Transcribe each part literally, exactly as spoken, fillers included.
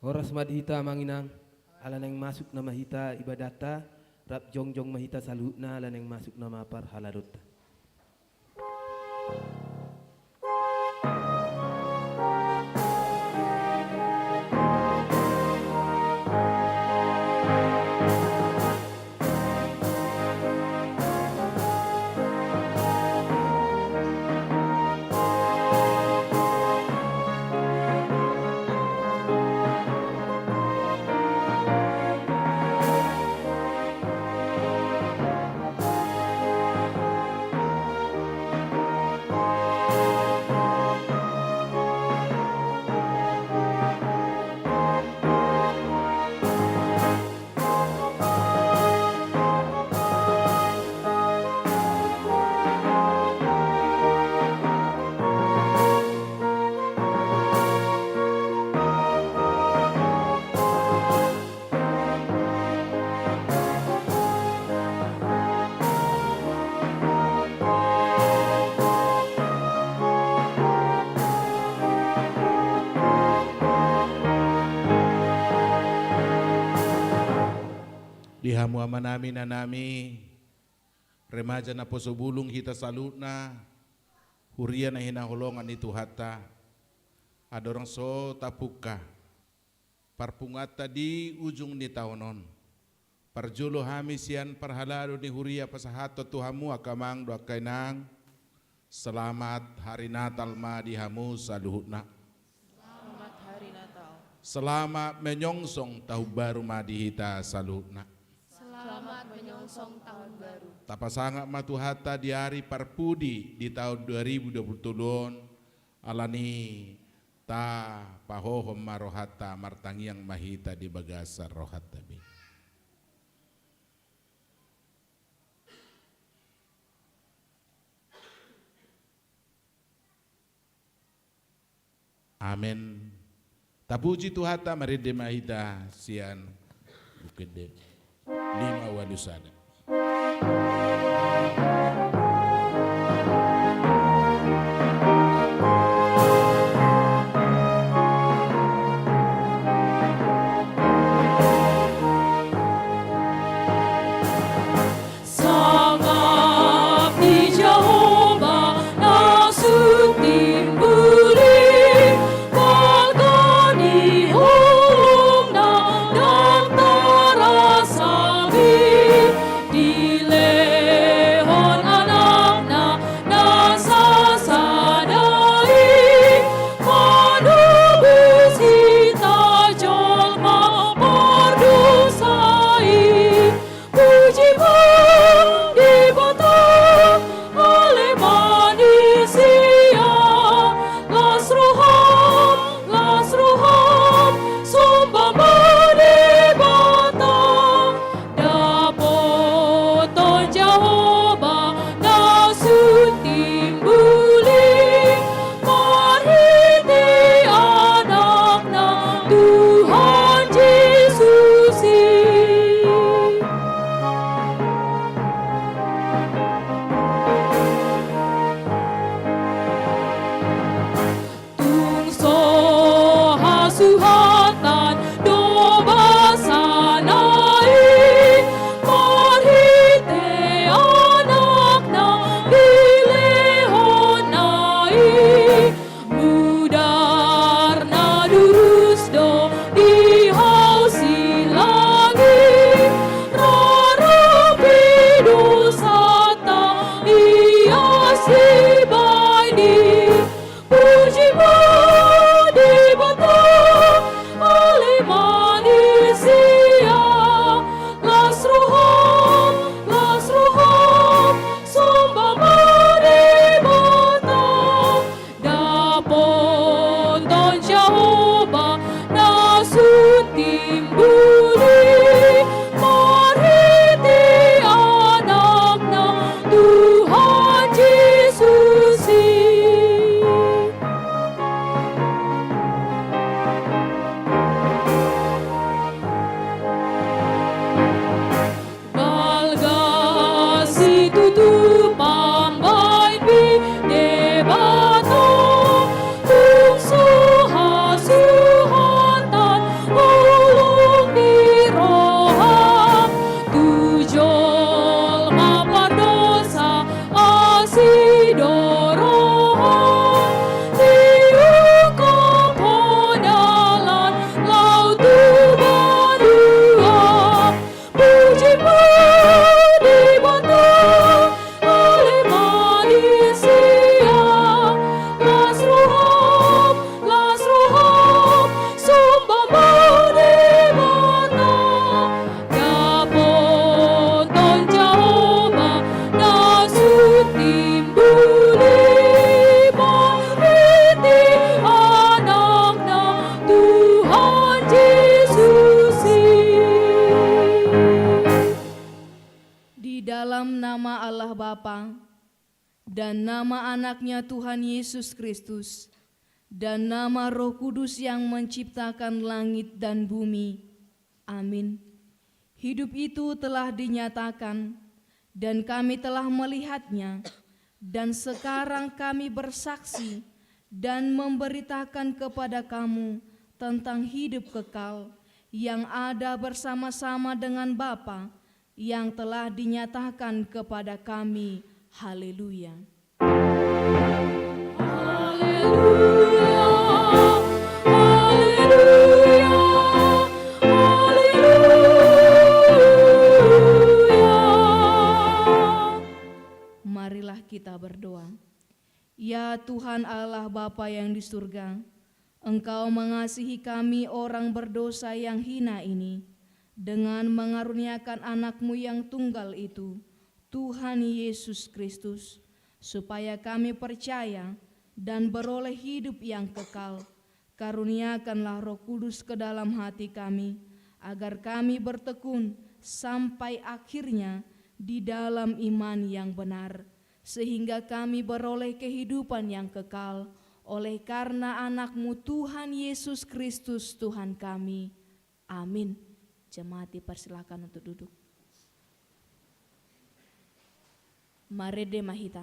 Horas ma di hita amang inang, ala naeng masuk nama hita ibadatta, rap jongjong ma hita saluhutna ala naeng masuk nama parhaladotta. Di hamu amanami, inanami, remaja naposo bulung hita saluhutna, huria na hinaholongan ni Tuhanta, andorang so tapungka parpunguanta di ujung ni taon on, parjolo hami sian parhalado ni huria pasahathon tu hamu angka amang dohot angka inang, selamat hari Natal ma di hamu saluhutna. Selamat hari Natal. Selamat menyongsong tahun baru ma di hita saluhutna. Selamat menyongsong tahun baru. Tapasangap ma Tuhanta di ari parpudi di taon dua ribu dua puluh tolu on, alani tapahohom ma rohanta, martangiang ma hita di bagasan rohanta be. Amen. Tapuji Tuhanta, marende ma hita sian Buku Ende lima ualu sada. Sangap di Jahowa na sun timbul i, balga ni holongna ndang tarasami, dilehon Dalam nama Allah Bapa, dan nama Anaknya Tuhan Yesus Kristus, dan nama Roh Kudus yang menciptakan langit dan bumi. Amin. Hidup itu telah dinyatakan, dan kami telah melihatnya, dan sekarang kami bersaksi dan memberitakan kepada kamu tentang hidup kekal yang ada bersama-sama dengan Bapa, yang telah dinyatakan kepada kami. Haleluya. Haleluya, haleluya, haleluya. Marilah kita berdoa. Ya Tuhan Allah Bapa yang di surga, Engkau mengasihi kami orang berdosa yang hina ini dengan mengaruniakan Anak-Mu yang tunggal itu, Tuhan Yesus Kristus, supaya kami percaya dan beroleh hidup yang kekal. Karuniakanlah Roh Kudus ke dalam hati kami, agar kami bertekun sampai akhirnya di dalam iman yang benar, sehingga kami beroleh kehidupan yang kekal oleh karena Anak-Mu, Tuhan Yesus Kristus, Tuhan kami. Amin. Jemaat dipersilakan untuk duduk. Marende ma hita.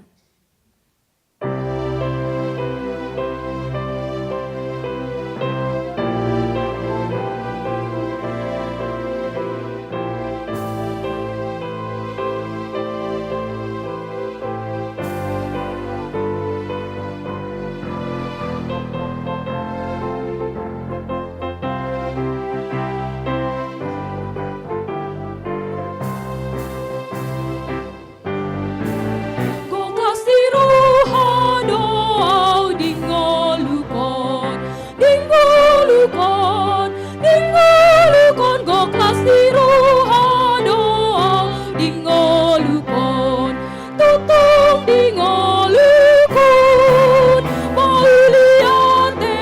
Gok las ni roha do au di ngolungkon, di ngolungkon, di ngolungkon, gok las ni roha do au di ngolungkon. Tongtong di ngolungkon mauliate,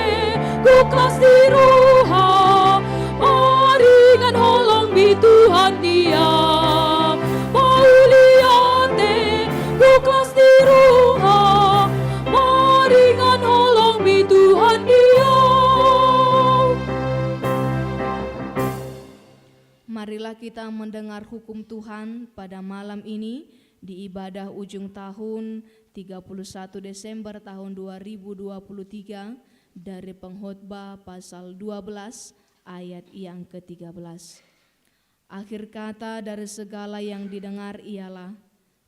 gok las ni roha, maringan holong di Tuhan Dia. Mauliate, gok las ni roha, maringan holong di Tuhan Dia. Marilah kita mendengar hukum Tuhan pada malam ini di ibadah ujung tahun tiga puluh satu Desember tahun dua ribu dua puluh tiga dari Pengkhotbah pasal dua belas ayat yang ketiga belas. Akhir kata dari segala yang didengar ialah,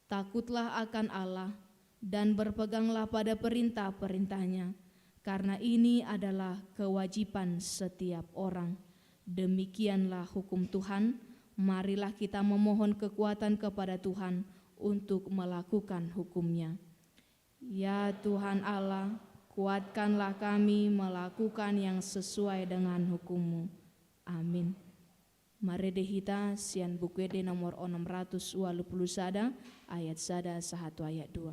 takutlah akan Allah dan berpeganglah pada perintah-perintah-Nya, karena ini adalah kewajiban setiap orang. Demikianlah hukum Tuhan. Marilah kita memohon kekuatan kepada Tuhan untuk melakukan hukum-Nya. Ya Tuhan Allah, kuatkanlah kami melakukan yang sesuai dengan hukum-Mu. Amin. Marende hita sian Buku Ende nomor onom ratus ualu pulu sada, ayat sada sahat tu ayat dua.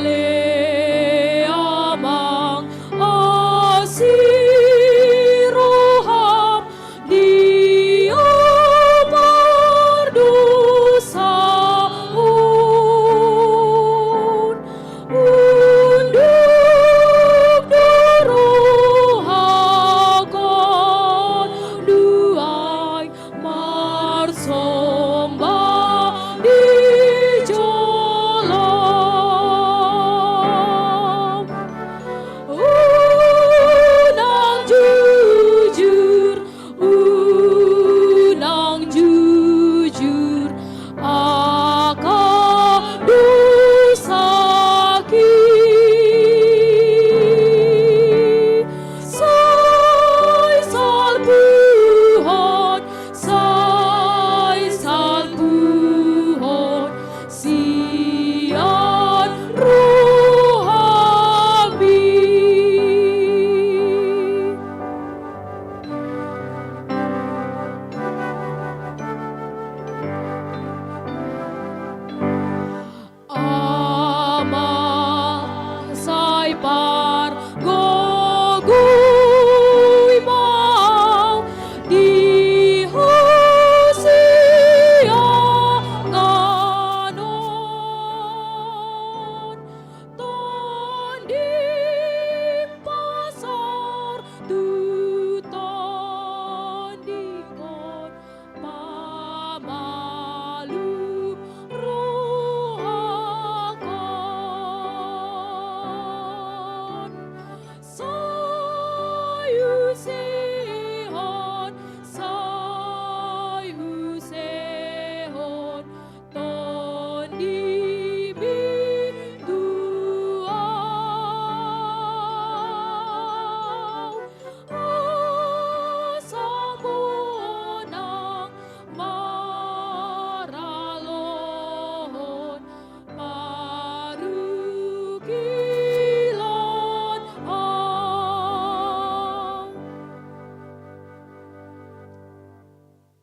Ale Amang, asi roham di ombas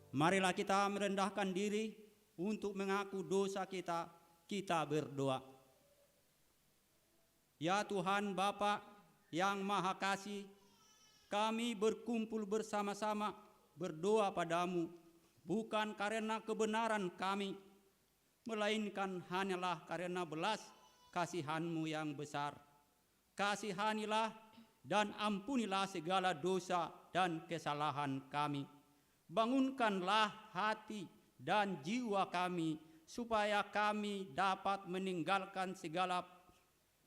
Marilah kita merendahkan diri untuk mengaku dosa kita, kita berdoa. Ya Tuhan Bapa yang Maha Kasih, kami berkumpul bersama-sama berdoa pada-Mu, bukan karena kebenaran kami, melainkan hanyalah karena belas kasihan-Mu yang besar. Kasihanilah dan ampunilah segala dosa dan kesalahan kami. Bangunkanlah hati dan jiwa kami, supaya kami dapat meninggalkan segala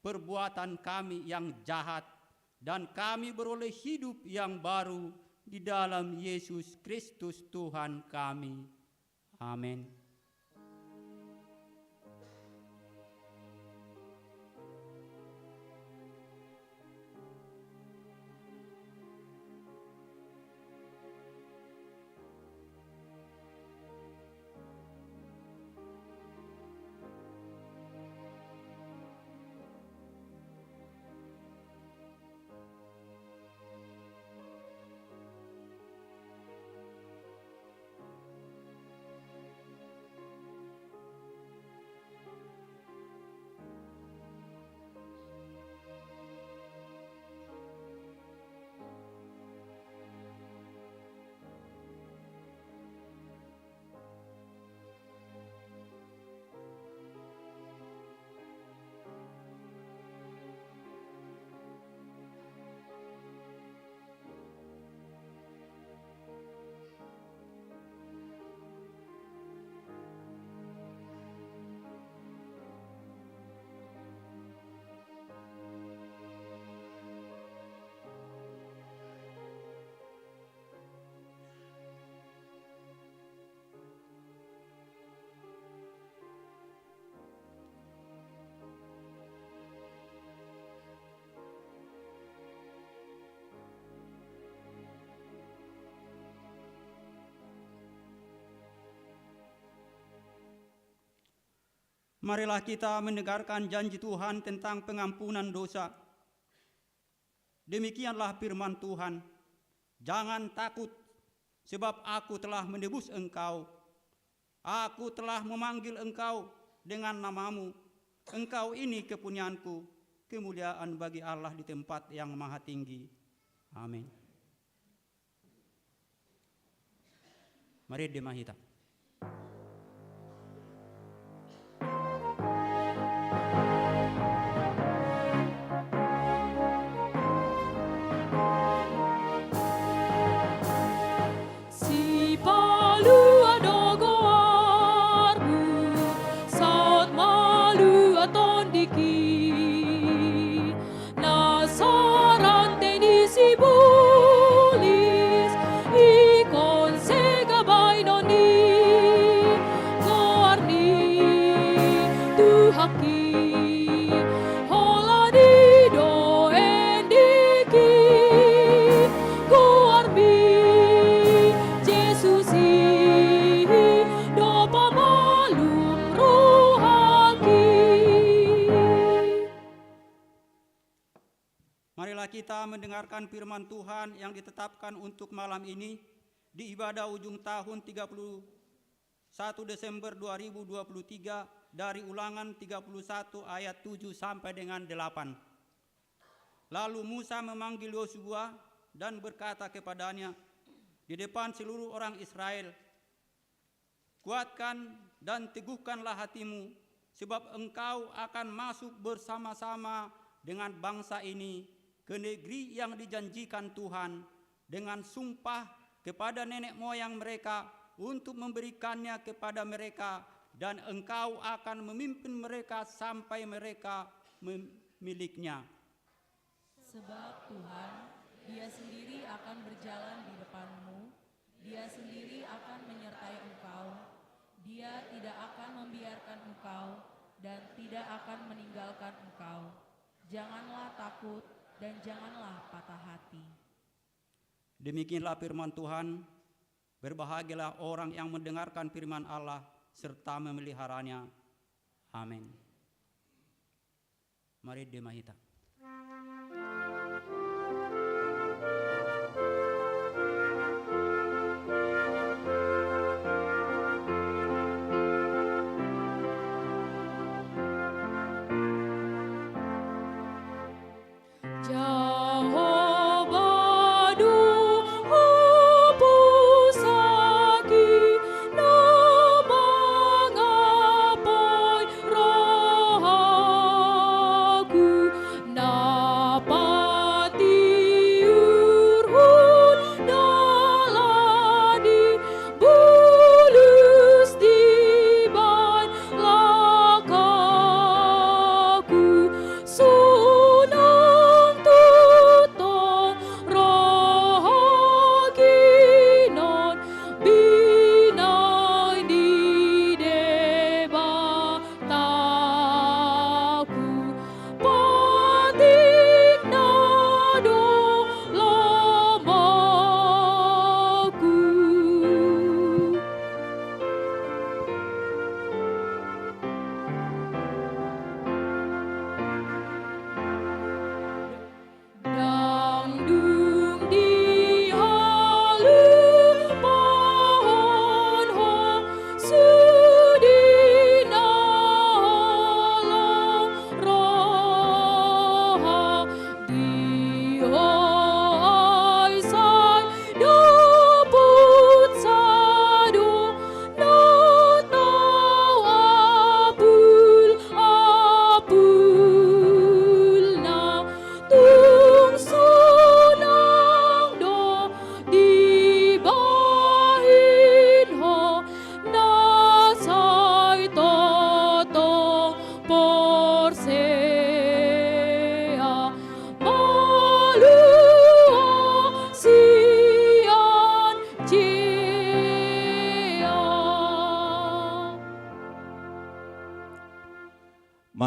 perbuatan kami yang jahat, dan kami beroleh hidup yang baru di dalam Yesus Kristus Tuhan kami. Amin. Marilah kita mendengarkan janji Tuhan tentang pengampunan dosa. Demikianlah firman Tuhan, "Jangan takut, sebab Aku telah menebus engkau. Aku telah memanggil engkau dengan namamu. Engkau ini kepunyaan-Ku." Kemuliaan bagi Allah di tempat yang maha tinggi. Amin. Marende ma hita. Sipalua do goarmu, saut malua tondingki. Na so rante ni sibolis, ingkon sega baenon ni goar ni Tuhanki. Holan i do endingki, goarmi Jesus i do pamalum rohangki. Marilah kita mendengarkan firman Tuhan yang ditetapkan untuk malam ini di ibadah ujung tahun tiga puluh satu Desember dua ribu dua puluh tiga, dari Ulangan tiga puluh satu ayat tujuh sampai dengan delapan. Lalu Musa memanggil Yosua dan berkata kepadanya di depan seluruh orang Israel, "Kuatkan dan teguhkanlah hatimu, sebab engkau akan masuk bersama-sama dengan bangsa ini ke negeri yang dijanjikan Tuhan dengan sumpah kepada nenek moyang mereka untuk memberikannya kepada mereka, dan engkau akan memimpin mereka sampai mereka memiliknya." Sebab Tuhan, Dia sendiri akan berjalan di depanmu, Dia sendiri akan menyertai engkau, Dia tidak akan membiarkan engkau dan tidak akan meninggalkan engkau. Janganlah takut dan janganlah patah hati. Demikianlah firman Tuhan. Berbahagialah orang yang mendengarkan firman Allah serta memeliharanya. Amin. Marende ma hita.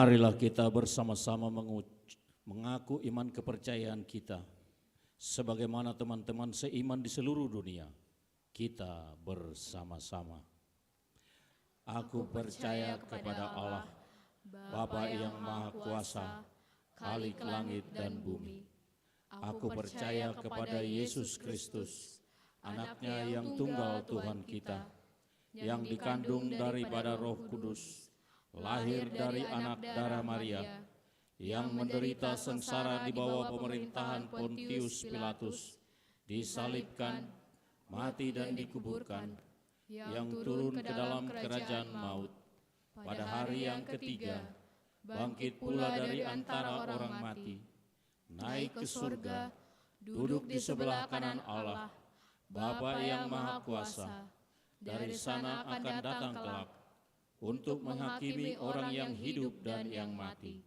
Marilah kita bersama-sama menguc-, mengaku iman kepercayaan kita, sebagaimana teman-teman seiman di seluruh dunia. Kita bersama-sama. Aku percaya kepada Allah, Bapa yang Maha Kuasa, Khalik langit dan bumi. Aku percaya kepada Yesus Kristus, Anaknya yang tunggal Tuhan kita, yang dikandung daripada Roh Kudus, lahir dari anak dara Maria, yang menderita sengsara di bawah pemerintahan Pontius Pilatus, disalibkan, mati dan dikuburkan, yang turun ke dalam kerajaan maut, pada hari yang ketiga, bangkit pula dari antara orang mati, naik ke surga, duduk di sebelah kanan Allah, Bapa yang Maha Kuasa. Dari sana akan datang kelak untuk menghakimi orang yang hidup dan yang mati.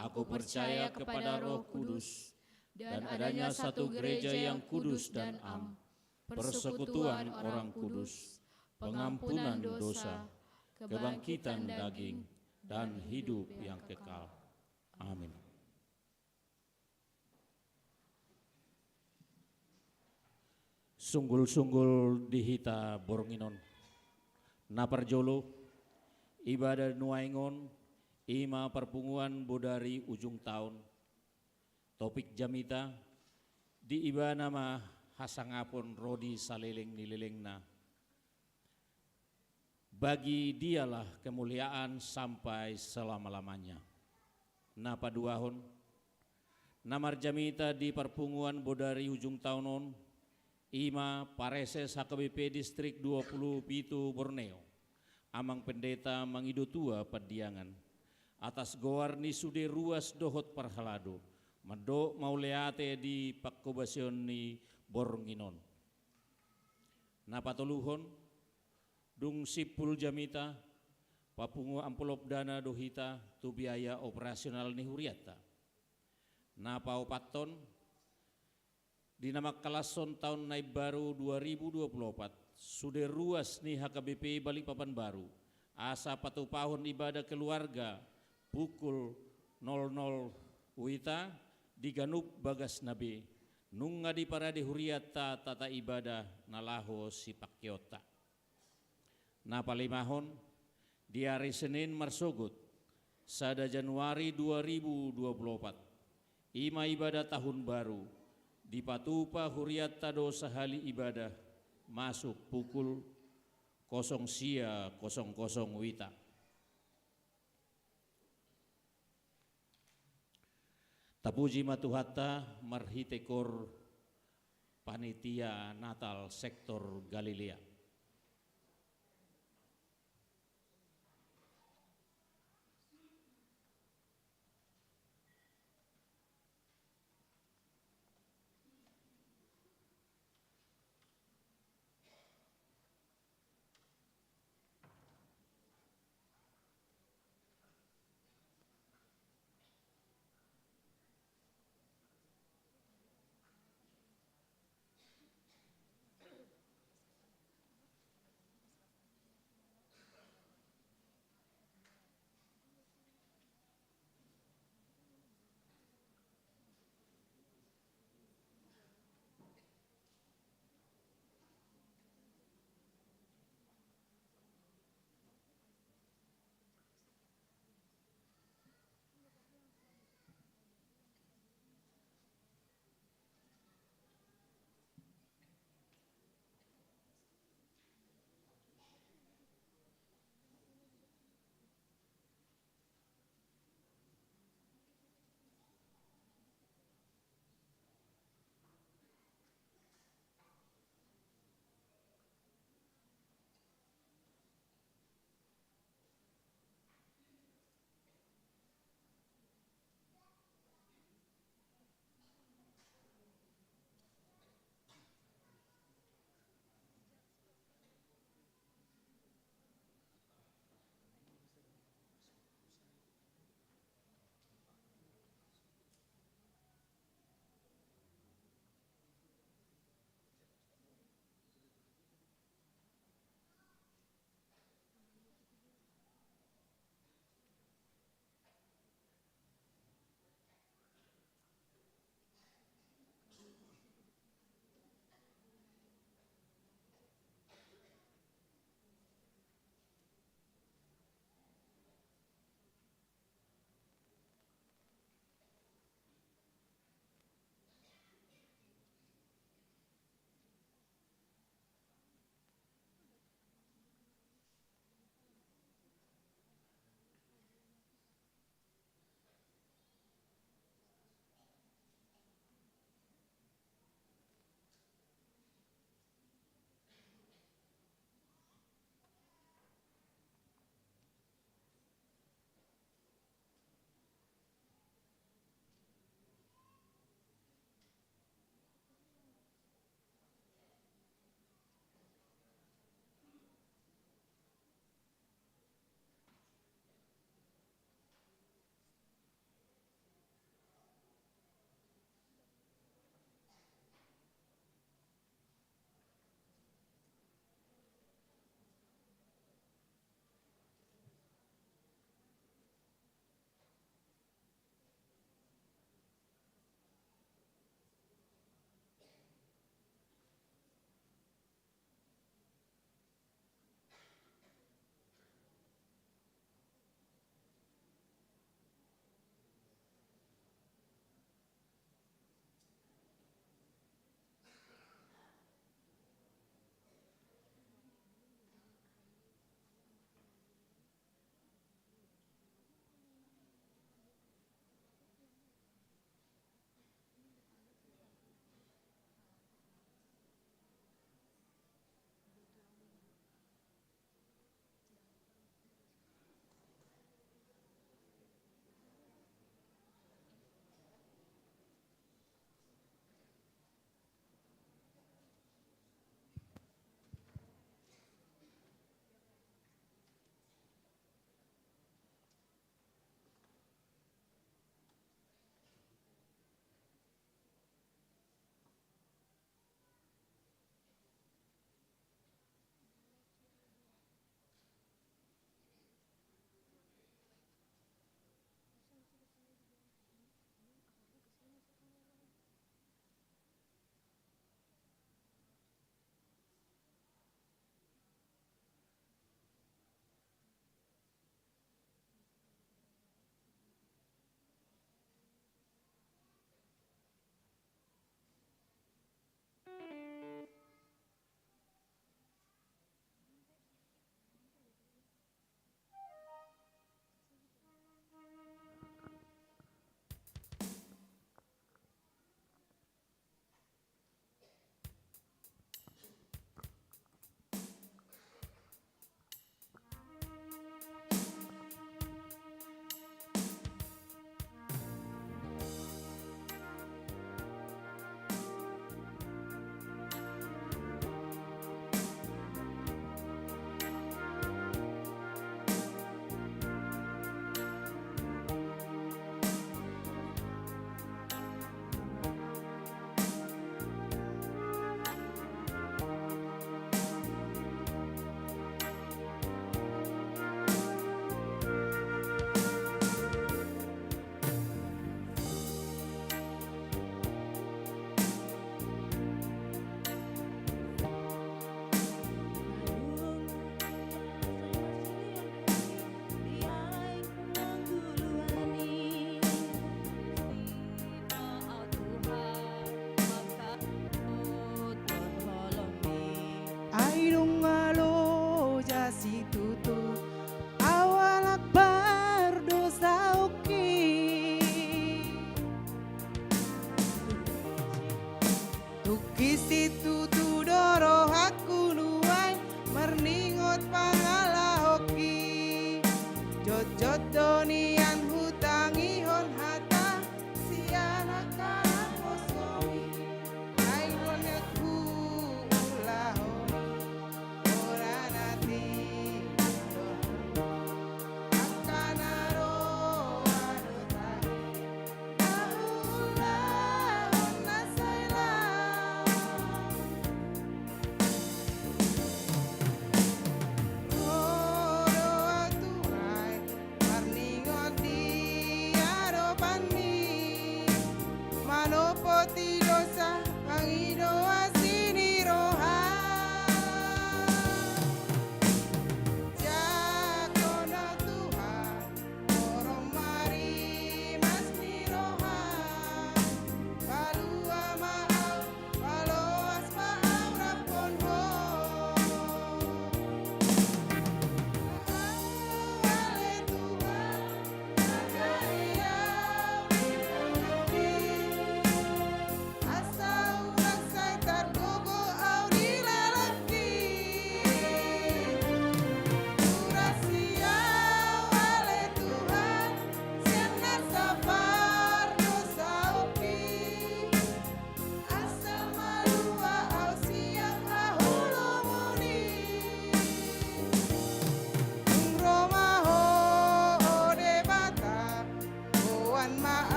Aku percaya kepada Roh Kudus dan adanya satu gereja yang kudus dan am, persekutuan orang kudus, pengampunan dosa, kebangkitan daging, dan hidup yang kekal. Amin. Sunggul-sunggul di hita borngin on. Na parjolo, ibadah nuaeng on, i ma parpunguan bodari ujung taon. Topik jamita, di ibana ma hasangapon ro di saleleng ni lelengna. Bagi Dialah kemuliaan sampai selama-lamanya. Na paduahon, na marjamita di parpunguan bodari ujung taon on, i ma pareses H K B P Distrik dua puluh pitu Borneo, Amang Pendeta Mangido Tua Pandiangan, atas goar ni sude ruas dohot parhalado, mandok mauliate di panghobasion ni borngin on. Na patoluhon, dung simpul jamita, papungu amplop dana do hita tu biaya operasional ni hurianta. Na paopathon, di na mangkalashon taon na imbaru dua ribu dua puluh opat, sude ruas ni H K B P Balikpapan Baru, asa patupahon ibadah keluarga pukul nol nol wita di ganup bagasna be, nunga diparade hurianta tata ibadah na laho sipangkeonta. Na palimahon, di ari Senin marsogot, sada Januari dua ribu dua puluh opat, i ma ibadah tahun baru, dipatupa hurianta do sahali ibadah, masuk pukul kosong sia kosong kosong wita. Tapuji ma Tuhanta marhite kor panitia Natal sektor Galilea.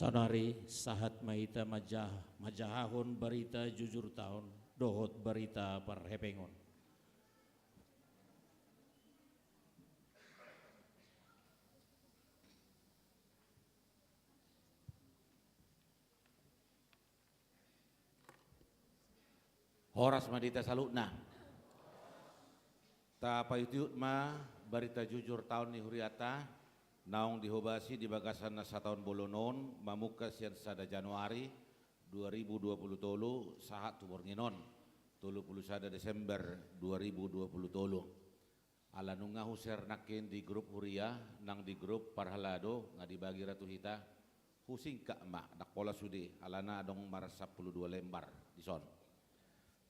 Saonari sahat ma hita manjah-, manjahahon barita jujur taon dohot barita parhepengon. Horas ma di hita saluhutna. Tapaihutihut ma barita jujur taon ni huriata, naung dihobasi di bagasan na sataon bolon on, mamungka sian sada Januari dua ribu dua puluh tolu sahat tu borngin on, tolu puluh sada Desember dua ribu dua puluh tolu. Ala nunga huser nangkin di grup huria, nang di grup parhalado, nga dibagi ra tu hita, husingkat ma, ndang pola sude, alana adong marsampulu dua lembar dison.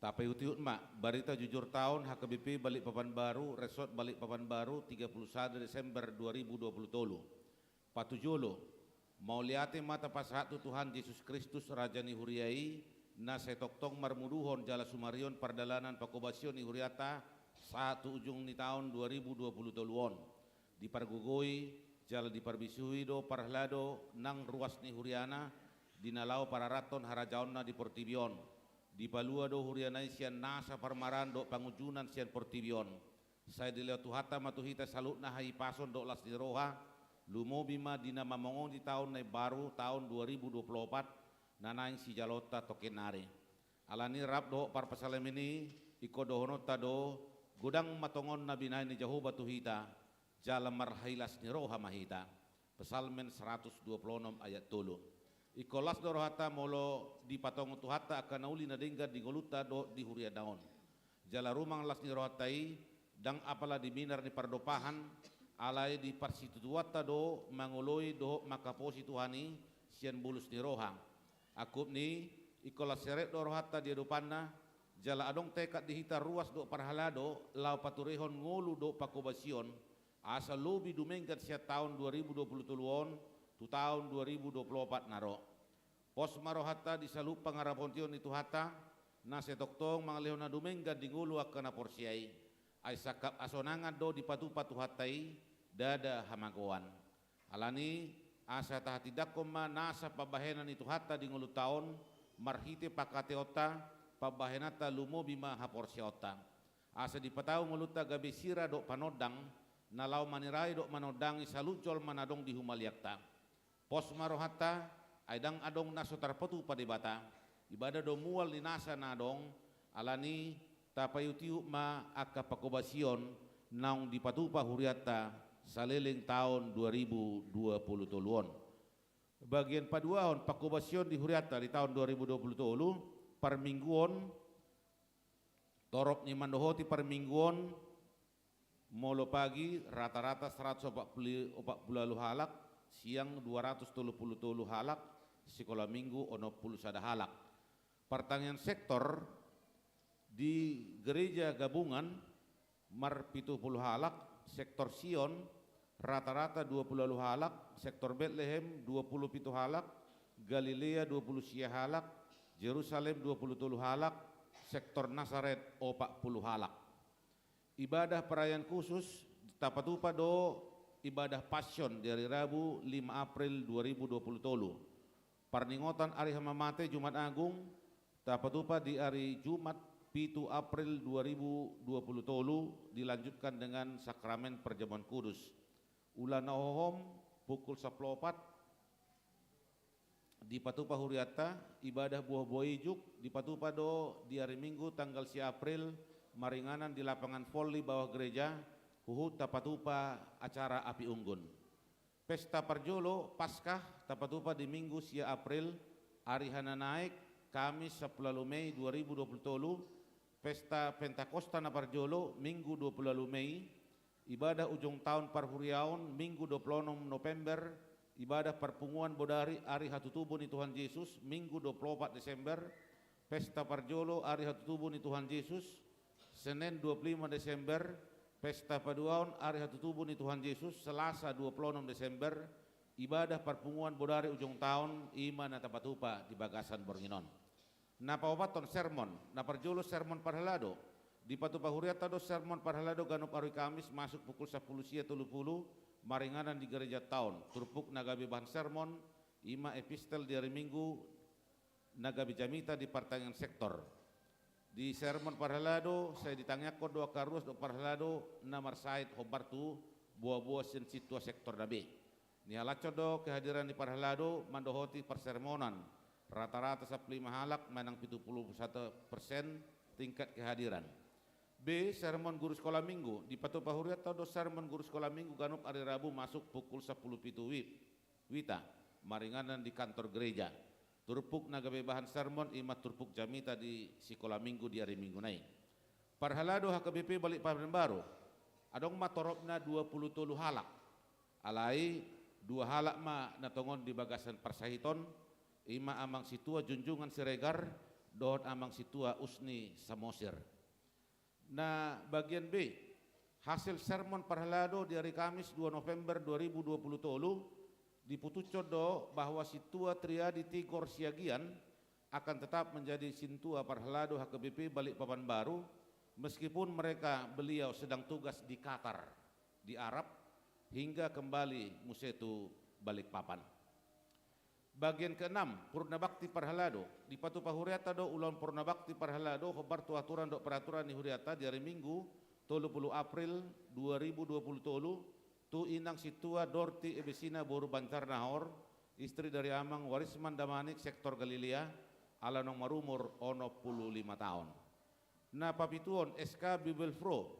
Tapaihutihut ma, barita jujur taon H K B P Balikpapan Baru, Resort Balikpapan Baru, tiga puluh sada Desember dua ribu dua puluh tolu. Patujolo, mauliate ma tapasahat tu Tuhan Jesus Kristus, Raja ni huria i, na sai tongtong marmuduhon jala sumarihon pardalanan panghobasion ni huriata sahat tu ujung ni taon dua ribu dua puluh tolu on. Dipargogoi jala diparbisuhi do parhalado nang ruas ni huriana, di na laho pararathon harajaonna di portibi on. Dipalua do huriana i sian nasa parmaraan dohot pangunjunan sian portibi on. Sai dilehon Tuhanta ma tu hita saluhutna hahipason dohot las ni roha, lumobi ma di na mamongoni taon na imbaru, taon dua ribu dua puluh opat, na naeng sijaloonta tongkin nari. Alani rap dohot parpsalmen i, ingkon dohononta do, godang ma tongon na binahen ni Jahowa tu hita, jala marhahilas ni roha ma hita. Psalmen saratus dua pulu onom ayat tolu. Ingkon las do rohanta molo dipatongon Tuhanta angka na uli na denggan di ngolunta dohot di hurianta on. Jala rumang las ni rohanta i, ndang apala di minar ni pardompahan, alai di parsitutuonta do mangoloi dohot manghaposi Tuhan i sian bolus ni roha. Angkup ni i, ingkon las serep do rohanta di adopanna, jala adong tekad di hita ruas dohot parhalado laho paturehon ngolu dohot panghobasion, asa lobi dumenggan sian taon dua ribu dua puluh tolu on tu taon dua ribu dua puluh opat na ro. Pos ma rohanta di saluhut pangarapotion ni Tuhanta, na sai tongtong mangalehon na dumenggan di ngolu angka na porsea i. Ai sangkap hasonangan do dipatupa Tuhanta i, ndada hamagoan. Alani, asa tahatindangkon ma nasa pambahenan ni Tuhanta di ngolunta on, marhite panghataiaonta, pambahenanta lumobi ma haporseaonta. Asa dipatau ngolunta gabe sira dohot panondang, na laho manirai dohot manondangi saluhut jolma na adong di humaliangta. Pos ma rohanta, ai ndang adong na so tarpatupa Debata, ibana do mual ni nasa na adong, alani tapaihutihut ma angka panghobasion naung dipatupa hurianta saleleng taon dua ribu dua puluh tolu on. Bagian paduahon panghobasion di hurianta di taon dua ribu dua puluh tolu, parmingguon, torop ni mandohoti parmingguon, molo pagi rata-rata saratus opat pulu, opat pulu ualu halak, siang dua ratus tolu pulu tolu halak, sikola minggu onom pulu sada halak. Partangiangan sektor di gereja gabungan marpitu pulu halak, sektor Sion rata-rata dua pulu ualu halak, sektor Betlehem dua pulu pitu halak, Galilea dua pulu sia halak, Jerusalem dua pulu tolu halak, sektor Nasaret opat pulu halak. Ibadah perayaan khusus tapatupa do ibadah Passion di ari Rabu lima April dua ribu dua puluh tolu. Parningotan ari hamamate Jumat Agung tapatupa di ari Jumat pitu April dua ribu dua puluh tolu, dilanjutkan dengan sakramen perjamuan kudus. Ulaon na hohom pukul sampulu opat dipatupa hurianta, ibadah buah-buah ijuk dipatupa do di ari Minggu tanggal sia April, maringanan di lapangan voli bawah gereja, huhut tapatupa acara api unggun. Pesta parjolo Paskah tapatupa di Minggu sia April, ari Hananaek, Kamis sampulu ualu Mei dua ribu dua puluh tolu, pesta Pentakosta na parjolo Minggu dua pulu ualu Mei, ibadah ujung taon parhuriaon Minggu dua pulu onom November, ibadah parpunguan bodari ari hatutubu ni Tuhan Jesus Minggu dua pulu opat Desember, pesta parjolo ari hatutubu ni Tuhan Jesus Senen dua pulu lima Desember, pesta paduahon ari hatutubu ni Tuhan Jesus Selasa dua pulu onom Desember, ibadah parpunguan bodari ujung taon, i ma na tapatupa di bagasan borngin on. Na paopathon sermon, na parjolo sermon parhalado, dipatupa hurianta do sermon parhalado ganup ari Kamis masuk pukul sampulu sia tolu pulu, maringanan di gereja taon, turpuk na gabe bahan sermon, I ma epistel di ari Minggu na gabe jamita di partangiangan sektor. Di sermon parhalado, sai ditangiangkon do angka ruas dohot parhalado na marsahit hombar tu boaboa sian sintua sektor na be. Nihalashon do kehadiran ni parhalado mandohoti parsermonan, rata-rata sampulu lima halak manang pitu pulu sada persen tingkat kehadiran. B. Sermon guru sekolah minggu. Dipatupa hurianta do sermon guru sekolah minggu ganup ari Rabu masuk pukul sampulu pitu wi-, wita, maringanan di kantor gereja. Turpuk na gabe bahan sermon i ma turpuk jamita di sikola minggu di ari Minggu na i. Parhalado H K B P Balikpapan Baru, adong ma toropna dua pulu tolu halak. Alai dua halak ma na tongon di bagasan parsahiton, i ma Amang Sintua Junjungan Siregar dohot Amang Sintua Usni Samosir. Na bagian B, hasil sermon parhalado di ari Kamis dua November dua ribu dua pulu tolu, diputushon do bahwa Sintua Triadi Tigor Siagian akan tetap menjadi sintua parhalado H K B P Balikpapan Baru, meskipun mereka, beliau sedang tugas di Qatar, di Arab, hingga kembali muse tu Balikpapan. Bagian keenam, Purna Bakti Parhalado. Dipatupa hurianta do ulaon Purna Bakti Parhalado hombar tu aturan dohot peraturan ni hurianta di ari Minggu tolu pulu April dua ribu dua pulu tolu, tu Inang Sintua Dorti Ebesina boru Banjarnahor, istri dari Amang Warisman Damanik sektor Galilea, ala naung marumur onom pulu lima taon. Na papituhon, S K Bibelvrouw.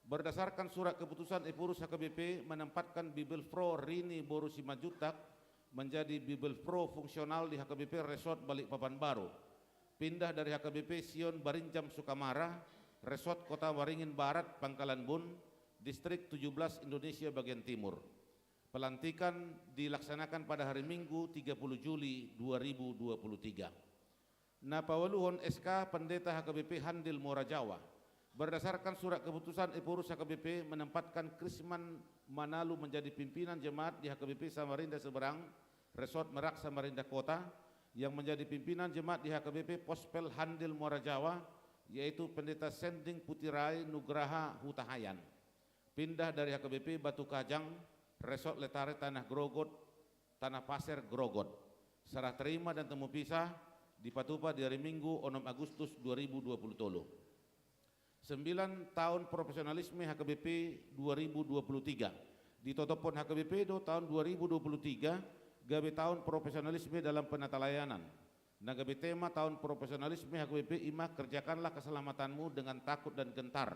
Berdasarkan surat keputusan Epurus H K B P menempatkan Bibelvrouw Rini boru Simanjuntak menjadi Bibelvrouw fungsional di H K B P Resort Balikpapan Baru, pindah dari H K B P Sion Barinjam Sukamara, Resort Kota Waringin Barat, Pangkalan Bun, Distrik tujuh belas Indonesia bagian timur. Pelantikan dilaksanakan pada hari Minggu tiga puluh Juli dua ribu dua puluh tiga. Na paualuhon, S K Pendeta H K B P Handil Muara Jawa. Berdasarkan surat keputusan Epurus H K B P menempatkan Krisman Manalu menjadi pimpinan jemaat di H K B P Samarinda Seberang, Resort Merak, Samarinda Kota, yang menjadi pimpinan jemaat di H K B P Pospel Handil Muara Jawa, yaitu Pendeta Sending Putirai Nugraha Hutahayan, pindah dari H K B P Batu Kajang, Resort Letare Tanah Grogot, Tanah Pasir, Grogot. Serah terima dan temu pisah dipatupa di hari Minggu onom Agustus dua ribu dua puluh tolu. Sembilan, tahun profesionalisme H K B P dua ribu dua puluh tiga. Ditotophon H K B P do tahun dua ribu dua puluh tiga gabe tahun profesionalisme dalam penatalayanan. Na gabe tema tahun profesionalisme H K B P i ma kerjakanlah keselamatanmu dengan takut dan gentar.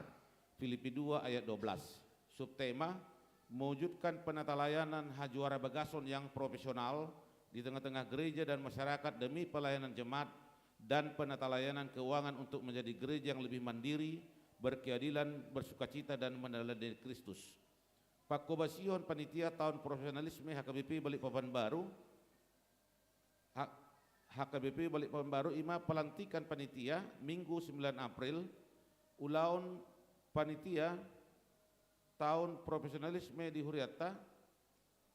Filipi dua ayat dua belas. Subtema, mewujudkan penatalayanan hajuara bagason yang profesional di tengah-tengah gereja dan masyarakat demi pelayanan jemaat dan penatalayanan keuangan untuk menjadi gereja yang lebih mandiri, berkeadilan, bersukacita, dan meneladani Kristus. Pangkobasihon panitia tahun profesionalisme H K B P Balikpapan Baru, H-, H K B P Balikpapan Baru i ma pelantikan panitia, Minggu sembilan April, ulaon panitia tahun profesionalisme di hurianta,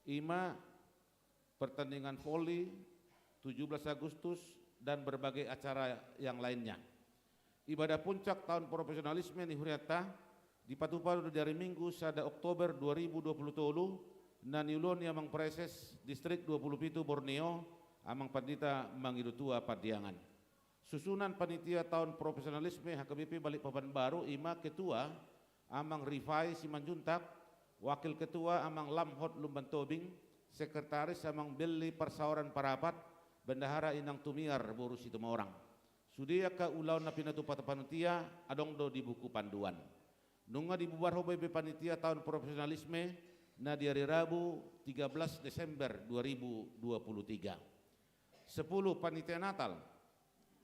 i ma pertandingan voli tujuh belas Agustus dan berbagai acara yang lainnya. Ibadah puncak tahun profesionalisme ni hurianta dipatupa do di ari Minggu sada Oktober dua ribu dua puluh tolu, na niuluhon ni Amang Praeses Distrik dua puluh pitu Borneo, Amang Pandita Mangido Tua Pandiangan. Susunan panitia tahun profesionalisme H K B P Balikpapan Baru i ma ketua, Amang Rifai Simanjuntak, wakil ketua, Amang Lamhot Lumban Tobing, sekretaris, Amang Belli Parsaoran Parapat, bendahara, Inang Tumiar boru Situmorang. Sude angka ulaon na pinatupa panitia adong do di buku panduan. Nunga dibubar ho be panitia tahun profesionalisme na di ari Rabu tiga belas Desember dua ribu dua puluh tiga. Sepuluh, panitia Natal.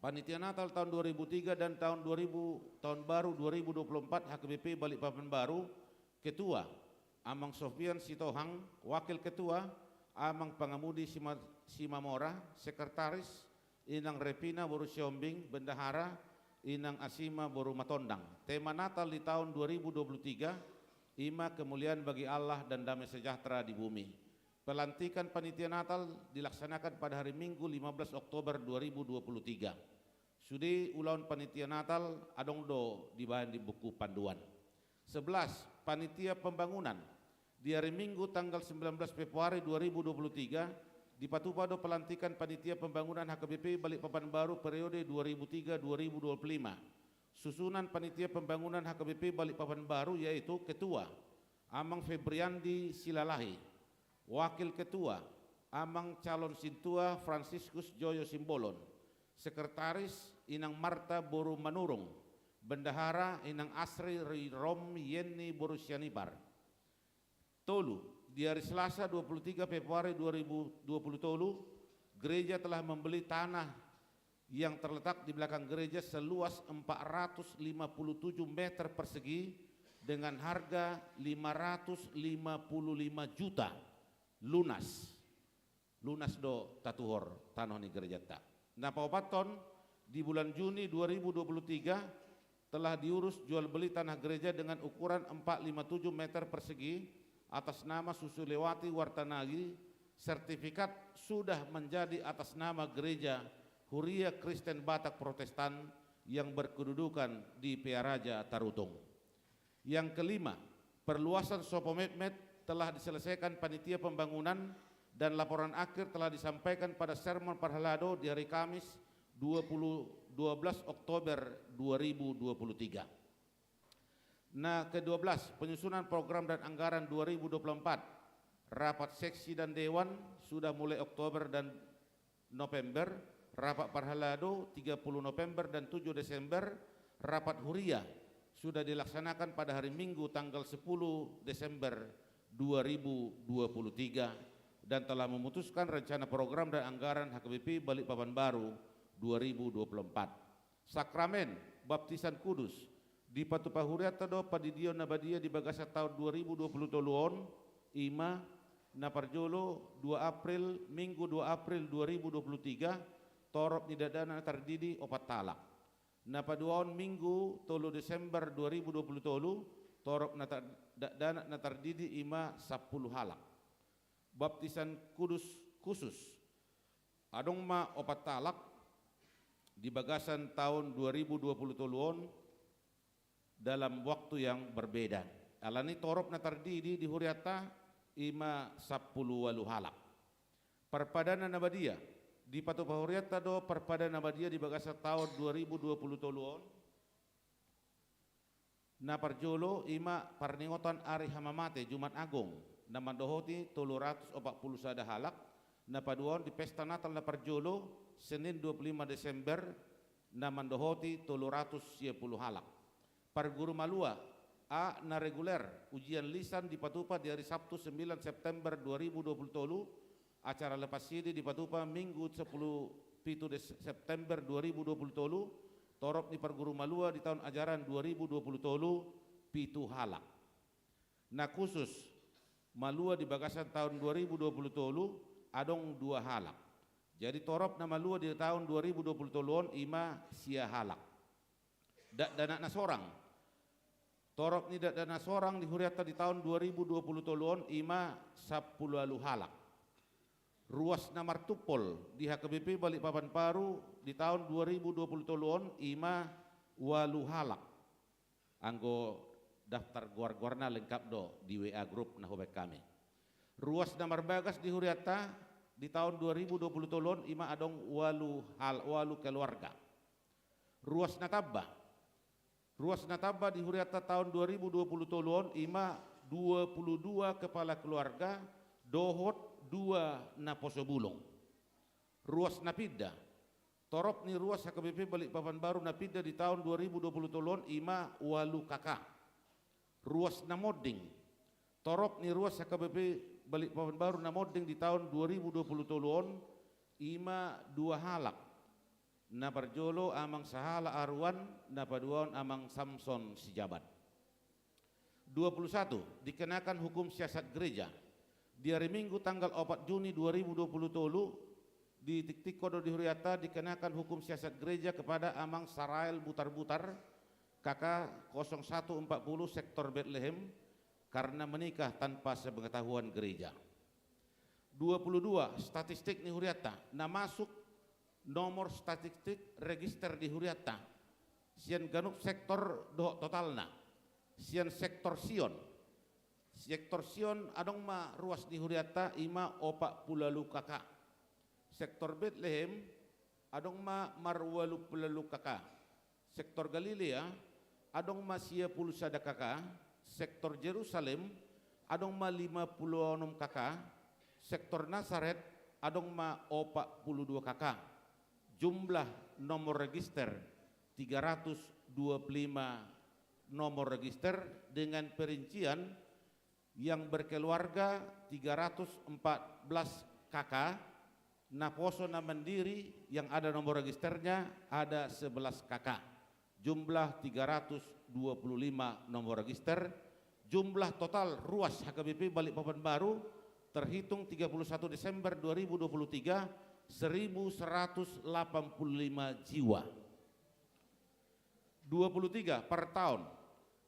Panitia Natal tahun dua ribu tiga dan tahun dua ribu, tahun baru dua ribu dua puluh empat H K B P Balikpapan Baru, ketua, Amang Sofian Sitohang, wakil ketua, Amang Pangamudi Sima-, Simamora, sekretaris, Inang Repina boru Siombing, bendahara, Inang Asima boru Matondang. Tema Natal di tahun dua ribu dua puluh tiga, i ma kemuliaan bagi Allah dan damai sejahtera di bumi. Pelantikan panitia Natal dilaksanakan pada hari Minggu lima belas Oktober dua ribu dua puluh tiga. Sude ulaon panitia Natal adong do dibaen di buku panduan. Sebelas, panitia pembangunan. Di hari Minggu tanggal sembilan belas Februari dua ribu dua puluh tiga, Dipatupa do pelantikan panitia pembangunan H K B P Balikpapan Baru periode dua ribu tiga dua ribu dua puluh lima. Susunan panitia pembangunan H K B P Balikpapan Baru yaitu ketua, Amang Febriandi Silalahi, wakil ketua, Amang calon sintua Franciscus Joyo Simbolon, sekretaris, Inang Marta boru Manurung, bendahara, Inang Asri Ri Rom Yenni boru Sianipar. Tolu, di hari Selasa dua puluh tiga Februari dua ribu dua puluh tolu, gereja telah membeli tanah yang terletak di belakang gereja seluas empat ratus lima puluh tujuh meter persegi dengan harga lima ratus lima puluh lima juta lunas. Lunas do tatuhor tano ni gerejanta. Na paopathon, di bulan Juni dua ribu dua puluh tiga, telah diurus jual beli tanah gereja dengan ukuran empat lima tujuh meter persegi atas nama Susilewati Wartanagi, sertifikat sudah menjadi atas nama Gereja Huria Kristen Batak Protestan yang berkedudukan di Pearaja Tarutung. Yang kelima, perluasan Sopo Metmet telah diselesaikan panitia pembangunan dan laporan akhir telah disampaikan pada sermon parhalado di hari Kamis dua puluh, dua belas Oktober dua ribu dua puluh tiga. Nah, kedua belas, penyusunan program dan anggaran dua ribu dua puluh empat. Rapat seksi dan dewan sudah mulai Oktober dan November, rapat parhalado tiga puluh November dan tujuh Desember, rapat huria sudah dilaksanakan pada hari Minggu tanggal sepuluh Desember dua ribu dua puluh tiga dan telah memutuskan rencana program dan anggaran H K B P Balikpapan Baru dua ribu dua puluh empat. Sakramen baptisan kudus dipatupa hurianta do pandidion na badia di bagasan taon dua ribu dua puluh tolu on, ima na parjolo dua April, Minggu dua April dua ribu dua puluh tiga, torop ni dakdanak na tardidi opat halak. Na paduahon Minggu tolu Desember dua ribu dua puluh tolu, torop na tar-, dakdanak na tardidi ima sampulu halak. Baptisan kudus khusus, adong ma opat halak di bagasan taon dua ribu dua puluh tolu on dalam waktu yang berbeda. Alani torop na tardidi di hurianta ima sampulu ualu halak. Parpadanan na badia, dipatupa hurianta do parpadanan na badia di bagasan taon dua ribu dua puluh tolu on. Na parjolo ima parningotan ari hamamate, Jumat Agung, na mandohoti tolu ratus opat pulu sada halak. Na paduahon di pesta Natal na parjolo, Senin dua puluh lima Desember, na mandohoti tolu ratus sia pulu halak. Parguru malua, a, na reguler, ujian lisan dipatupa di ari Sabtu sembilan September dua ribu dua puluh tolu, acara lepas sidi dipatupa Minggu sepuluh, pitu Des-, September dua ribu dua puluh tolu, torop ni parguru malua di taon ajaran dua ribu dua puluh tolu, pitu halak. Na khusus malua di bagasan taon dua ribu dua puluh tolu, adong dua halak. Jadi torop na malua di taon dua ribu dua puluh tolu on ima sia halak. Dakdanak na sorang. Torop ni dakdanak na sorang di hurianta di taon dua ribu dua puluh tolu on ima sampulu ualu halak. Ruas na martumpol di H K B P Balikpapan Baru di taon dua ribu dua puluh tolu on ima ualu halak. Anggo daftar goar-goarna lengkap do di W A grup na hubaen hami. Ruas na marbagas di hurianta di taon dua ribu dua puluh tolu on ima adong ualu hal-, ualu keluarga. Ruas na tamba. Ruas na tamba di hurianta taon dua ribu dua puluh tolu on ima dua puluh dua kepala keluarga dohot dua naposobulung. Ruas na pinda. Torop ni ruas H K B P Balikpapan Baru na pinda di taon dua ribu dua puluh tolu on ima ualu K K. Ruas na monding. Torop ni ruas H K B P Balikpapan Baru na monding di taon dua ribu dua puluh tolu on ima dua halak. Na parjolo Amang Sahala Aruan, na paduahon Amang Samson Sijabat. Dua puluh satu, dikenakan hukum siasat gereja. Di ari Minggu tanggal opat Juni dua ribu dua puluh tolu, ditiktikhon do di hurianta dikenakan hukum siasat gereja kepada Amang Sarael Butarbutar, K K kosong satu empat puluh sektor Betlehem, karena menikah tanpa sepengetahuan gereja. Dua puluh dua, statistik ni hurianta, na masuk nomor statistik register di hurianta. Sian ganup sektor dohot totalna. Sian sektor Sion. Sektor Sion adong ma ruas ni hurianta ima opat pulu ualu K K. Sektor Betlehem, adong ma marualumpulu ualu K K. Sektor Galilea, adong ma siapulu sada K K. Sektor Jerusalem, adong ma limapulu onom K K. Sektor Nasaret, adong ma opatpulu dua K K. Jumlah nomor register, tiga ratus dua puluh lima nomor register, dengan perincian yang berkeluarga tiga ratus empat belas K K, naposo na mandiri yang ada nomor registernya ada sebelas K K. Jumlah tiga ratus dua puluh lima nomor register, jumlah total ruas H K B P Balikpapan Baru terhitung tiga puluh satu Desember dua ribu dua puluh tiga, seribu seratus delapan puluh lima jiwa. Dua puluh tiga per taon.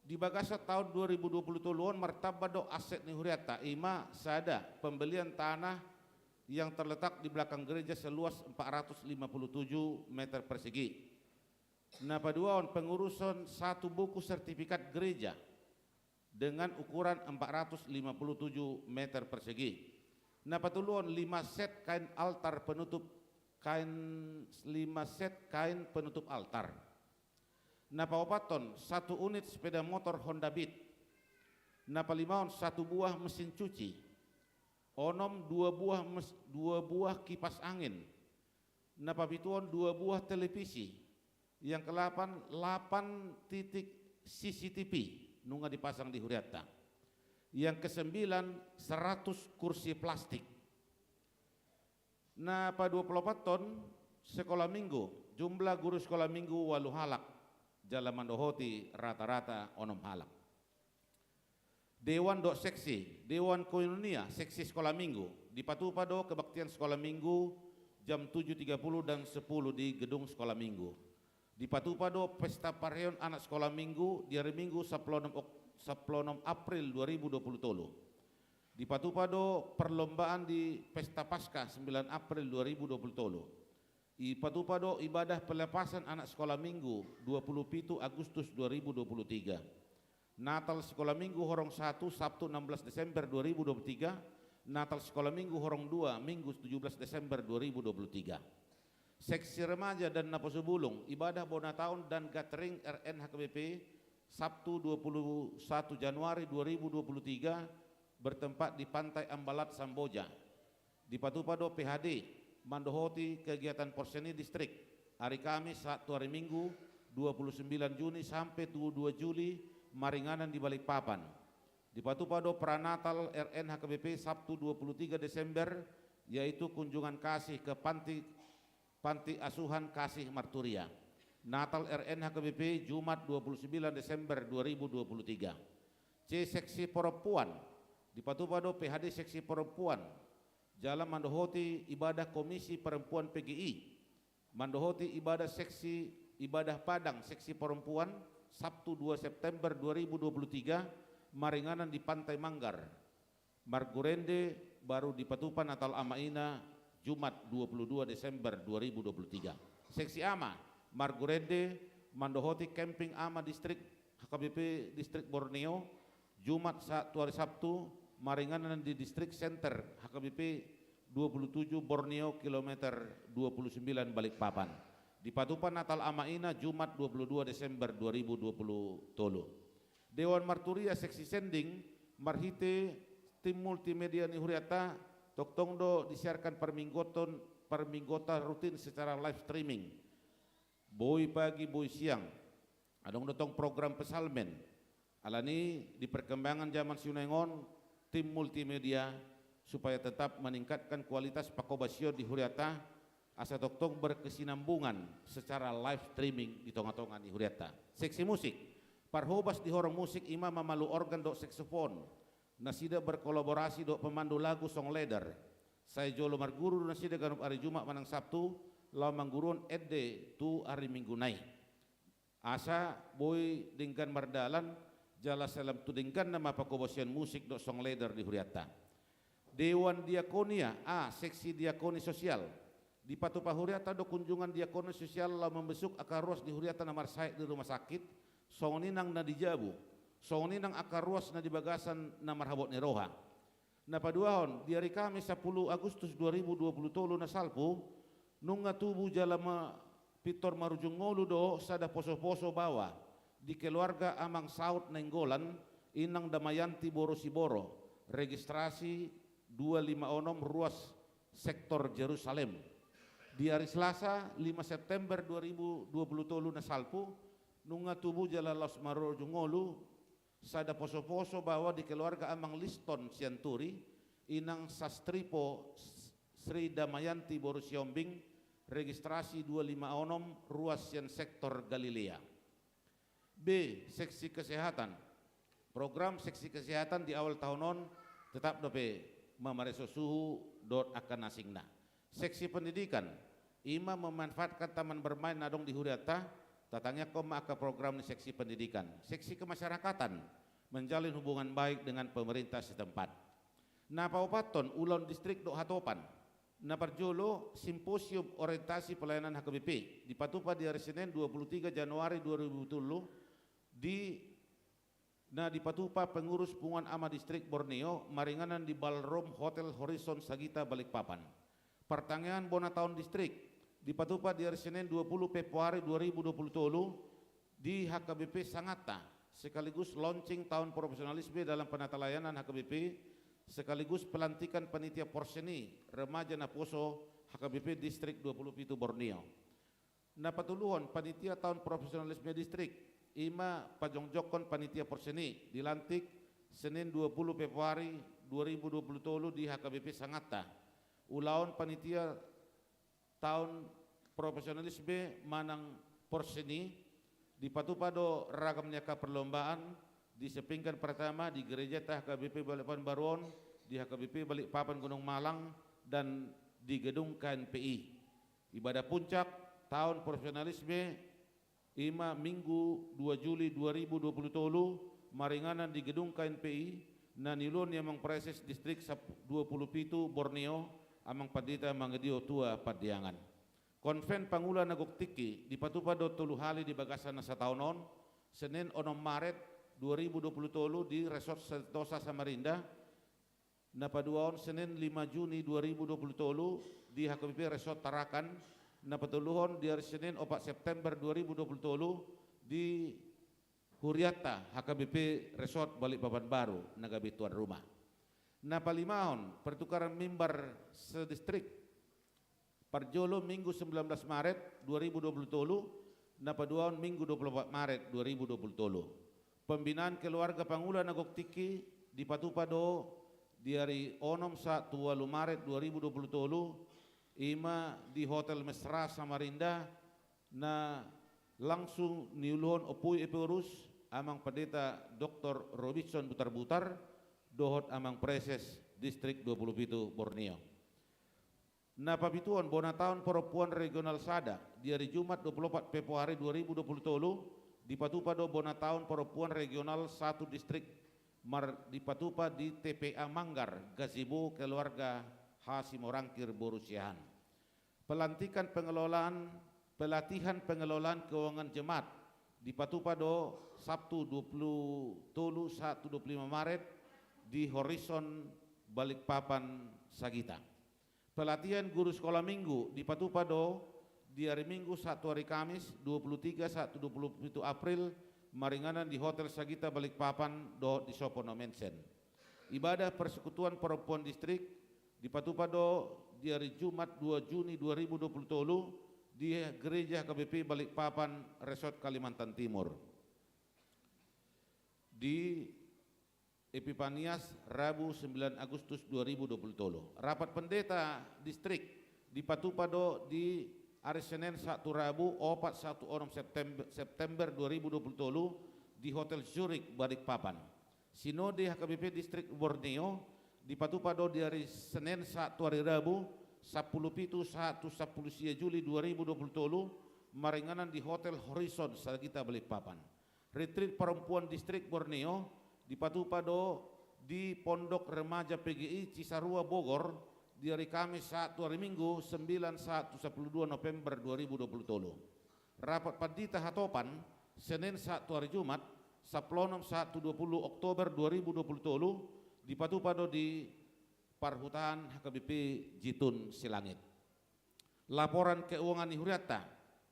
Di bagasan taon dua ribu dua puluh tolu on martamba do aset ni hurianta, i ma sada, pembelian tanah yang terletak di belakang gereja seluas empat ratus lima puluh tujuh meter persegi. Na paduahon, pengurusan satu buku sertifikat gereja dengan ukuran empat ratus lima puluh tujuh meter persegi. Na patoluhon, lima set kain altar penutup, kain, lima set kain penutup altar. Na paopathon, satu unit sepeda motor Honda Beat. Na palimahon, satu buah mesin cuci. Onom, dua buah mes-, dua buah kipas angin. Na papituhon, dua buah televisi. Yang kedelapan, delapan titik C C T V nunga dipasang di hurianta. Yang kesembilan, seratus kursi plastik. Na paduapuluopathon, sekolah minggu, jumlah guru sekolah minggu ualu halak, jala mandohoti rata-rata onom halak. Dewan dohot seksi, dewan koinonia seksi sekolah minggu, dipatupa do kebaktian sekolah minggu jam tujuh tiga puluh dan sepuluh di gedung sekolah minggu. Dipatupa do pesta pareon anak sekolah minggu di hari Minggu sampulu onom Ok-, sampulu onom April dua ribu dua puluh tolu. Dipatupa do perlombaan di pesta Paskah sembilan April dua ribu dua puluh tolu. Dipatupa do ibadah pelepasan anak sekolah minggu dua puluh pitu Agustus dua ribu dua puluh tiga. Natal sekolah minggu horong satu, Sabtu enam belas Desember dua ribu dua puluh tiga. Natal sekolah minggu horong dua, Minggu tujuh belas Desember dua ribu dua puluh tiga. Seksi remaja dan naposo bulung, ibadah bona taon dan gathering R N H K B P, Sabtu dua puluh satu Januari dua ribu dua puluh tiga, bertempat di Pantai Ambalat, Samboja. Dipatupa do P H D mandohoti kegiatan porseni distrik, ari Kamis sahat tu ari Minggu dua puluh sembilan Juni sampe tu dua Juli, maringanan di Balikpapan. Dipatupa do pranatal R N H K B P Sabtu dua puluh tiga Desember, yaitu kunjungan kasih ke panti, panti asuhan kasih marturia. Natal R N H K B P Jumat dua puluh sembilan Desember dua ribu dua puluh tiga. C, seksi perempuan. Dipatupa do P H D seksi perempuan jala mandohoti ibadah Komisi Perempuan P G I, mandohoti ibadah seksi, ibadah Padang seksi perempuan, Sabtu dua September dua ribu dua puluh tiga, maringanan di Pantai Manggar. Margurende baru dipatupa Natal Ama Ina, Jumat dua puluh dua Desember dua ribu dua puluh tiga. Seksi ama, margurende mandohoti camping ama distrik H K B P Distrik Borneo, Jumat sa-, tu ari Sabtu, maringanan di Distrik Center H K B P dua puluh tujuh Borneo, kilometer dua puluh sembilan Balikpapan. Dipatupa Natal Ama Ina, Jumat dua puluh dua Desember dua ribu dua puluh tolu. Dewan marturia seksi sending, marhite tim multimedia ni hurianta, tongtong do disiarkan parmingguon, parmingguonta rutin secara live streaming. Boi pagi, boi siang. Adong do tong program pesalmen. Alani di perkembangan zaman sinuaeng on, tim multimedia supaya tetap meningkatkan kualitas pangkobasion di hurianta, asa tongtong berkesinambungan secara live streaming di tonga-tonga ni hurianta. Seksi musik. Parhobas di horong musik i ma mamalu organ dohot saksofon. Nasida berkolaborasi dohot pemandu lagu, song leader. Sai jolo marguru do nasida ganup ari Jumat manang Sabtu, laho mangguruhon ende tu ari Minggu nai. Asa boi denggan mardalan, jala sai lam tu dengganna ma pangkobasion musik dohot song leader di hurianta. Dewan diakonia, A, seksi diakoni sosial. Dipatupa hurianta do kunjungan diakoni sosial laho mambesuk angka ruas di hurianta na marsahat di rumah sakit, songon i nang na di jabu, songon i nang angka ruas na di bagasan na marhabot ni roha. Na paduahon, di ari Kamis sampulu Agustus dua ribu dua puluh tolu na salpu, nunga tubu jala ma-, pintor marujung ngolu do sada poso-poso baoa di keluarga Amang Saud Nainggolan, Inang Damayanti boru Siboro, registrasi dua lima onom, ruas sektor Jerusalem. Di ari Selasa lima September dua ribu dua puluh tolu na salpu, nunga tubu jala laos marujung ngolu sada poso-poso baoa di keluarga Amang Liston Sianturi, Inang Sastripo Sri Damayanti boru Sihombing, registrasi dua lima onom, ruas sian sektor Galilea. B, seksi kesehatan. Program seksi kesehatan di awal taon on tetap dope mamareso suhu dohot angka na asingna. Seksi pendidikan, i ma memanfaatkan taman bermain na adong di hurianta, tatangiangkon ma angka program ni seksi pendidikan. Seksi kemasyarakatan, menjalin hubungan baik dengan pemerintah setempat. Na paopathon, ulaon distrik dohot hatopan. Na parjolo, simposium orientasi pelayanan H K B P, dipatupa di ari Senen dua puluh tiga Januari dua ribu tolu, di na dipatupa pengurus Punguan Ama Distrik Borneo, maringanan di Ballroom Hotel Horizon Sagita Balikpapan. Partangiangan bona taon distrik, dipatupa di ari Senen dua puluh Februari dua ribu dua puluh tolu, di H K B P Sanganta, sekaligus launching tahun profesionalisme dalam penatalayanan H K B P, sekaligus pelantikan panitia porseni remaja naposo H K B P Distrik dua puluh pitu Borneo. Na patoluhon, panitia tahun profesionalisme distrik, i ma pajongjongkon panitia porseni, dilantik Senen dua puluh Februari dua ribu dua puluh tolu di H K B P Sanganta. Ulaon panitia tahun profesionalisme manang porseni, dipatupa do ragam ni angka perlombaan di sepinggan pertama di gerejanta H K B P Balikpapan Baru on, di H K B P Balikpapan Gunung Malang, dan di gedung K N P I. Ibadah puncak tahun profesionalisme, i ma Minggu dua Juli dua ribu dua puluh tolu, maringanan di gedung K N P I, na niuluhon ni Amang Praeses Distrik sap-, dua puluh pitu Borneo, Amang Pandita Mangadio Tua Pandiangan. Konven Pangula na gok tingki, dipatupa do tolu hali di bagasan na sataon on, Senen onom Maret dua ribu dua puluh tolu di Resort Sentosa Samarinda, na paduahon Senen lima Juni dua ribu dua puluh tolu di H K B P Resort Tarakan, na patoluhon di ari Senen opat September dua ribu dua puluh tolu di hurianta H K B P Resort Balikpapan Baru, na gabe tuan rumah. Na palimahon, pertukaran mimbar sedistrik. Parjolo Minggu sembilan belas Maret dua ribu dua puluh tolu, na paduahon Minggu dua puluh opat Maret dua ribu dua puluh tolu. Pembinaan keluarga Pangula na gok tingki dipatupa do di ari onom sahat tu ualu Maret dua ribu dua puluh tolu, i ma di Hotel Mesra Samarinda, na langsung niuluhon Ompu Ephorus, Amang Pandita Doktor Robinson Butarbutar, dohot Amang Praeses Distrik dua puluh pitu Borneo. Na papituhon, bona taon parompuan regional sada, di ari Jumat dua puluh opat Februari dua ribu dua puluh tolu, dipatupa do bona taon parompuan regional satu distrik, mar-, dipatupa di T P A Manggar, gazebo keluarga H Simorangkir boru Siahaan. Pelantikan pengelolaan, pelatihan pengelolaan keuangan jemaat, dipatupa do Sabtu dua puluh tolu sahat tu dua puluh lima Maret di Horizon Balikpapan Sagita. Pelatihan guru sekolah minggu dipatupa do di ari Minggu sahat tu ari Kamis dua puluh tiga sahat tu dua puluh pitu April, maringanan di Hotel Sagita Balikpapan dohot di Sopono Mansion. Ibadah persekutuan perempuan distrik dipatupa do di ari Jumat dua Juni dua ribu dua puluh tolu di Gereja H K B P Balikpapan Resort Kalimantan Timur. Di Epipanias, Rabu sembilan Agustus dua ribu dua puluh tolu. Rapat pendeta distrik dipatupa do di ari Senen sahat tu Rabu opat sahat tu onom September, September dua ribu dua puluh tolu di Hotel Zurich Balikpapan. Sinode H K B P Distrik Borneo dipatupa do di ari Senen sahat tu ari Rabu sampulu pitu sahat tu sampulu sia Juli dua ribu dua puluh tolu, maringanan di Hotel Horizon Sagita Balikpapan. Retreat Perempuan Distrik Borneo dipatupa do di Pondok Remaja P G I Cisarua Bogor di ari Kamis sahat tu ari Minggu sembilan sahat tu sampulu dua November dua ribu dua puluh tolu. Rapat pandita hatopan, Senen sahat tu ari Jumat, sampulu onom sahat tu dua puluh Oktober dua ribu dua puluh tolu, dipatupa do di Parhutang H K B P Jitun Silangit. Laporan keuangan ni hurianta.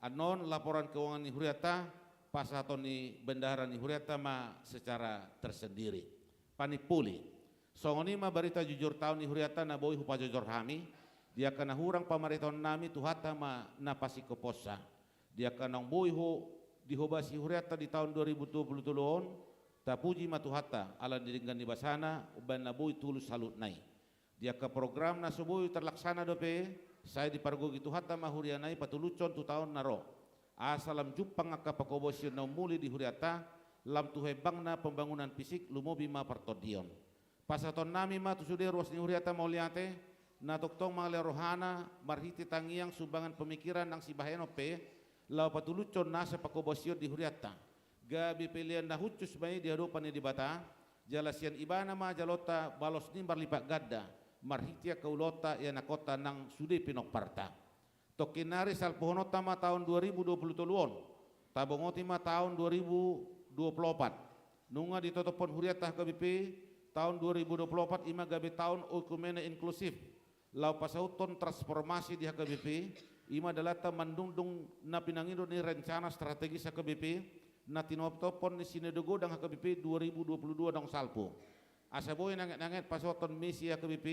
Annon laporan keuangan ni hurianta, pasahaton ni bendahara ni hurianta ma secara tersendiri. Panimpuli. Songon i ma barita jujur taon ni hurianta na boi hupajojor hami, di angka na hurang pamaritaonnami Tuhanta ma na pasingkophonon. Di angka naung boi ho dihobasi hurianta di taon dua ribu dua puluh tolu on, tapuji ma Tuhanta, ala ni denggan ni basana, umbahen na boi tulus saluhutna i. Di angka program na so boi tarlaksana dope, sai dipargogoi Tuhanta ma huriana i patulushon tu taon na ro. Asa lam jumpang angka panghobasion na ummuli di hurianta, lam tu hembangna pembangunan fisik lumobi ma partondion. Pasahatonnami ma tu sude ruas ni hurianta mauliate, na tongtong mangalehon rohana, marhite tangiang sumbangan pemikiran nang sibahenon pe, laho patulushon nasa panghobasion di hurianta. Gabe pelean na hushus ma i di adopan ni Debata, jala sian ibana ma jaloonta balos ni marlipat ganda, marhite angka ulaonta ianakhonta nang sude pinomparta. Tongkin nari salpuhononta ma taon dua ribu dua puluh tolu on, tabongoti ma taon dua ribu dua puluh opat. Nunga ditotophon hurianta H K B P, taon dua ribu dua puluh opat i ma gabe taon oikumene inklusif. Laho pasauthon transformasi di H K B P, i ma dalanta mandungdung na pinangido ni rencana strategis H K B P, na tinotophon ni Sinode Godang H K B P dua ribu dua puluh dua naung salpu. Asa boi nanget-nanget pasauthon misi H K B P,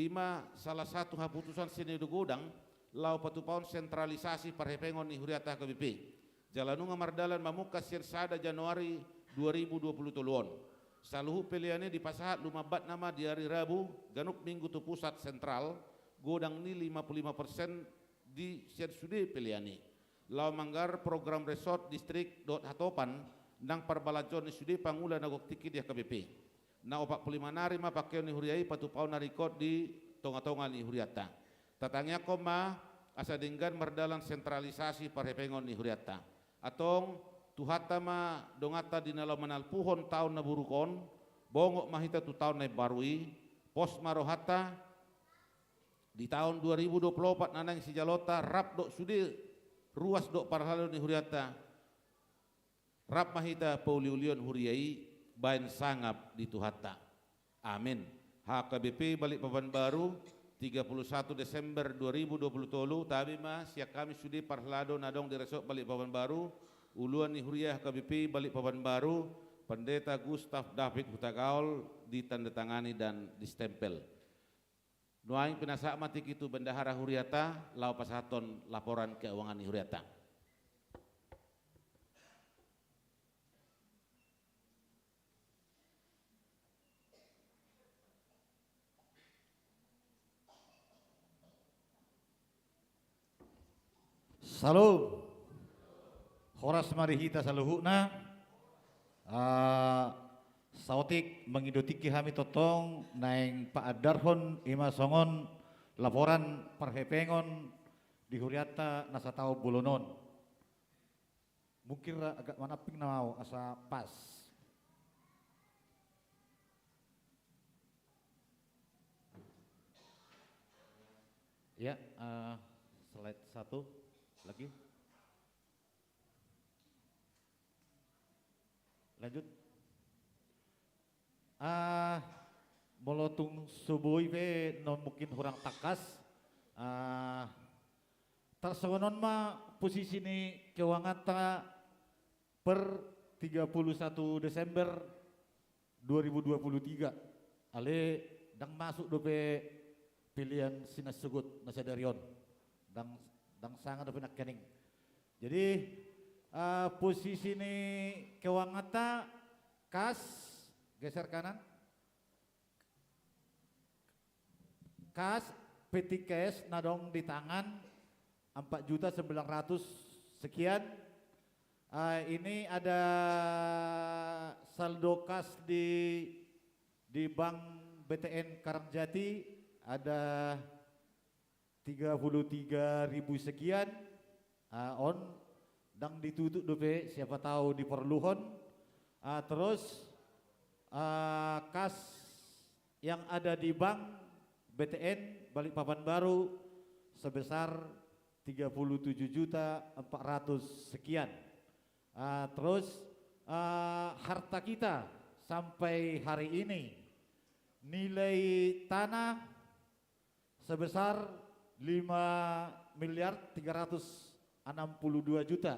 i ma salah satu haputusan Sinode Godang, laho patupahon sentralisasi parhepengon ni hurianta H K B P. Jala nunga mardalan mamungka sian sada Januari dua ribu dua puluh tolu on. Saluhut pelean i dipasahat lumambatna ma di ari Rabu, ganup minggu tu pusat sentral, godang ni lima puluh lima persen di sian sude pelean i. Laho manggarar program resort, distrik, dohot hatopan, nang parbalanjoon ni sude pangula na gok tingki di H K B P. Na opat puluh lima nari ma pangkeon ni huria i patupahon na ringkot di tonga-tonga ni hurianta. Tatangiangkon ma, asa denggan mardalan sentralisasi parhepengon ni hurianta. Antong, Tuhanta ma donganta di na laho manalpuhon taon na buruk on, bongot ma hita tu taon na imbaru i, pos ma rohanta, di taon dua ribu dua puluh opat na naeng sijaloonta, rap dohot sude ruas dohot parhalado ni hurianta, rap ma hita pauliulion huria i baen sangap di Tuhanta. Amin. H K B P Balikpapan Baru, tiga puluh satu Desember dua ribu dua puluh tolu, tabi ma sian hami sude parhalado na adong di resort Balikpapan Baru, uluan ni huria H K B P Balikpapan Baru, Pendeta Gustav David Hutagaol, ditandatangani dan distempel. Nuaeng pinasahat ma tingki tu bendahara hurianta, laho pasahathon laporan keuangan ni hurianta. Salam. Horas ma di hita saluhutna. Ah, saotik mangido tingki hami tongtong naeng paandarhon i ma songon laporan parhepengon di hurianta na sataon bolon on. Mungkin ra agak manamping nama au asa pas. Ya, eh, slide satu lagi. Lanjut. Ah, molo tung so boi pe non mungkin hurang tangkas. Ah, tarsongon on ma posisi ni keuanganta per tiga puluh satu Desember dua ribu dua puluh tiga. Ale, ndang masuk dope pelean sinasugut na sadari on. Ndang, ndang sanga dope nangkining. Jadi, eh, posisi ni keuanganta kas, geser kanan. Kas, peti cash na adong di tangan empat juta sembilan ratus sekian. Eh, ini ada saldo kas di, di Bank B T N Karangjati, ada tiga puluh tiga ribu sekian, ah, on, ndang ditutup dope, siapa tahu diperluhon. Ah, terus, ah, kas yang ada di Bank B T N Balikpapan Baru sebesar tiga puluh tujuh juta empat ratus sekian. Ah, terus, ah, harta kita sampai hari ini Nilai tanah sebesar lima miliar tiga ratus enam puluh dua juta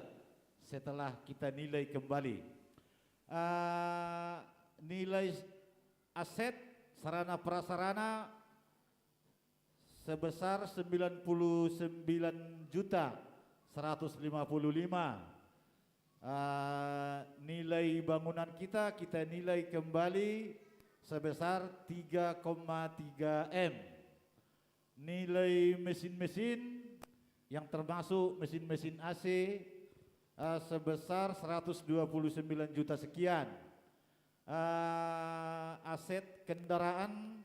setelah kita nilai kembali. Eh, nilai aset sarana prasarana sebesar sembilan puluh sembilan juta seratus lima puluh lima. Eh, nilai bangunan kita, kita nilai kembali sebesar tiga koma tiga M. Nilai mesin-mesin yang termasuk mesin-mesin A C, eh, sebesar seratus dua puluh sembilan juta sekian. Eh, aset kendaraan,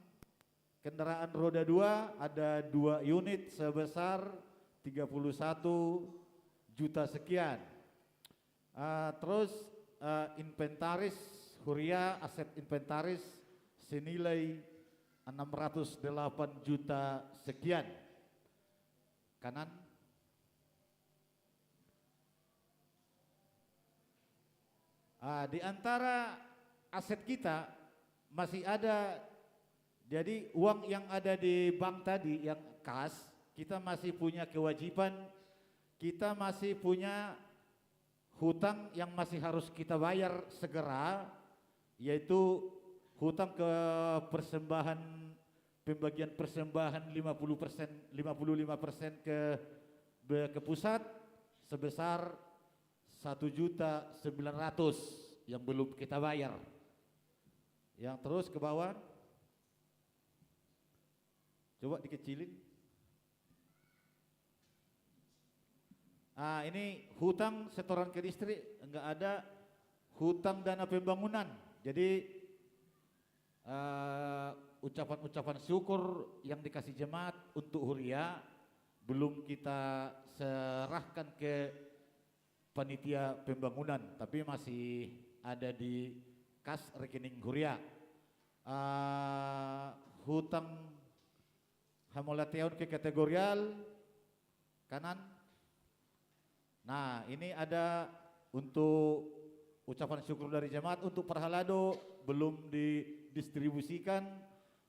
kendaraan roda dua ada dua unit sebesar tiga puluh satu juta sekian. Eh, terus, eh, inventaris Huria, aset inventaris senilai enam ratus delapan juta sekian. Kanan. Ah, di antara aset kita masih ada, jadi uang yang ada di bank tadi, yang kas, kita masih punya kewajiban, kita masih punya hutang yang masih harus kita bayar segera, yaitu hutang ke persembahan, pembagian persembahan lima puluh persen, lima puluh lima persen ke, ke pusat sebesar satu juta sembilan ratus yang belum kita bayar. Yang terus ke bawah. Coba dikecilin. Ah, ini hutang setoran ke listrik, enggak ada hutang dana pembangunan. Jadi, eh, ucapan-ucapan syukur yang dikasih jemaat untuk Huria belum kita serahkan ke panitia pembangunan, tapi masih ada di kas rekening Huria. Eh, hutang hamauliateon ke kategorial, kanan. Nah, ini ada untuk ucapan syukur dari jemaat untuk parhalado belum didistribusikan,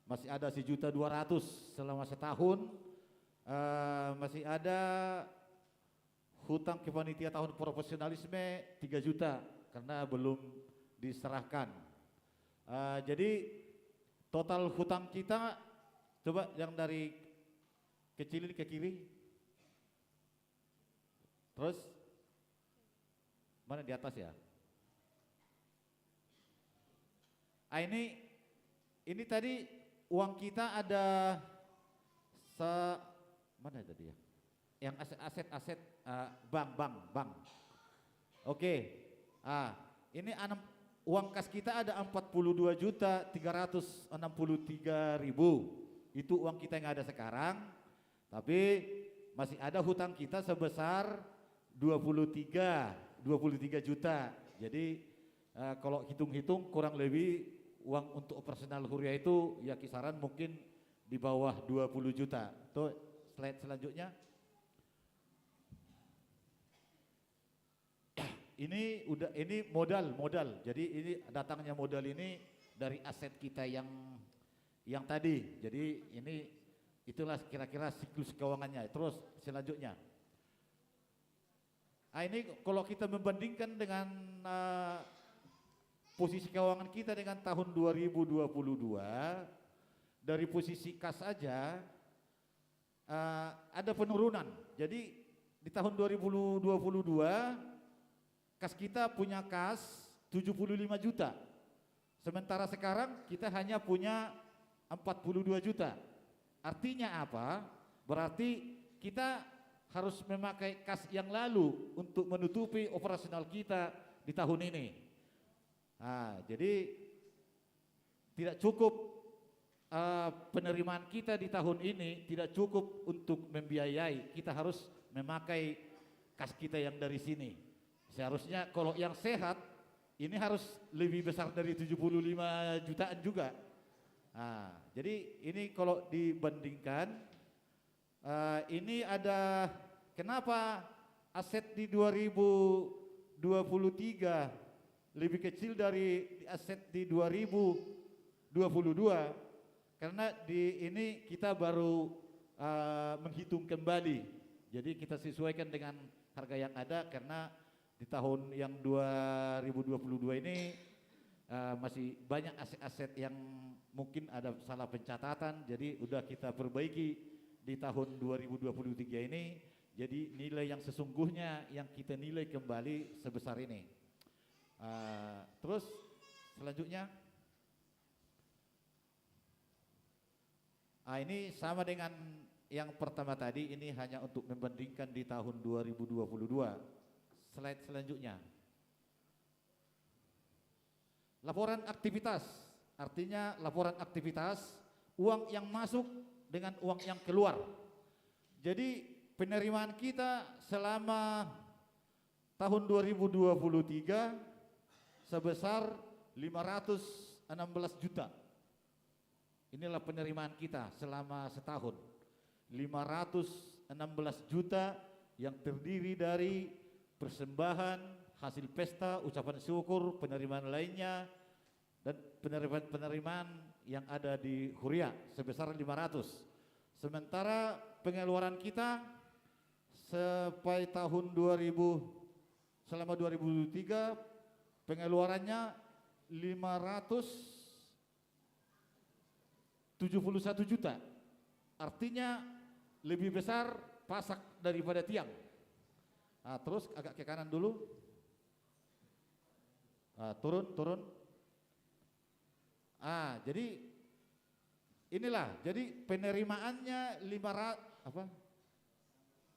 masih ada sejuta dua ratus selama setahun. Eh, masih ada hutang ke panitia tahun profesionalisme tiga juta karena belum diserahkan. Eh, jadi total hutang kita, coba yang dari kecilin ke kiri. Terus mana di atas ya? Ah, ini, ini tadi uang kita ada se-, mana tadi ya? Yang aset, aset, aset, eh, bank, bank, bank. Oke. Ah, ini enam, uang kas kita ada empat puluh dua juta tiga ratus enam puluh tiga ribu. Itu uang kita yang ada sekarang. Tapi masih ada hutang kita sebesar dua puluh tiga, dua puluh tiga juta. Jadi, eh, kalau hitung-hitung kurang lebih uang untuk operasional Huria itu ya kisaran mungkin di bawah dua puluh juta. Tuh, slide selanjutnya. Ini udah, ini modal, modal. Jadi ini datangnya modal ini dari aset kita yang, yang tadi. Jadi ini itulah kira-kira siklus keuangannya. Terus selanjutnya. Ah, ini kalau kita membandingkan dengan, eh, posisi keuangan kita dengan tahun dua ribu dua puluh dua, dari posisi kas aja, eh, ada penurunan. Jadi di tahun dua ribu dua puluh dua, kas kita punya kas tujuh puluh lima juta. Sementara sekarang kita hanya punya empat puluh dua juta. Artinya apa? Berarti kita harus memakai kas yang lalu untuk menutupi operasional kita di tahun ini. Nah, jadi tidak cukup, eh, penerimaan kita di tahun ini tidak cukup untuk membiayai. Kita harus memakai kas kita yang dari sini. Seharusnya kalau yang sehat, ini harus lebih besar dari tujuh puluh lima jutaan juga. Nah, jadi ini kalau dibandingkan, eh, ini ada kenapa aset di dua ribu dua puluh tiga lebih kecil dari aset di dua ribu dua puluh dua. Karena di ini kita baru, eh, menghitung kembali. Jadi kita sesuaikan dengan harga yang ada karena di tahun yang dua ribu dua puluh dua ini, eh, masih banyak aset-aset yang mungkin ada salah pencatatan, jadi udah kita perbaiki di tahun dua ribu dua puluh tiga ini. Jadi nilai yang sesungguhnya yang kita nilai kembali sebesar ini. Eh, terus selanjutnya, ah, ini sama dengan yang pertama tadi, ini hanya untuk membandingkan di tahun dua ribu dua puluh dua. Slide selanjutnya. Laporan aktivitas, artinya laporan aktivitas uang yang masuk dengan uang yang keluar. Jadi penerimaan kita selama tahun dua ribu dua puluh tiga sebesar lima ratus enam belas juta. Inilah penerimaan kita selama setahun. Lima ratus enam belas juta yang terdiri dari persembahan hasil pesta, ucapan syukur, penerimaan lainnya, dan penerimaan-penerimaan yang ada di Huria sebesar lima ratus. Sementara pengeluaran kita sampai tahun dua ribu, selama dua ribu tiga, pengeluarannya lima ratus tujuh puluh satu juta. Artinya lebih besar pasak daripada tiang. Ah, terus agak ke kanan dulu. Ah, turun, turun. Ah, jadi inilah, jadi penerimaannya lima ratus, apa?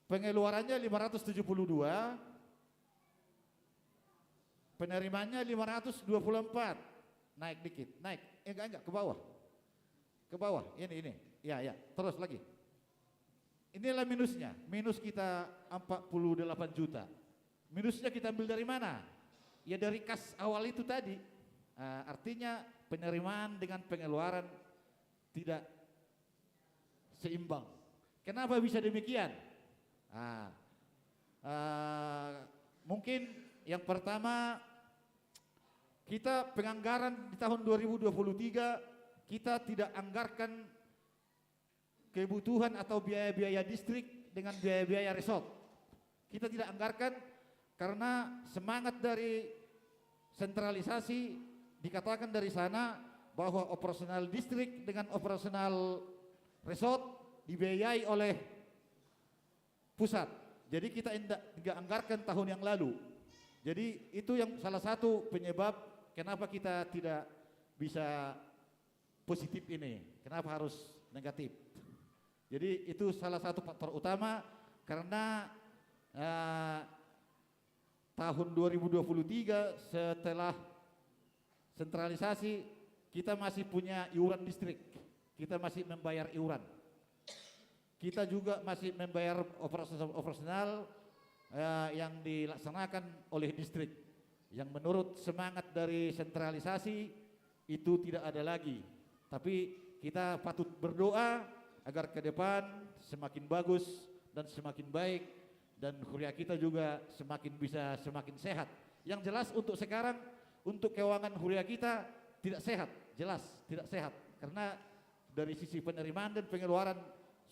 Pengeluarannya lima ratus tujuh puluh dua, penerimaannya lima ratus dua puluh empat. Naik dikit, naik. Eh, enggak, enggak, ke bawah. Ke bawah, ini, ini. Ya, ya, terus lagi. Inilah minusnya, minus kita empat puluh delapan juta. Minusnya kita ambil dari mana? Ya, dari kas awal itu tadi. Ah, artinya penerimaan dengan pengeluaran tidak seimbang. Kenapa bisa demikian? Ah, ah, mungkin yang pertama, kita penganggaran di tahun dua ribu dua puluh tiga, kita tidak anggarkan kebutuhan atau biaya-biaya distrik dengan biaya-biaya resort. Kita tidak anggarkan karena semangat dari sentralisasi dikatakan dari sana bahwa operasional distrik dengan operasional resort dibiayai oleh pusat. Jadi kita indak, nggak anggarkan tahun yang lalu. Jadi itu yang salah satu penyebab kenapa kita tidak bisa positif ini, kenapa harus negatif. Jadi itu salah satu faktor utama karena, eh, tahun dua ribu dua puluh tiga setelah sentralisasi, kita masih punya iuran distrik, kita masih membayar iuran. Kita juga masih membayar operasional, operasional, eh, yang dilaksanakan oleh distrik. Yang menurut semangat dari sentralisasi itu tidak ada lagi. Tapi kita patut berdoa agar ke depan semakin bagus dan semakin baik dan huria kita juga semakin bisa semakin sehat. Yang jelas untuk sekarang, untuk keuangan huria kita tidak sehat, jelas tidak sehat. Karena dari sisi penerimaan dan pengeluaran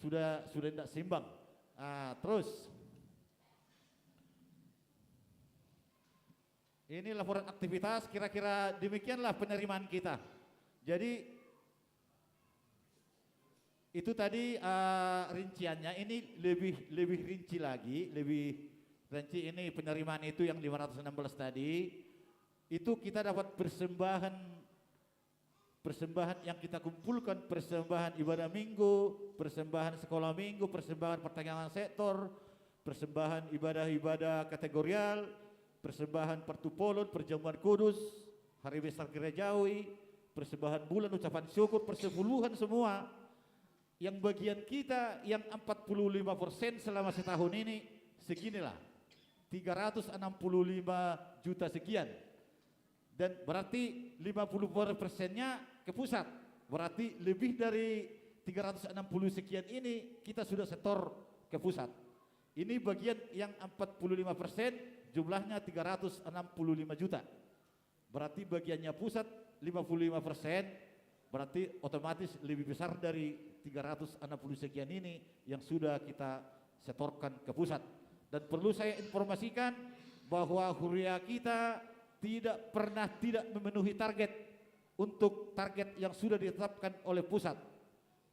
sudah, sudah tidak seimbang. Ah, terus, ini laporan aktivitas, kira-kira demikianlah penerimaan kita. Jadi, itu tadi, eh, rinciannya, ini lebih, lebih rinci lagi, lebih rinci ini penerimaan itu yang lima ratus enam belas tadi. Itu kita dapat persembahan, persembahan yang kita kumpulkan, persembahan ibadah minggu, persembahan sekolah minggu, persembahan perdagangan sektor, persembahan ibadah-ibadah kategorial, persembahan partupolon, perjamuan kudus, hari besar gerejawi, persembahan bulan, ucapan syukur, persepuluhan semua. Yang bagian kita yang empat puluh lima persen selama setahun ini seginilah, tiga ratus enam puluh lima juta sekian. Dan berarti lima puluh persennya ke pusat. Berarti lebih dari tiga ratus enam puluh sekian ini kita sudah setor ke pusat. Ini bagian yang empat puluh lima persen, jumlahnya tiga ratus enam puluh lima juta. Berarti bagiannya pusat lima puluh lima persen, Berarti otomatis lebih besar dari tiga ratus enam puluh sekian ini yang sudah kita setorkan ke pusat. Dan perlu saya informasikan bahwa Huria kita tidak pernah tidak memenuhi target untuk target yang sudah ditetapkan oleh pusat,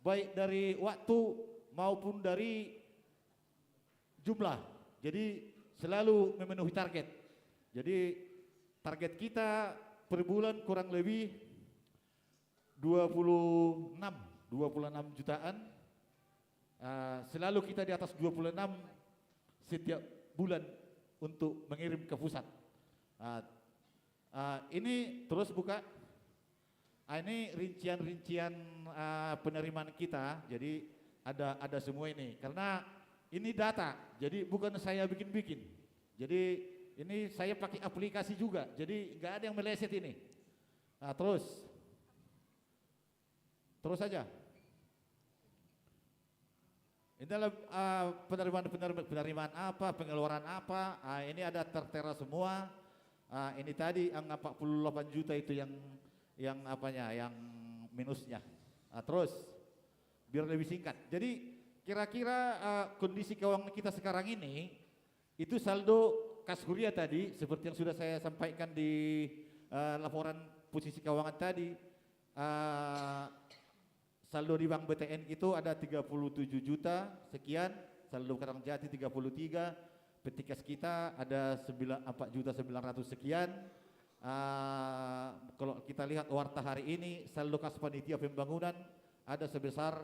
baik dari waktu maupun dari jumlah. Jadi selalu memenuhi target. Jadi target kita per bulan kurang lebih dua puluh enam, dua puluh enam jutaan. Ah, selalu kita di atas dua puluh enam setiap bulan untuk mengirim ke pusat. Ah, ah, ini terus buka. Ah, ini rincian-rincian, ah, penerimaan kita. Jadi ada ada semua ini. Karena ini data. Jadi bukan saya bikin-bikin. Jadi ini saya pakai aplikasi juga. Jadi nggak ada yang meleset ini. Ah, terus. Terus saja. Ini adalah, ah, penerimaan, penerima-, penerimaan apa, pengeluaran apa. Ah, ini ada tertera semua. Ah, ini tadi yang empat puluh delapan juta itu yang, yang apanya, yang minusnya. Ah, terus, biar lebih singkat. Jadi kira-kira, ah, kondisi keuangan kita sekarang ini, itu saldo kas Huria tadi, seperti yang sudah saya sampaikan di, eh, laporan posisi keuangan tadi, eh, saldo di bank B T N itu ada tiga puluh tujuh juta sekian, saldo Kranjati tiga puluh tiga, peti kas kita ada sembilan, empat juta sembilan ratus sekian. Eh, kalau kita lihat warta hari ini, saldo kas panitia pembangunan ada sebesar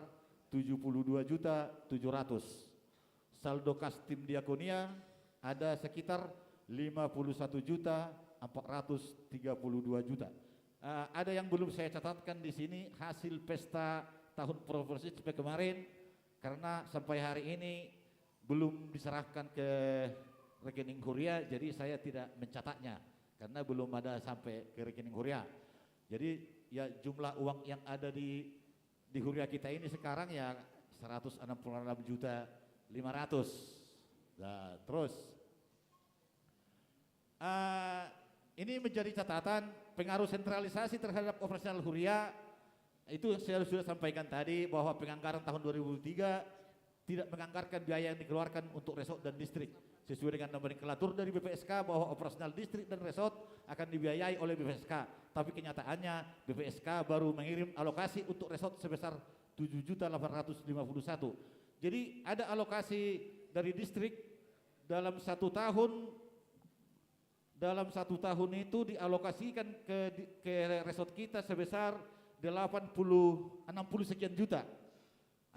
tujuh puluh dua juta tujuh ratus. Saldo kas tim diakonia ada sekitar lima puluh satu juta empat ratus tiga puluh dua juta. Eh, ada yang belum saya catatkan di sini, hasil pesta tahun provinsi C P kemarin, karena sampai hari ini belum diserahkan ke rekening Huria, jadi saya tidak mencatatnya karena belum ada sampai ke rekening Huria. Jadi ya, jumlah uang yang ada di di Huria kita ini sekarang ya seratus enam puluh enam juta lima ratus. Nah, terus, eh, ini menjadi catatan, pengaruh sentralisasi terhadap operasional Huria itu saya sudah sampaikan tadi, bahwa penganggaran tahun dua ribu tiga tidak menganggarkan biaya yang dikeluarkan untuk resort dan distrik. Sesuai dengan nomenklatur dari B P S K bahwa operasional distrik dan resort akan dibiayai oleh B P S K. Tapi kenyataannya B P S K baru mengirim alokasi untuk resort sebesar tujuh juta delapan ratus lima puluh satu. Jadi ada alokasi dari distrik dalam satu tahun, dalam satu tahun itu dialokasikan ke, ke resort kita sebesar delapan puluh, enam puluh sekian juta.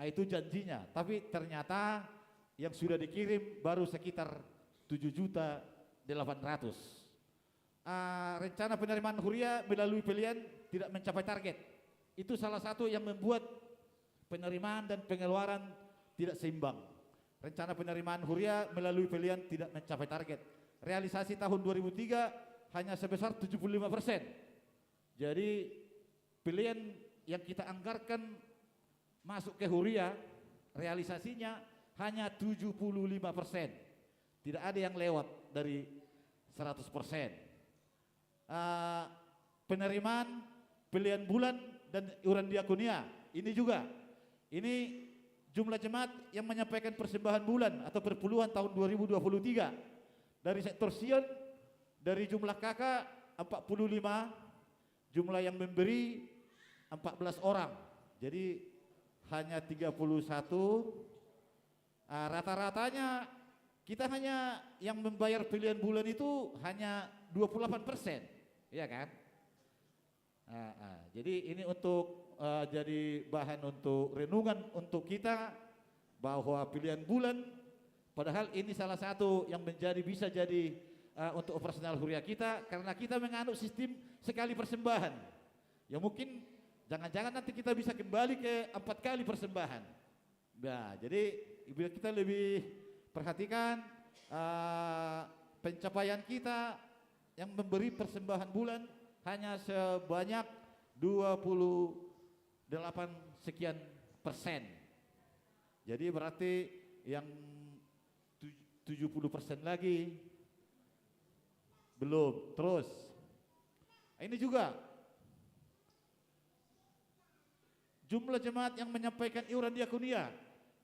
Ah, itu janjinya. Tapi ternyata yang sudah dikirim baru sekitar tujuh juta delapan ratus. Ah, rencana penerimaan Huria melalui pelean tidak mencapai target. Itu salah satu yang membuat penerimaan dan pengeluaran tidak seimbang. Rencana penerimaan Huria melalui pelean tidak mencapai target. Realisasi tahun dua ribu tiga hanya sebesar tujuh puluh lima persen. Jadi pelean yang kita anggarkan masuk ke Huria, realisasinya hanya tujuh puluh lima persen. Tidak ada yang lewat dari seratus persen. Eh, penerimaan pelean bulan dan iuran diakonia. Ini juga. Ini jumlah jemaat yang menyampaikan persembahan bulan atau perpuluhan tahun dua ribu dua puluh tiga. Dari sektor Sion, dari jumlah K K empat puluh lima, jumlah yang memberi empat belas orang. Jadi hanya tiga puluh satu. Ah, rata-ratanya kita hanya yang membayar pelean bulan itu hanya dua puluh delapan persen, ya kan? Ah, ah. Jadi ini untuk, eh, jadi bahan untuk renungan untuk kita, bahwa pelean bulan, padahal ini salah satu yang menjadi, bisa jadi, eh, untuk operasional Huria kita, karena kita menganut sistem sekali persembahan. Ya mungkin jangan-jangan nanti kita bisa kembali ke empat kali persembahan. Nah, jadi bila kita lebih perhatikan, eh, pencapaian kita yang memberi persembahan bulan hanya sebanyak dua puluh delapan sekian persen. Jadi berarti yang tuj-, tujuh puluh persen lagi belum. Terus, ini juga Jumlah jemaat yang menyampaikan iuran diakonia.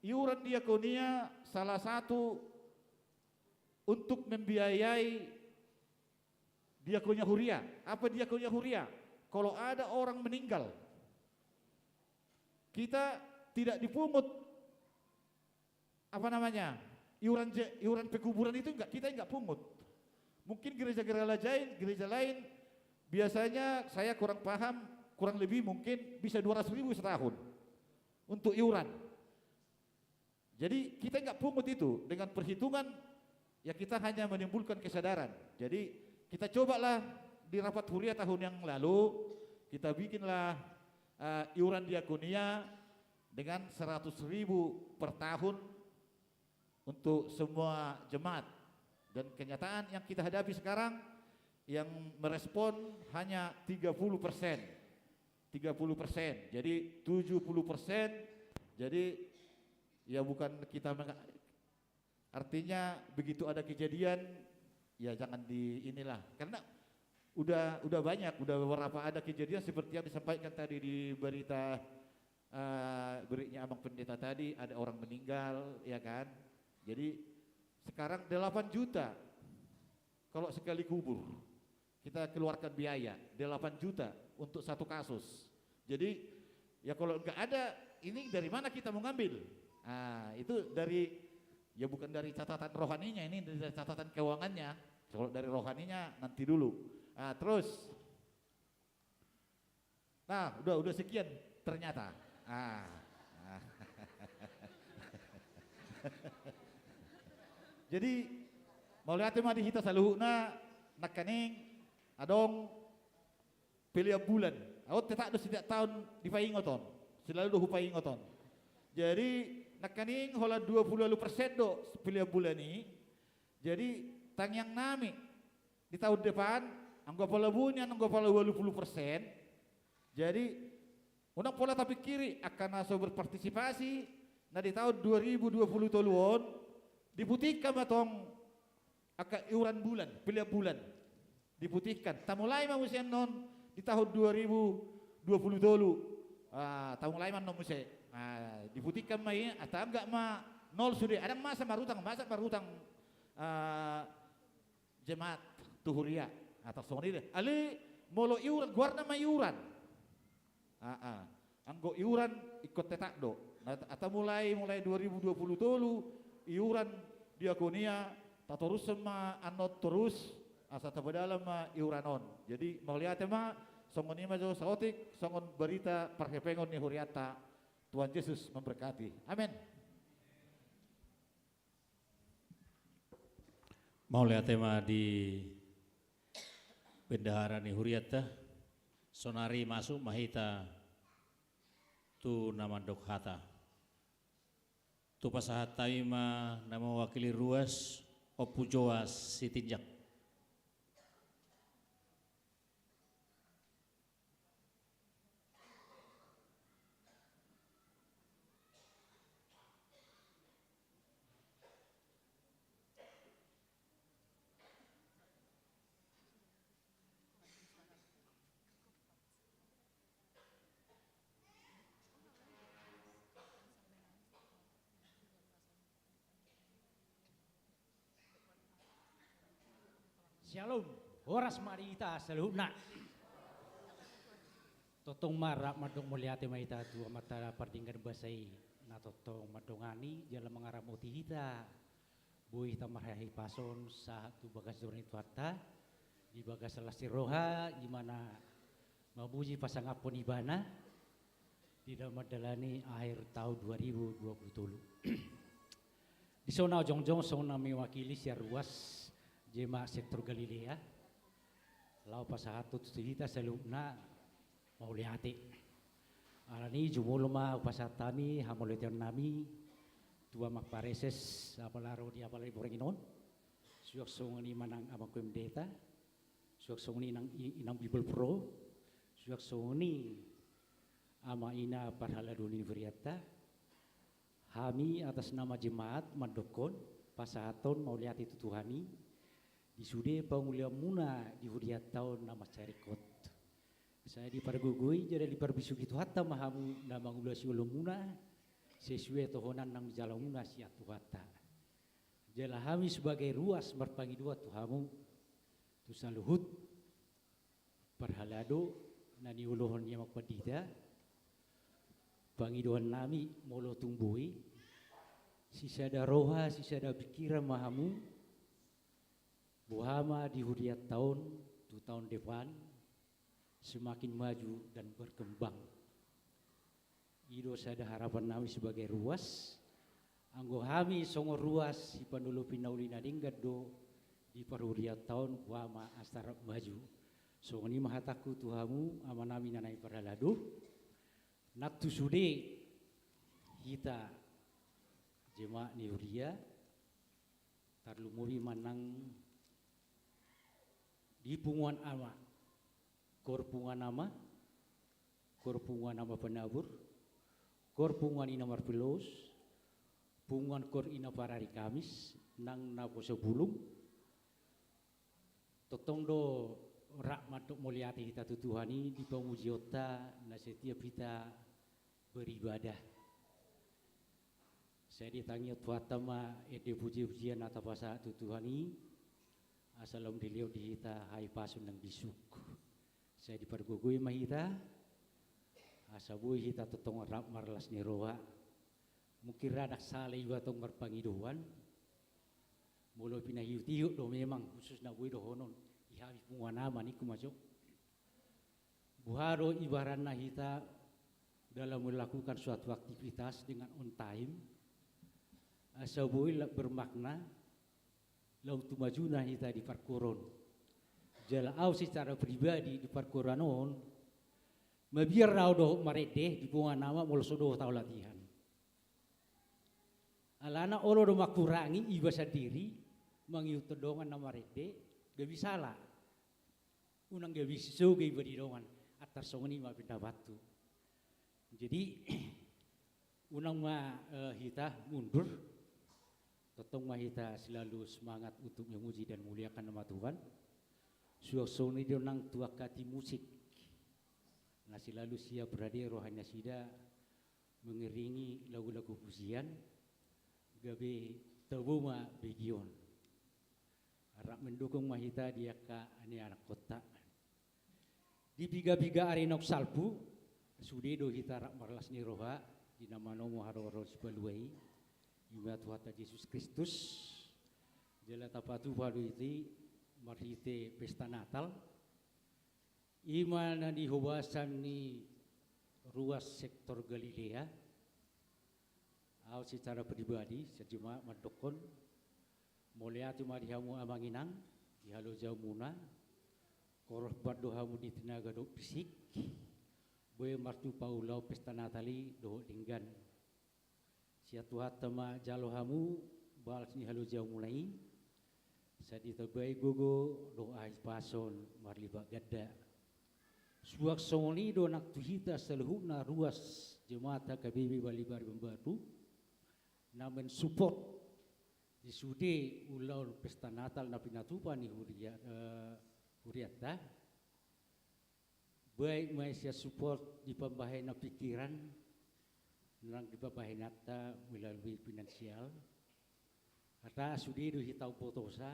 Iuran diakonia salah satu untuk membiayai diakonia huria. Apa diakonia huria? Kalau ada orang meninggal, kita tidak dipungut, apa namanya, iuran je-, iuran pekuburan itu enggak, kita enggak pungut. Mungkin gereja-gereja lain, gereja lain, biasanya saya kurang paham, kurang lebih mungkin bisa dua ratus ribu setahun untuk iuran. Jadi kita enggak pungut itu, dengan perhitungan, ya, kita hanya menimbulkan kesadaran. Jadi kita cobalah di rapat huria tahun yang lalu, kita bikinlah, eh, iuran diakonia dengan seratus ribu per tahun untuk semua jemaat. Dan kenyataan yang kita hadapi sekarang, yang merespon hanya tiga puluh persen. Tiga puluh persen. Jadi tujuh puluh persen. Jadi, ya, bukan kita menga-, artinya begitu ada kejadian, ya, jangan di inilah. Karena udah, udah banyak, udah beberapa ada kejadian seperti yang disampaikan tadi di berita, eh, beriknya Abang Pendeta tadi, ada orang meninggal, ya kan? Jadi sekarang delapan juta kalau sekali kubur, kita keluarkan biaya delapan juta untuk satu kasus. Jadi, ya, kalau nggak ada, ini dari mana kita mau ngambil? Ah, itu dari, ya, bukan dari catatan rohaninya, ini dari catatan keuangannya. Kalau dari rohaninya nanti dulu. Ah, terus, nah, udah, udah sekian ternyata. Ah. Ah. Jadi, mauliate ma di hita saluhutna, nangkaning adong pelean bulan. Aut tetak do setiap tahun dipaingot on. Selalu do hupaingot on. Jadi, nangkaning holan dua puluh ualu persen do pelean bulan i. Jadi, tangiang nami di tahun depan, anggo apala buni, anggo apala ualu pulu persen. Jadi, unang pola tapingkiri angka na so berpartisipasi, na di tahun dua ribu dua puluh tolu on, diputihkan ma tong angka iuran bulan, pelean bulan. Diputihkan. Tamulai ma muse annon di tahun dua ribu dua puluh tolu. Ah, tamulai ma annon muse. Ah, diputihkan ma i, ata anggo ma nol sude. Adong masa marutang, masa marutang, ah, jemaat tu huria. Atau songon i do. Alai molo iuran, goarna ma iuran. Ah, ah. Anggo iuran ingkon tetak do. Nah, ata mulai, mulai dua ribu dua puluh tolu, iuran diakonia, tatorushon ma annon torus, asa tapadalan ma iuran on. Jadi, mauliate ma, songon i ma jo saotik, songon barita parhepengon ni hurianta. Tuhan Yesus memberkati. Amin. Mauliate ma di bendahara ni hurianta. Sonari masuk ma hita tu na mandok hata. Tu pasahat hami ma na mewakili ruas, Ompu Joas Sitinjak. Syalom, horas ma di hita saluhutna. Tongtong ma rap mandok mauliate ma hita tu Amanta Pardenggan Basa i, na tongtong mandongani jala mangaramoti hita. Boi hita marhahipason sahat tu bagas joro ni Tuhanta, di bagas las ni roha, di mana mamuji pasangaphon Ibana, di dalam mandalani akhir tahun dua ribu dua puluh tolu. Di son ahu jongjong songon na mewakili sian ruas jemaat sektor Galilea, laho pasahathon tu hita saluhutna mauliate. Alani i jumolo ma hupasahat hami hamauliateon nami tu amang pareses, apala ro di apala di borngin on, suang songon i ma nang amang pendeta, suang songon i nang i-, inang bibelvrouw, suang songon i ama ina parhalado ni hurianta. Hami atas nama jemaat mandokkon pasahathon mauliate tu Tuhan i di sude pangulianmuna di hurianta on na mansai ringkot. Sai dipargogoi jala diparbisuhi Tuhanta ma hamu na mangulahon ulaonmuna sesuai tohonan na manjalamuna sian Tuhanta. Jala hami sebagai ruas marpangidoan tu hamu, tu saluhut parhalado na niulohon ni amang pandita, pangidoan nami molo tung boi, sisada roha, sisada pikiran ma hamu, boha ma di hurianta on tu taon depan, semakin maju dan berkembang. I do sada harapan nami sebagai ruas. Anggo hami songon ruas sipanolopi na uli na denggan do di parhurianta on, boha ma asa rap maju. Songon i ma hatangku tu hamu ama nami na naeng parhalado. Nang tu sude hita jemaat ni huria, tarlumobi ma nang di punguan ama, kor punguan ama, kor punguan ama panabur, kor punguan ina marpilus, punguan kor ina parari Kamis, nang naposo bulung. Tongtong do rap mandok mauliate hita tu Tuhan i di pamujionta na setiap hita beribadah. Sai ditangihon Tuhanta ma ende pujipujian na tapasahat tu Tuhan i, asa lam dilehon di hita hahipason nang bisuk. Sai dipargogoi ma hita, asa boi hita tongtong rap marlas ni roha. Mungkin rada sala iba tong marpangidoan, molo pinaihutihut do memang khusus na boi dohonon, i hami punguan ama ningku ma jo. Boha do ibaratna hita dalam melakukan suatu aktivitas dengan on time, asa boi la bermakna, laho tu majuna hita di parkoron. Jala au secara pribadi di parkoron on, mabiar au dohot marende di punguan ama molo so dohot au latihan. Alana olo do mangkurangi iba sandiri mangihuthon dongan na marende, gabe sala. Unang gabe sisogei iba di dongan, antar songon i ma pendapatku. Jadi unang ma, eh, hita mundur, tongtong ma hita selalu semangat untuk memuji dan memuliakan nama Tuhan. Suang songon i do nang tu angka tim musik na selalu siap rade roha nasida mengiringi lagu-lagu pujian, gabe tabo ma begeon. Rap mendukung ma hita di angka ni anakkonta. Di piga-piga ari naung salpu, sude do hita rap marlas ni roha di na manomu haroro sipalua i, i ma Tuhanta Jesus Kristus. Jala tapatupa do i marhite pesta Natal. I ma na nihobasan ni ruas sektor Galilea. Au secara pribadi, sian jemaat mandokkon, mauliate ma di hamu amang inang, di halojaonmuna, kor hombar do hamu di tenaga dohot fisik, boi martupa ulaon pesta Natal i dohot denggan. Sian Tuhanta ma jalo hamu balas ni halojaonmuna i, sai ditambai gogo dohot hahipason marlipat ganda. Suang songon i do nang tu hita saluhutna ruas jemaat H K B P Balibari Bambaru na mensupport di sude ulaon pesta Natal na pinatupa ni huria, eh, hurianta. Baik ma i sian support di pambahenan pikiran, nang di pambahenanta melalui finansial. Ata sude do hita umbotosa,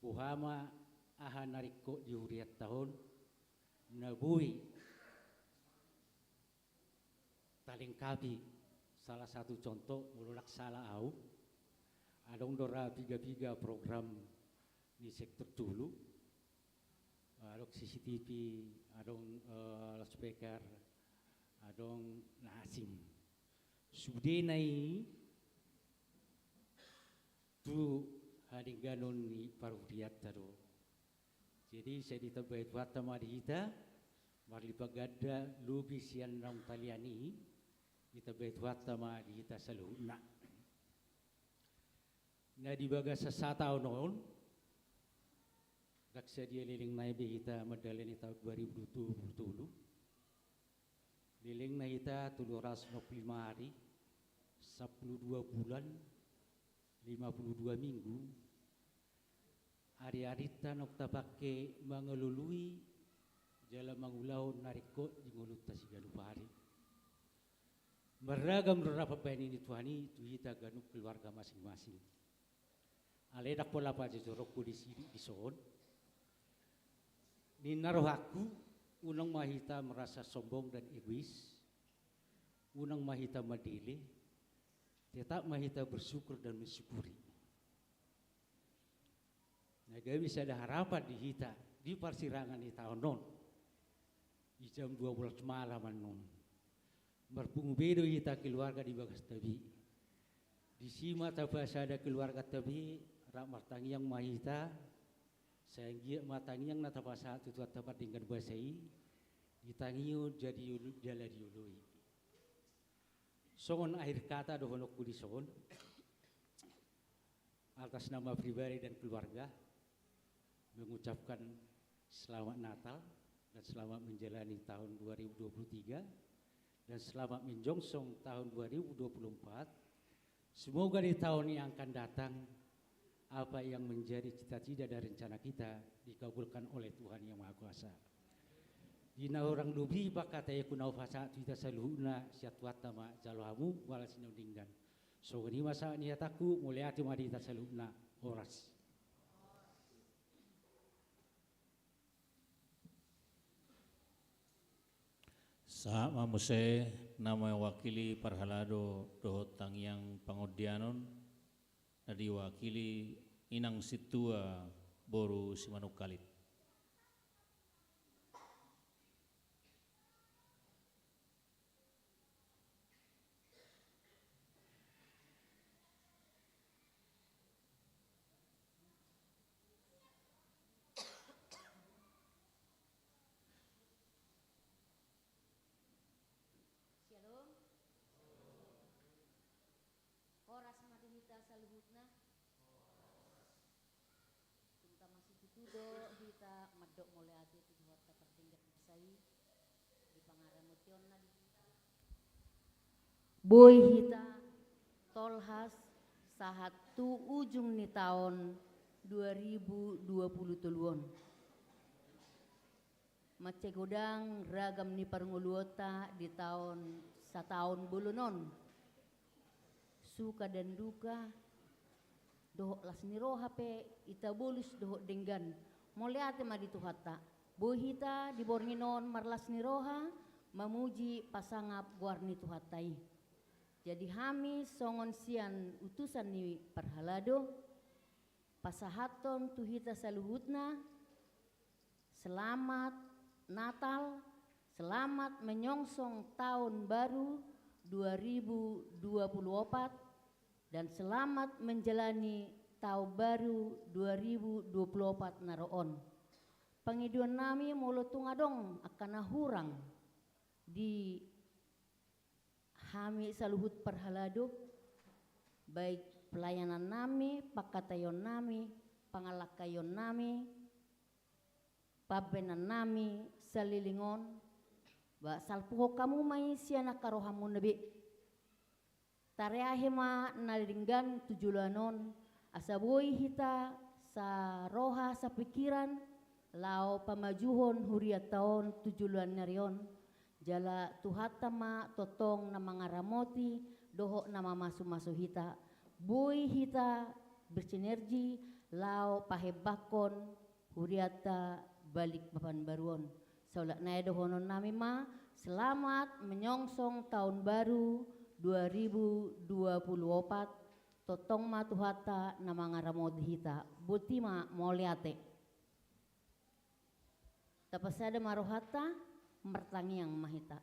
boha ma aha na ringkot di hurianta on, na boi talengkapi. Salah satu contoh, molo ndang sala au, adong do ra piga-piga program ni sektor tolu, adong C C T V, adong, eh, loudspeaker, adong na asing. Sudena i tu hadengganon ni parhurianta do. Jadi, sai ditambai Tuhanta ma di hita, marlipat ganda lobi sian naung talian i, ditambai Tuhanta ma di hita saluhutna. Na di bagasan sataon on, ndang sadia lelengna be hita mandalani taon dua ribu dua puluh tolu. Lelengna hita tolu ratus enam puluh lima hari, sampulu dua bulan, lima puluh dua minggu, ari-arinta naung tapangke mangalului jala mangulahon na ringkot di ngolunta siganup ari. Marragam do na pambahen ni Tuhan i tu hita ganup keluarga masing-masing. Alai ndang pola pajojoronku di sini, di son. Ninna rohangku, unang ma hita merasa sombong dan egois, unang ma hita madele, tetap ma hita bersyukur dan mensyukuri. Na gabe sada harapan di hita di parsirangan ni taon on, di jam dua belas malam annon. Marpungu be do hita keluarga di bagasta be. Disi ma tapasada keluarganta be, rap martangiang ma hita, sai anggiat ma tangiang na tapasahat tu Tuhanta pardenggan basa i ditangihon jala dioloi. Songon akhir kata dohononku di son, atas nama pribadi dan keluarga, mengucapkan selamat Natal dan selamat menjalani tahun dua ribu dua puluh tiga dan selamat menyongsong tahun dua ribu dua puluh empat. Semoga di tahun yang akan datang, apa yang menjadi cita-cita dan rencana kita dikabulkan oleh Tuhan Yang Maha Kuasa. Di na hurang lobi pangkataion na hupasahat tu hita saluhutna, sian Tuhanta ma jalo hamu, hualusi na undenggan. Songon i ma sahat ni hatangku, mauliate ma di hita saluhutna, horas. Sahat ma muse na mewakili parhalado dohot tangiang pangondianon, na diwakili Inang Sintua boru Simanungkalit. Syalom. Horas ma di hita saluhutna. Tung tama situtu do hita mandok mauliate tu Tuhanta pardenggan basa i di pangaramotionna di hita. Boi hita tolhas sahat tu ujung ni taon dua ribu dua puluh tolu on. Mansai godang ragam ni parngoluonta di taon, sataon bolon on. Suka dan duka, dohot las ni roha pe ita bolus dohot denggan. Mauliate ma di Tuhanta. Boi hita di borngin on marlas ni roha, mamuji pasangap goar ni Tuhanta i. Jadi hami songon sian utusan ni parhalado, pasahathon tu hita saluhutna, selamat Natal, selamat menyongsong tahun baru dua ribu dua puluh empat, dan selamat menjalani tahun baru dua ribu dua puluh empat na ro on. Pangidoan nami molo tung adong angka na hurang di hami saluhut parhalado, baik pelayanan nami, pangkataion nami, pangalangkaion nami, pambahenan nami saleleng on, ba salpuhon hamu ma i sian angka rohamuna be. Tareahe ma na denggan tu joloan on, asa boi hita saroha sapikiran, laho pamajuhon hurianta on tu joloan ni ari on, jala Tuhanta ma tongtong na mangaramoti dohot na mamasumasu hita. Boi hita bersinergi laho pahembangkon hurianta balik papan baru on. Saulak nai dohonon nami ma, selamat menyongsong tahun baru dua ribu dua puluh empat, tongtong ma Tuhanta na mangaramoti hita. Boti ma, mauliate. Tapasada ma rohanta, martangiang ma hita.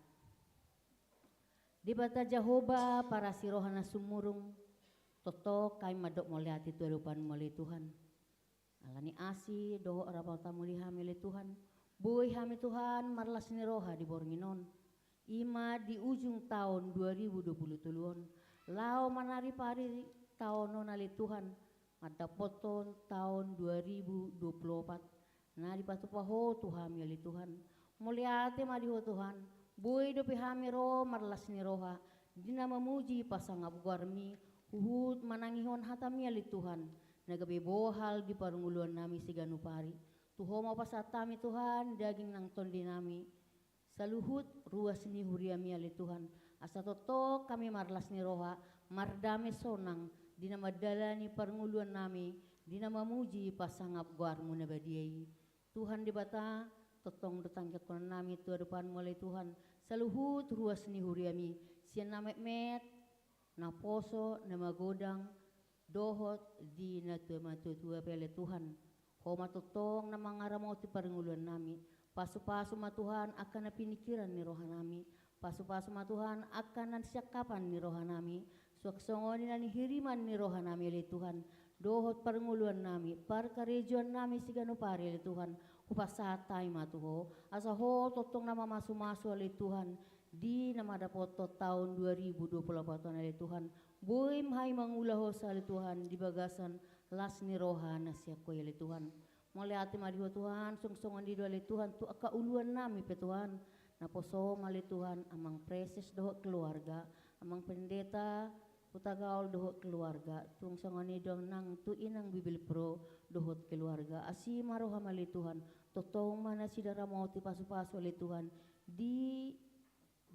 Debata Jahowa, parasi roha na sumurung, tongtong hami mandok mauliate tu adopanmu ale Tuhan. Ala ni asi dohot ramotanmu di hami ale Tuhan. Boi hami Tuhan marlas ni roha di borngin on. I ma di ujung taon dua ribu dua puluh tolu on. Laho manari pari taon on ale Tuhan. Mandapothon taon dua ribu dua puluh empat. Na dipatupa Ho tu hami ale Tuhan. Mauliate ma di Ho Tuhan. Boi dope hami ro marlas ni roha. Di na mamuji pasangap goarmi. Huhut manangihon hatami ale Tuhan. Na gabe bohal di parngoluan nami siganup ari. Tu Ho ma hupasahat hami Tuhan, daging nang tondinami, saluhut ruas ni huriami ale Tuhan, asa tongtong hami marlas ni roha, mardame sonang, di na mandalani parngoluannami, di na mamuji pasangap goarmu na badia i. Tuhan Debata, tongtong do tangihononnami tu adopanmu ale Tuhan, saluhut ruas ni huriami, sian na metmet, naposo, na magodang, dohot di na tua, matuatua pe ale Tuhan. Ho ma tongtong na mangaramoti parngoluannami. Pasupasu ma Tuhan angka na piningkiran ni rohanami. Pasupasu ma Tuhan angka na siangkapan ni rohanami. Suang songon i na nihiriman ni rohanami ale Tuhan. Dohot parngoluannami, parkarejoannami siganup ari ale Tuhan. Hupasahat hami ma tu Ho. Asa Ho tongtong na mamasumasu ale Tuhan. Di na mandapothon taon dua ribu dua puluh empat on ale Tuhan. Boi ma hami mangula hosa ale Tuhan di bagasan las ni roha na sian Ho i ale Tuhan. Mauliate ma di Ho Tuhan, suang songon i do ale Tuhan tu angka uluannami pe Tuhan. Naposom ale Tuhan, Amang Praeses dohot keluarga, Amang Pendeta Hutagaol dohot keluarga, suang songon i do nang tu Inang Bibelvrouw dohot keluarga. Asi ma roham ale Tuhan, tongtong ma nasida ramoti pasupasu ale Tuhan. Di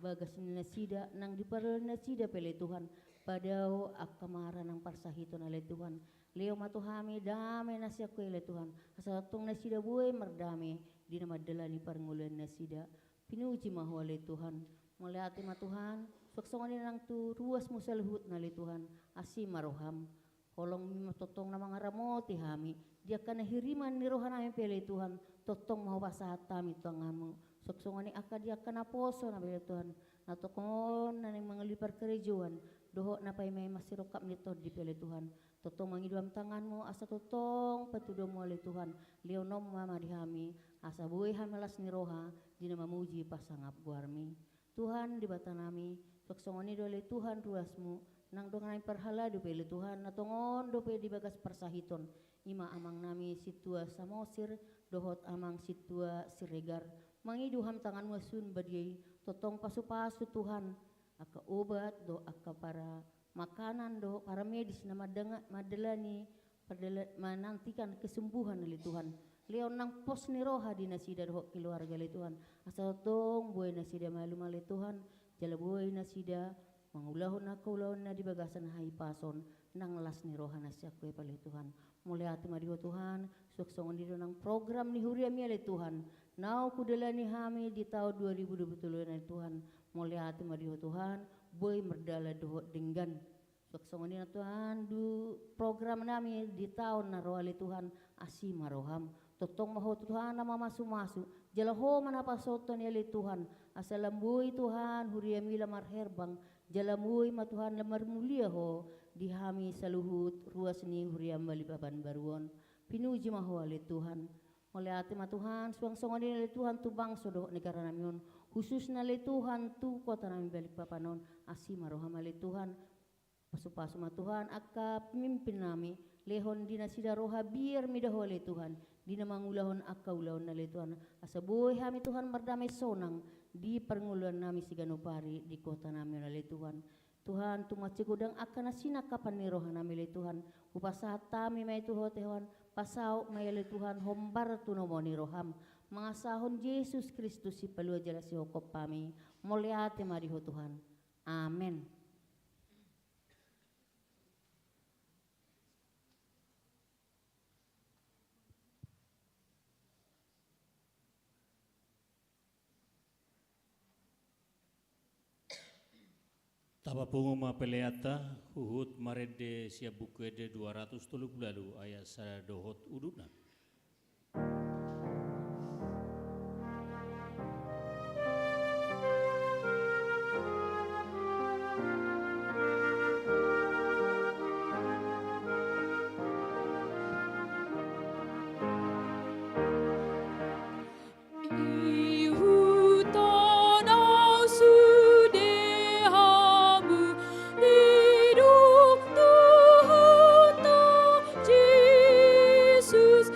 bagas ni nasida, nang di parngoluan nasida pe ale Tuhan, padao angka mara nang parsahiton ale Tuhan. Lehon ma tu hami dame na sian Ho i ale Tuhan, asa tongtong nasida boi mardame, di na mandalani parngoluan nasida. Pinuji ma Ho ale Tuhan. Mauliate ma Tuhan, suang songon i nang tu ruasmu saluhutna ale Tuhan, asi ma roham. Holong ma tongtong na mangaramoti hami, di angka na hiriman ni rohanami pe ale Tuhan, tongtong ma hupasahat hami tu tanganmu. Suang songon i angka di angka naposo nami ale Tuhan, na tongon na naeng manguli parkarejoan, dohot na paimaima sirongkap ni tondi pe ale Tuhan. Tongtong mangido hami tanganmu, asa tongtong patuduhonmu ale Tuhan, lehononmu ma di hami, asa boi hami las ni roha, di na mamuji pasangap goarmi. Tuhan Debatanami, suang songon i do ale Tuhan ruasmu, nang dongan nami parhalado pe ale Tuhan, na tongon dope di bagas parsahiton, i ma amangnami Sintua Samosir, dohot Amang Sintua Siregar, mangido hami tanganmu na sun badia i, tongtong pasupasu Tuhan, angka obat, dohot angka para makanan dohot para medis na mandanga-, mandalani, pardala-, menantikan kesembuhan ale Tuhan. Lehon nang pos ni roha di nasida dohot keluarga ale Tuhan. Asa tongtong boi nasida malum ale Tuhan. Jala boi nasida mangulahon angka ulaonna di bagasan hahipason nang las ni roha na sian Ho i pe ale Tuhan. Mauliate ma di Ho Tuhan, suang songon i do nang program ni huriami ale Tuhan. Naung hudalani hami di taon dua ribu dua puluh tolu ale Tuhan. Mauliate ma di Ho Tuhan, boi mardalan dohot denggan. Suang songon i nang Tuhan, di program nami di taon na ro ale Tuhan, asi ma roham. Tongtong ma Ho Tuhan na mamasumasu, jala Ho ma na pasahathon i ale Tuhan. Asa lam boi Tuhan, huriami lam marherbang, jala lam boi ma Tuhan lam marmulia Ho, di hami saluhut, ruas ni huriam Balikpapan baru on. Pinuji ma Ho ale Tuhan. Mauliate ma Tuhan, suang songon i ale Tuhan tu bangso dohot negara nami on. Khususna ale Tuhan tu kota nami Balikpapan on. Asi ma roham ale Tuhan. Pasupasu ma Tuhan, angka pemimpin nami, lehon di nasida roha biar mida Ho ale Tuhan, di na mangulahon angka ulaonna ale Tuhan, asa boi hami Tuhan mardame sonang, di parngoluan nami siganup ari, di kota nami on ale Tuhan. Tuhan, tu mansai godang angka na sinangkapan ni roha nami ale Tuhan, hupasahat hami ma i tu Ho Tuhan, pasaut ma i ale Tuhan, hombar tu lomo ni roham, mangasahon Jesus Kristus sipalua jala sihophop hami, mauliate ma di Ho Tuhan. Amen. Tapapungu ma peleanta, huhut marende sian Buku Ende dua ratus tolu pulu ualu ayat sada dohot udutna. Ihut on au sude hamu, didok Tuhanta Jesus,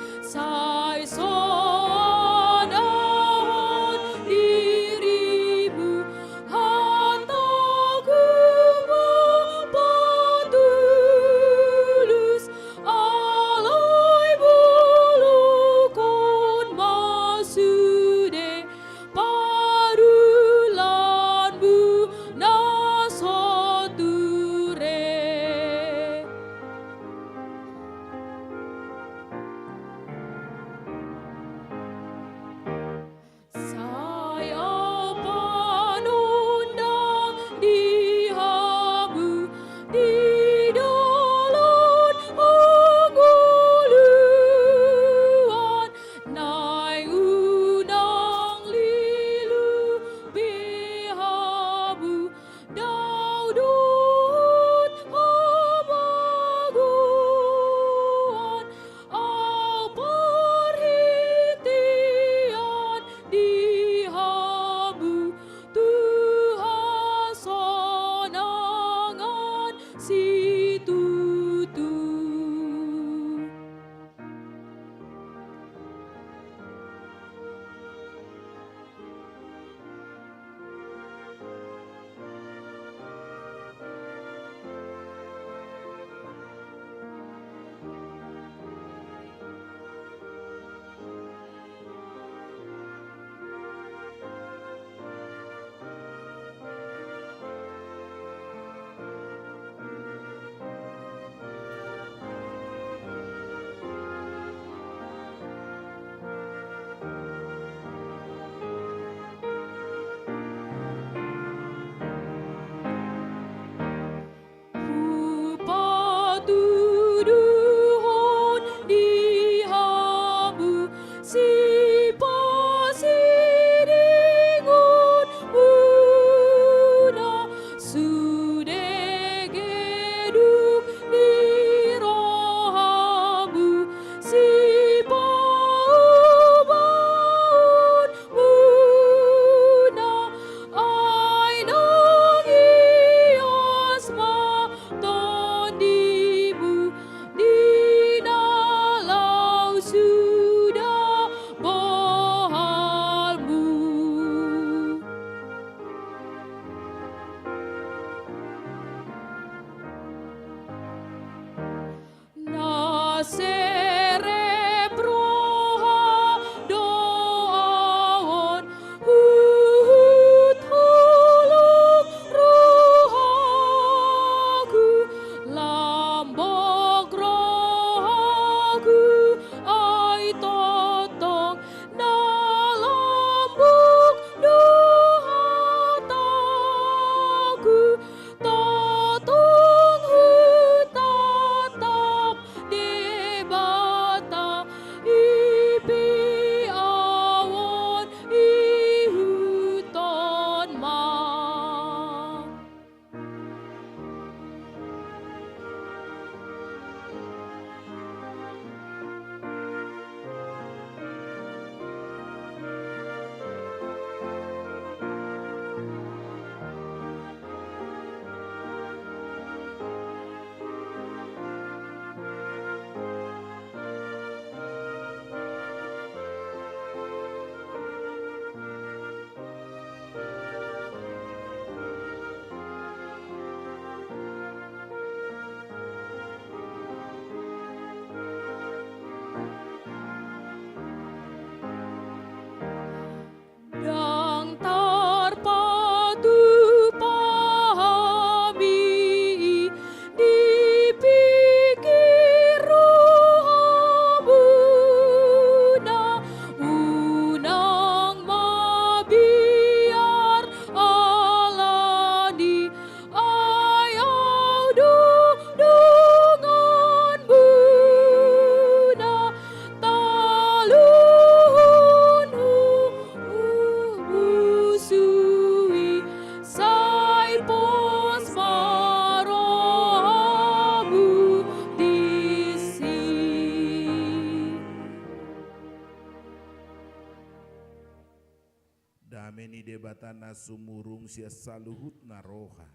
Debata na sumurung sian saluhutna roha,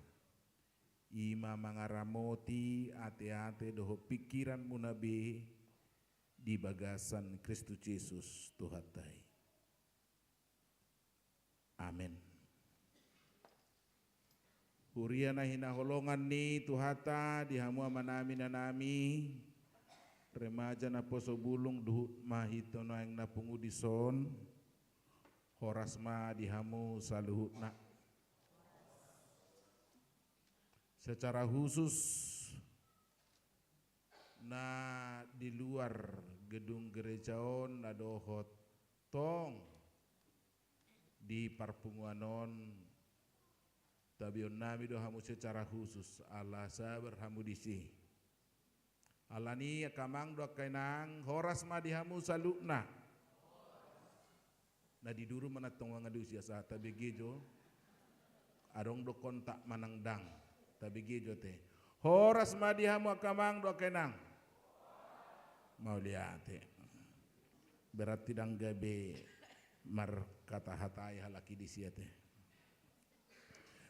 i ma mangaramoti ateate dohot pingkiranmuna be di bagasan Kristus Jesus Tuhanta i. Amen. Huria na hinaholongan ni Tuhanta, di hamu amanami, inanami, remaja naposo bulung dohot ma hita nuaeng na pungu dison, horas ma di hamu saluhutna. Secara khusus, na di luar gedung gereja on, na dohot tong di parpunguan on, tabeonnami do hamu secara khusus, ala sabar hamu disi. Alani i, angka amang dohot angka inang, horas ma di hamu saluhutna. Na di duru ma nantong mangalusi, asa tabege jo. Adong do kontak manang ndang. Tabege jo ate. Horas ma di hamu angka amang dohot angka inang. Mauliate. Berarti ndang gabe marhata-hatai halak i disi ate.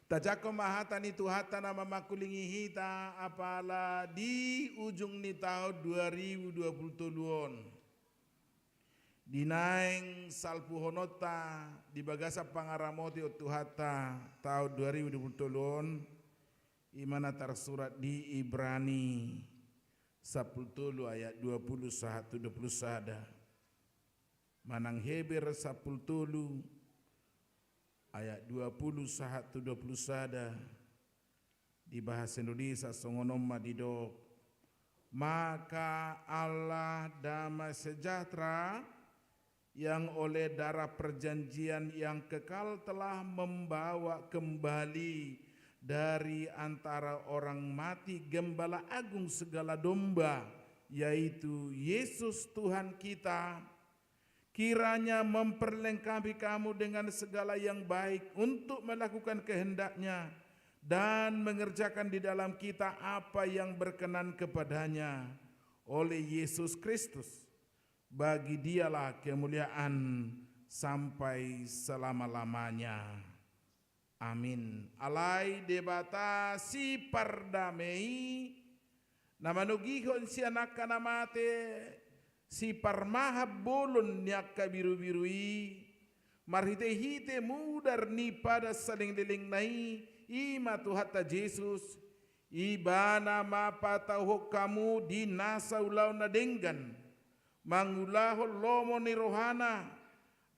Tajangkon ma hata ni Tuhanta na mamangkulingi hita apala di ujung ni taon dua ribu dua puluh tolu on. Di naeng salpuhononta di bagasan pangaramoti on Tuhanta taon dua ribu dua puluh tolu on, i ma na tarsurat di Ibrani sampulu tolu ayat dua puluh sahat tu dua puluh sada. Manang Heber sampulu tolu ayat dua puluh sahat tu dua puluh sada. Di bahasa Indonesia songon on ma didok: Maka Allah damai sejahtera yang oleh darah perjanjian yang kekal telah membawa kembali dari antara orang mati gembala agung segala domba, yaitu Yesus Tuhan kita, kiranya memperlengkapi kamu dengan segala yang baik untuk melakukan kehendak-Nya dan mengerjakan di dalam kita apa yang berkenan kepada-Nya. Oleh Yesus Kristus, bagi Dialah kemuliaan sampai selama-lamanya. Amin. Alai Debata sipardame i, na manogihon sian angka na mate, siparmahan bolon ni angka birubiru i, marhitehite mudar ni padan saleleng-lelengna i, i ma Tuhanta Jesus, Ibana ma patauhon hamu di nasa ulaon na denggan, mangulahon lomo ni rohana,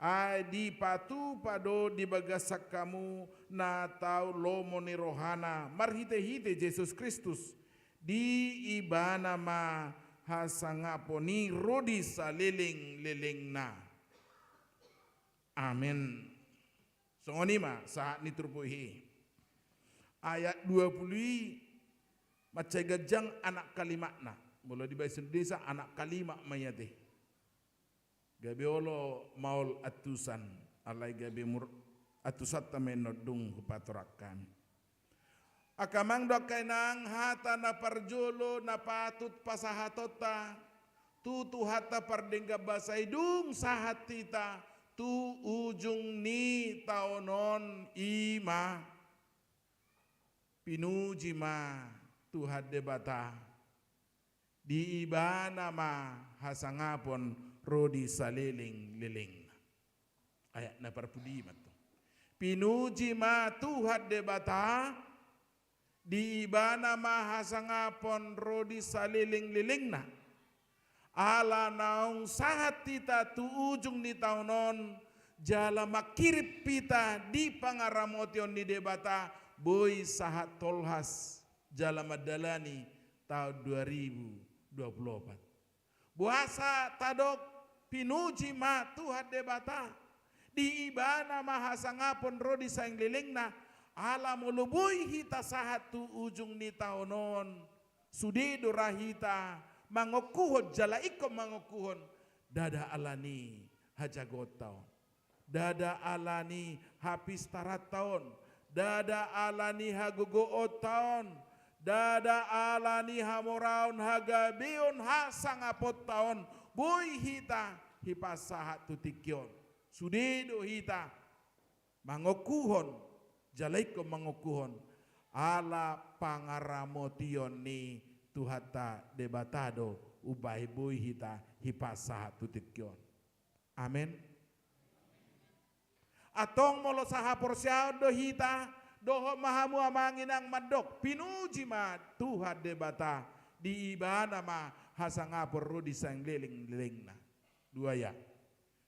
ai dipatupa do di bagasan hamu na tau lomo ni rohana marhitehite Jesus Kristus. Di Ibana ma hasangapon i ro di saleleng-lelengna. Amen. Songon i ma sahat ni turpuk i. Ayat dua puluh i mansai ganjang anak kalimatna. Molo di bahasa Indonesia anak kalimat ma i ate. Gabe olo maol antusan, alai gabe mur-, antusanta ma i na dung hupatorang hami. Angka amang dohot angka inang, hata na parjolo na patut pasahatonta tu Tuhanta pardenggan basa i dung sahat hita tu ujung ni taon on, i ma: Pinuji ma Tuhan Debata, di Ibana ma hasangapon ro di saleleng-lelengna. Ayat na parpudi ma tu: Pinuji ma Tuhan Debata, di Ibana ma hasangapon ro di saleleng-lelengna. Ala naung sahat hita tu ujung ni taon on, jala manghirim hita di pangaramotion ni Debata, boi sahat tolhas jala mandalani taon dua ribu dua puluh opat. Boasa tadok pinuji ma Tuhan Debata, di Ibana ma hasangapon ro di saleleng-lelengna? Ala molo boi hita sahat tu ujung ni taon on, sude do ra hita mangongkuhon jala ingkon mangongkuhon, ndada ala ni hajagoonta on, ndada ala ni hapistaranta on, ndada ala ni hagogoonta on, ndada ala ni hamoraon, hagabeon, hasangaponta on, boi hita hipasahat tu tingki on. Sude do hita Mangokuhon, jala ingkon mangokuhon, ala pangaramotion ni Tuhanta Debata do umbahen boi hita hipasahat tu tingki on. Amen. Antong molo sahaporseaon do hita, dohot ma hamu amang inang mandok, pinuji ma Tuhan Debata, di Ibana ma hasangapon ro di salelenglelengna. Dua ya.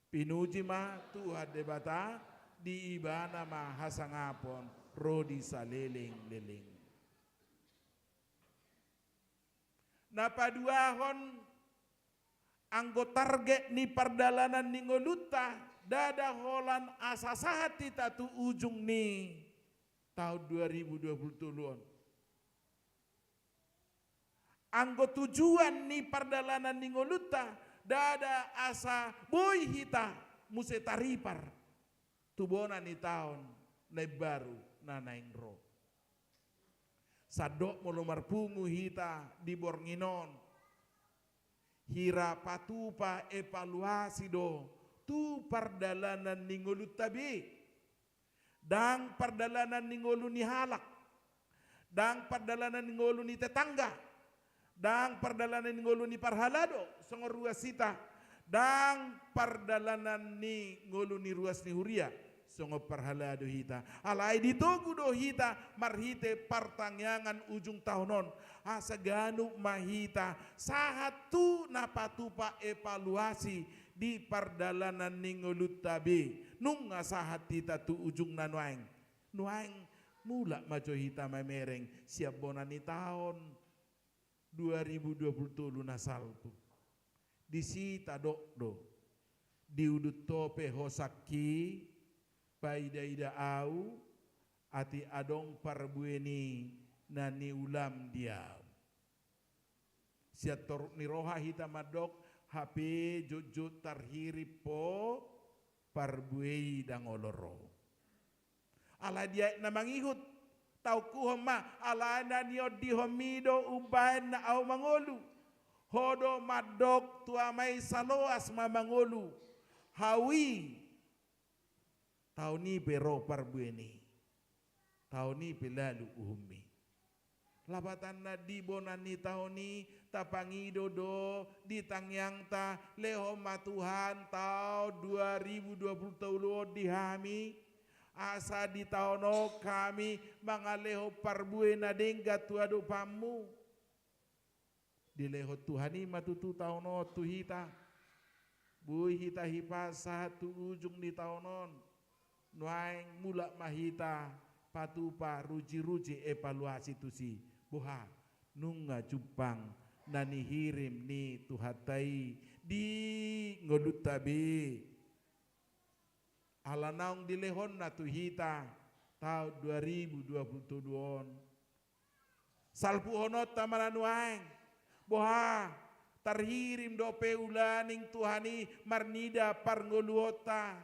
Pinuji ma Tuhan Debata, di Ibana ma hasangapon ro di salelenglelengna. Na paduahon, anggo target ni pardalanan ni ngolunta, ndada holan asa sahat hita tu ujung ni taon dua ribu dua puluh tolu on. Anggo tujuan ni pardalanan ni ngolunta, ndada asa boi hita muse taripar tu bona ni taon na imbaru na naeng ro. Sandok molo marpungu hita di borngin on, hira patupa evaluasi do tu pardalanan ni ngolunta be. Ndang pardalanan ni ngolu ni halak, ndang pardalanan ni ngolu ni tetangga, ndang pardalanan ni ngolu ni parhalado, songon ruas hita, ndang pardalanan ni ngolu ni ruas ni huria, songon parhalado hita. Alai ditogu do hita marhite partangiangan ujung taon on, asa ganup ma hita sahat tu na patupa evaluasi di pardalanan ni ngolunta be. Nunga sahat hita tu ujungna nuaeng. Nuaeng mulak ma jo hita mamereng sian bona ni taon dua ribu dua puluh tolu na salpu. Disi tadok do, di udut ho pe ho sangki, paidaida ahu, atik adong parbue ni na niulam di ahu. Sian toruk ni roha hita mandok, hape jotjot tarhirim ho parbue i ndang olo ro. Alai di ayat na mangihut, taokuhon ma, alai na niondihonmi do umbahen na ahu mangolu. Ho do mandok tu Ama i, saloas ma mangolu. Ahu i, taon i pe ro parbue ni, taon i pe lalu uhummi. Lapatanna di bona ni taon i, tapangido do di tangiangta, lehon ma Tuhan taon dua ribu dua puluh tolu on di hami, asa di taon on hami mangalehon parbue na denggan tu adopanmu. Dilehon Tuhan i ma tutu taon on tu hita. Boi hita hipas sahat tu ujung ni taon on. Nuaeng mulak ma hita patupa rujiruji evaluasi tusi. Boha, nunga jumpang na nihirim ni Tuhanta i di ngolunta be. Ala naung dilehonna tu hita taon dua ribu dua puluh tolu on. Salpuhononta ma na nuaeng. Boha, tarhirim dope ulaning Tuhan i marnida parngoluonta.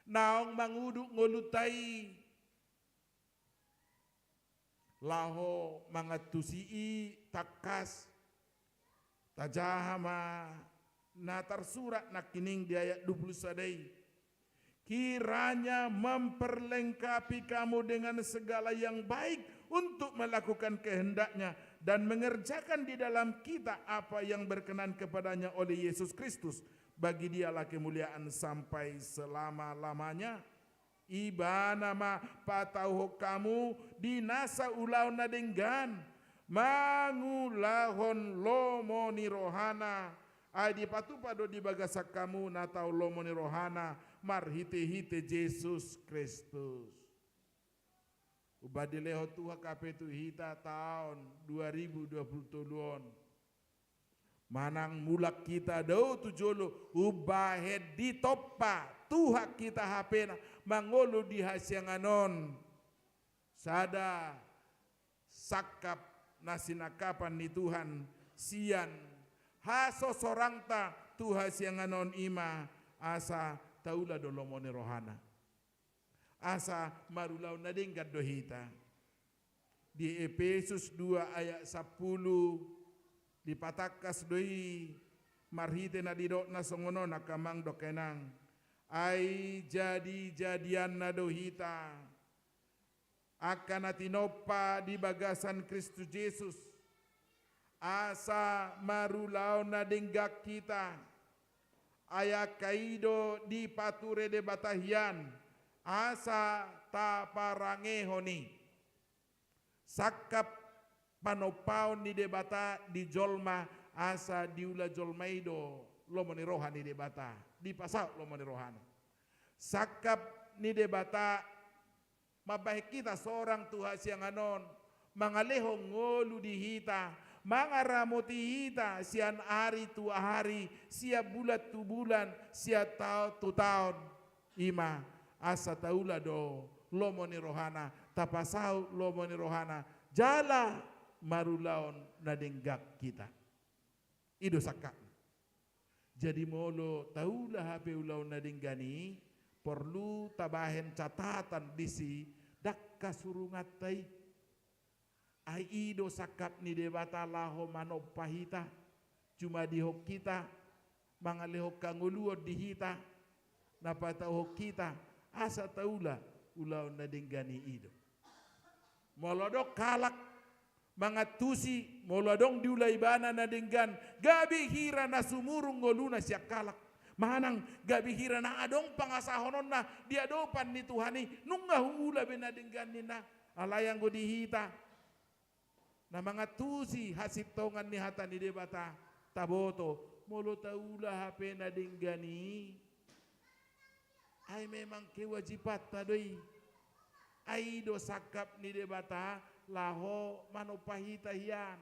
Naung mangudut ngolunta i laho mangantusi i tangkas. Tajaha ma na tarsurat nangkining di ayat dua puluh sada i. Kiranya memperlengkapi kamu dengan segala yang baik untuk melakukan kehendak-Nya dan mengerjakan di dalam kita apa yang berkenan kepada-Nya oleh Yesus Kristus. Bagi Dialah kemuliaan sampai selama-lamanya. Ibana ma patauhon hamu di nasa ulaon na denggan, mangulahon lomo ni rohana, ai dipatupa do di bagasan hamu na tau lomo ni rohana marhitehite Jesus Kristus. Umbahen dilehon Tuhan hape tu hita taon dua ribu dua puluh tolu on. Manang mulak hita dao tu jolo, umbahen ditompa Tuhan hita hapena mangolu di hasiangan on. Sada sangkap na sinangkapan ni Tuhan sian hasosorangta tu hasiangan on, i ma asa taula do lomo ni rohana. Asa marulaon na denggan do hita. Di Epesus dua ayat sampulu, dipatangkas do i marhite na didokna songon on, angka amang dohot inang. Ai jadi-jadianna do hita angka na tinompa di bagasan Kristus Jesus, asa marulaon na denggan hita. Ai angka i do dipature Debata hian, asa taparangehon i. Sangkap panompaon ni Debata di jolma, asa diula jolma i do lomo ni roha ni Debata, dipasaut lomo ni rohana. Sangkap ni Debata mambahen hita sorang tu hasiangan on, mangalehon ngolu di hita, mangaramoti hita sian ari tu ari, sian bulan tu bulan, sian taon tu taon. I ma asa taula do lomo ni rohana, tapasaut lomo ni rohana, jala marulaon na denggan hita. I do sangkapna. Jadi molo taula hape ulaon na denggan i, porlu tabahen catatan disi, ndang hasurunganta i. Ai i do sangkap ni Debata laho manompa hita, jumadihon hita, mangalehon hangoluan di hita, na patauhon hita, asa taula ulaon na denggan i, i do. Molo adong halak mangantusi, molo adong diula ibana na denggan, gabe hira na sumurung ngoluna sian halak. Manang gabe hira na adong pangasahononna di adopan ni Tuhan i, nunga huula be na denggan ninna. Alai anggo di hita na mangantusi hasintongan ni hata ni Debata, taboto, molo taula hape na denggan i, ai memang kewajibanta do i. Ai i do sangkap ni Debata laho manompa hita hian.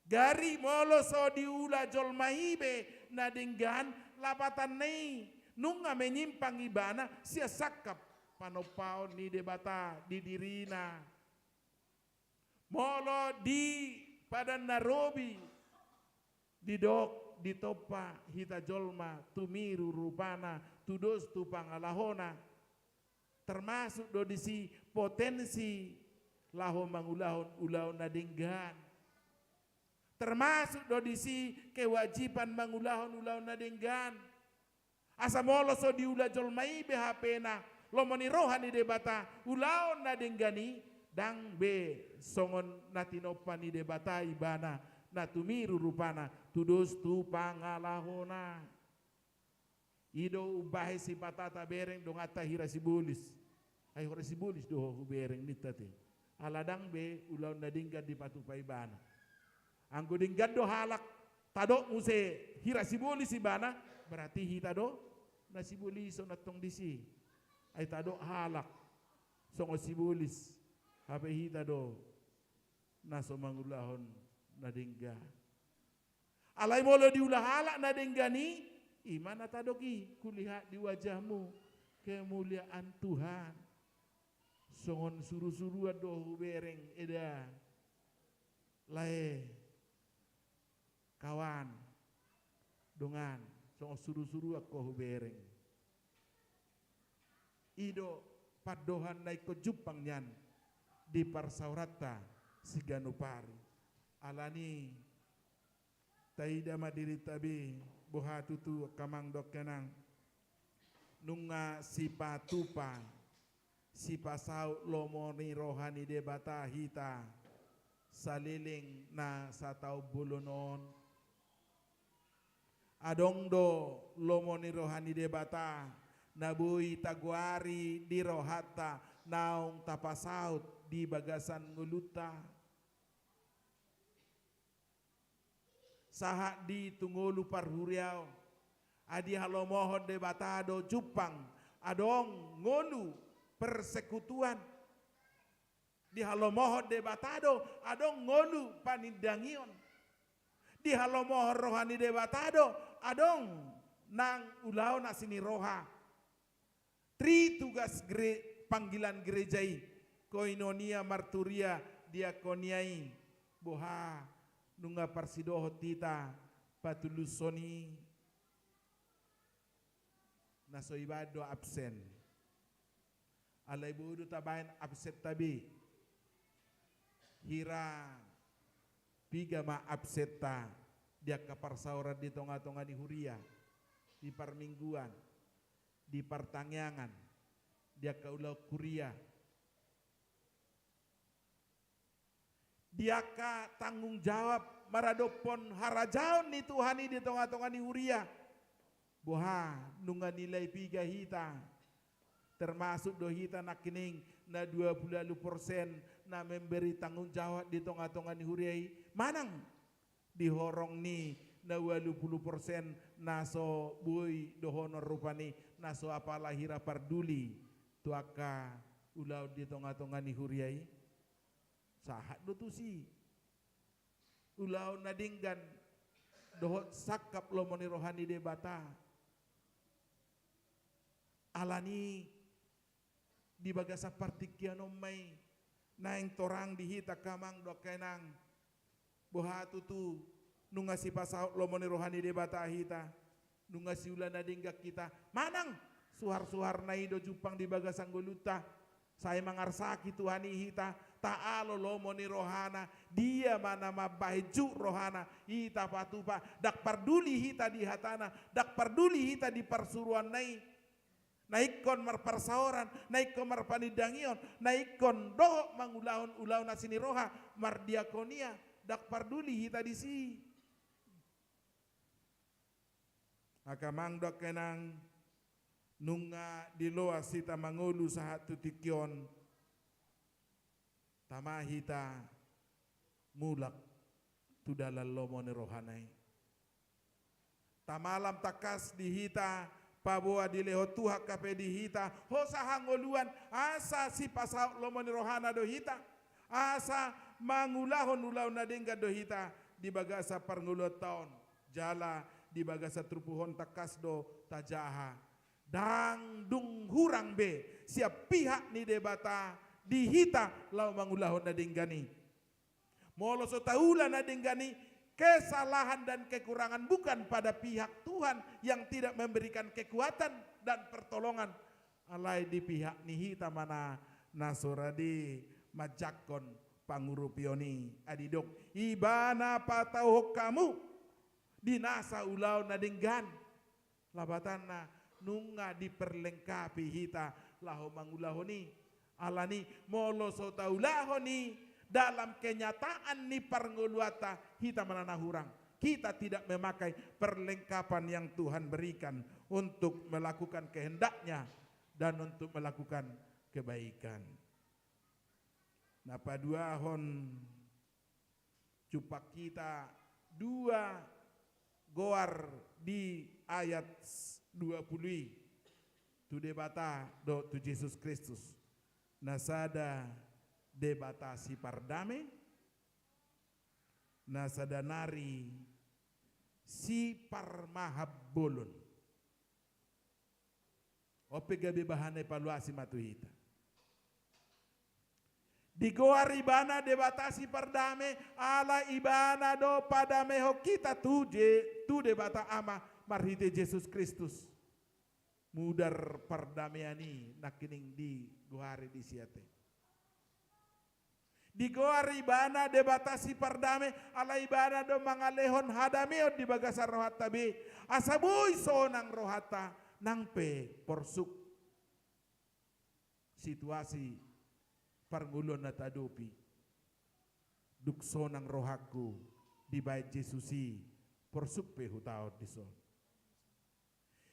Gari molo so diula jolma i be na denggan, lapatanna i nunga menyimpang ibana sian sangkap panompaon ni Debata di dirina. Molo di Padan na Robi didok ditompa hita jolma tumiru rupana, tudos tu pangalahona, termasuk do disi potensi laho mangulahon ulaon na denggan. Termasuk do disi kewajiban mangulahon ulaon na denggan. Asa molo so diula jolma i be hapena lomo ni roha ni Debata ulaon na denggan i, ndang be songon na tinompa ni Debata ibana na tumiru rupana, tudos tu pangalahona. I do umbahen sipata tabereng donganta hira sibolis. Ai hira sibolis do ho hubereng ninta te. Ala ndang be ulaon na denggan dipatupa ibana. Anggo denggan do halak, tadok muse hira sibolis ibana, berarti hita do na sibolison antong disi. Ai tadok halak songon sibolis, hape hita do na so mangulahon na denggan. Alai molo diula halak na denggan i, i ma na tadok i, kulihat di wajahmu kemuliaan Tuhan. Songon surusuruan do hubereng eda. Lae, kawan, dongan, songon surusuruan ho hubereng. I do pandohan na ingkon jumpang nian di parsaoranta siganup ari. Alani taida ma dirinta be, boha tutu angka amang dohot inang, nunga sipatupa, sipasaut lomo ni roha ni Debata hita saleleng na sataon bolon on. Adong do lomo ni roha ni Debata na boi tagoari di rohanta naung tapasaut di bagasan ngolunta. Sahat di tu ngolu parhuriaon, ai dihalomohon Debata do jumpang adong ngolu persekutuan. Dihalomohon Debata do adong ngolu panindangion. Dihalomohon roha ni Debata do adong nang ulaon asi ni roha. Tri tugas gere-, panggilan gereja i, koinonia, marturia, diakonia i, boha nunga parsidohot hita patulushon i. Na so ibaen do absen. Alai boi do tabaen absenta be. Hira piga ma absenta di angka parsaoran di tongatonga ni huria, di parmingguan. di partangiangan, di angka ulaon huria, di angka tanggung jawab maradophon harajaon ni Tuhan i di tonga-tonga ni huria. Boha, nunga nilai piga hita? Termasuk do hita nangkining na dua pulu ualu persen na memberi tanggung jawab di tonga-tonga ni huria i? Manang di horong ni na ualu pulu persen na so boi dohonon rupani, na so apala hira parduli tu angka ulaon di tonga-tonga ni huria i? Sahat do tusi ulaon na denggan dohot sangkap lomo ni roha ni Debata. Alani di bagasan partingkian on ma i naeng torang di hita angka amang dohot angka inang. Boha tutu, nunga sipasaut lomo ni roha ni Debata hita, nunga siula na denggan hita, manang suhar-suharna i do jumpang di bagasan ngolunta. Sai mangarsaki Tuhan i hita, taalo lomo ni rohana. Dia ma na mambahen jut rohana i tapatupa? Ndang parduli hita di hatana, ndang parduli hita di parsuruanna i. Na ingkon marparsaoran, na ingkon marpanindangion, na ingkon dohot mangulahon ulaon asi ni roha, mardiakonia, ndang parduli hita disi. Angka amang dohot angka inang, nunga diloas hita mangolu sahat tu tingki on, tama hita mulak tu dalan lomo ni rohana i. Tama lam tangkas di hita, paboa dilehon Tuhan hape di hita hosa hangoluan, asa sipasaut lomo ni rohana do hita, asa mangulahon ulaon na denggan do hita di bagasan parngoluanta on. Jala di bagasan turpuk on tangkas do tajaha, ndang dung hurang be sian pihak ni Debata di hita laho mangulahon na denggan i. Molo so taula na denggan i, kesalahan dan kekurangan bukan pada pihak Tuhan yang tidak memberikan kekuatan dan pertolongan. Alai di pihak ni hita ma na, na so rade manjangkon pangurupion i. Ai didok, Ibana patauhon hamu di nasa ulaon na denggan. Lapatanna, nunga diperlengkapi hita laho mangulahon i. Alani, molo so taulahon i dalam kenyataan ni parngoluanta, hita ma na na hurang. Kita tidak memakai perlengkapan yang Tuhan berikan untuk melakukan kehendak-Nya dan untuk melakukan kebaikan. Na paduahon, jumpang hita dua goar di ayat dua pulu i, tu Debata dohot tu Jesus Kristus. Na sada Debata sipardame, na sada nari siparmahan bolon. On pe gabe bahan evaluasi ma tu hita. Digoar Ibana Debata sipardame, ala Ibana do padamehon hita tu Je-, tu Debata Ama marhite Jesus Kristus. Mudar pardamean i nangkining digoari disi ate. Digoar Ibana Debata sipardame, ala Ibana do mangalehon hadameon di bagasan rohanta be, asa boi sonang rohanta nang pe porsuk situasi parngoluan na tahadopi. Dung sonang rohangku dibahen Jesus i, porsuk pe hutaon dison.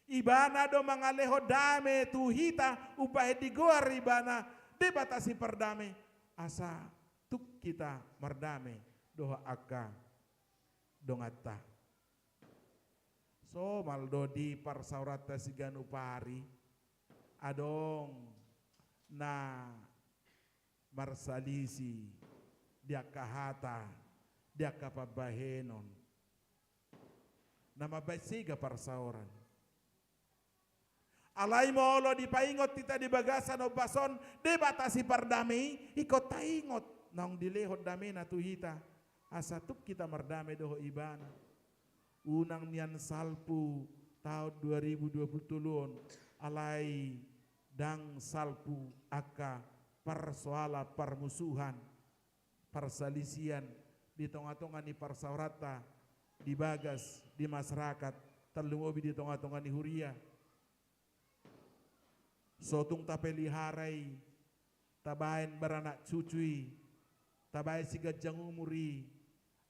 Ibana do mangalehon dame tu hita, umbahen digoar Ibana Debata sipardame, asa tung hita mardame dohot angka donganta. Somal do di parsaoranta siganup ari, adong na marsalisi di angka hata, di angka pambahenon, na mambahen sega parsaoran. Alai molo dipaingot hita di bagasan ombas on Debata sipardame i, ingkon taingot naung dilehon damena tu hita, asa tung hita mardame dohot Ibana. Unang nian salpu taon dua ribu dua puluh tolu on, alai ndang salpu angka parsoalan parmusuhan, parsalisian di tonga-tonga ni parsaoranta, di bagas, di masyarakat, tarlumobi di tonga-tonga ni huria. So tung tapelihara i, tabaen baranak cucu i, tabaen siganjang umur i,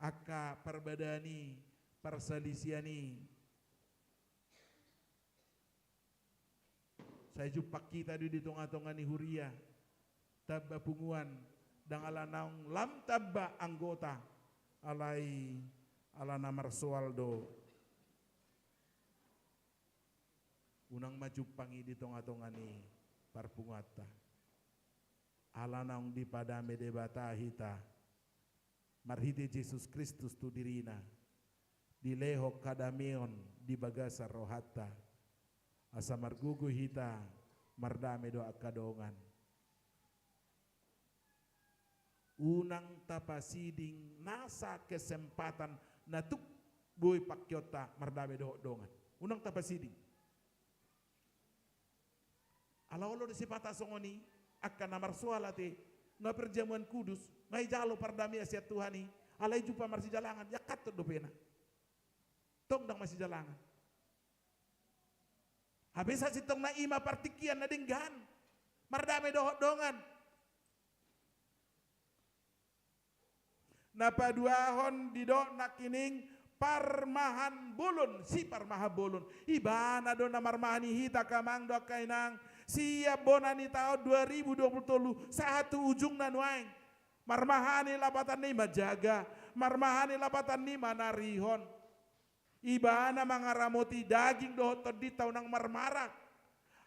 angka parbadaan i, parsalisian i. Sai jumpang hita do i di tonga-tonga ni huria, tamba punguan, ndang ala naung lam tamba anggota, alai ala na marsoal do. Unang ma jumpang i di tonga-tonga ni parpunguanta. Ala naung dipadame Debata hita marhite Jesus Kristus tu dirina, dilehon hadameon di bagasan rohanta, asa margogo hita mardame dohot angka dongan. Unang tapasiding nasa kesempatan na tuk boi pangkeonta mardame dohot dongan. Unang tapasiding. Ala olo do sipata songon i, angka na marsoal ate, nunga perjamuan kudus, nunga dijalo pardamean sian Tuhan i, alai jumpa marsijalangan, iangkathon dope na. Tong ndang marsijalangan. Hape sasintongna i ma partingkian na denggan, mardame dohot dongan. Na paduahon didok nangkining parmahan bolon, siparmahan bolon. Ibana do na marmahani hita angka amang dohot angka inang. Sian bona ni taon dua ribu dua puluh tolu sahat tu ujungna nuaeng. Marmahani lapatanna i manjaga, marmahani lapatanna i manarihon. Ibana mangaramoti daging dohot tondinta unang marmara.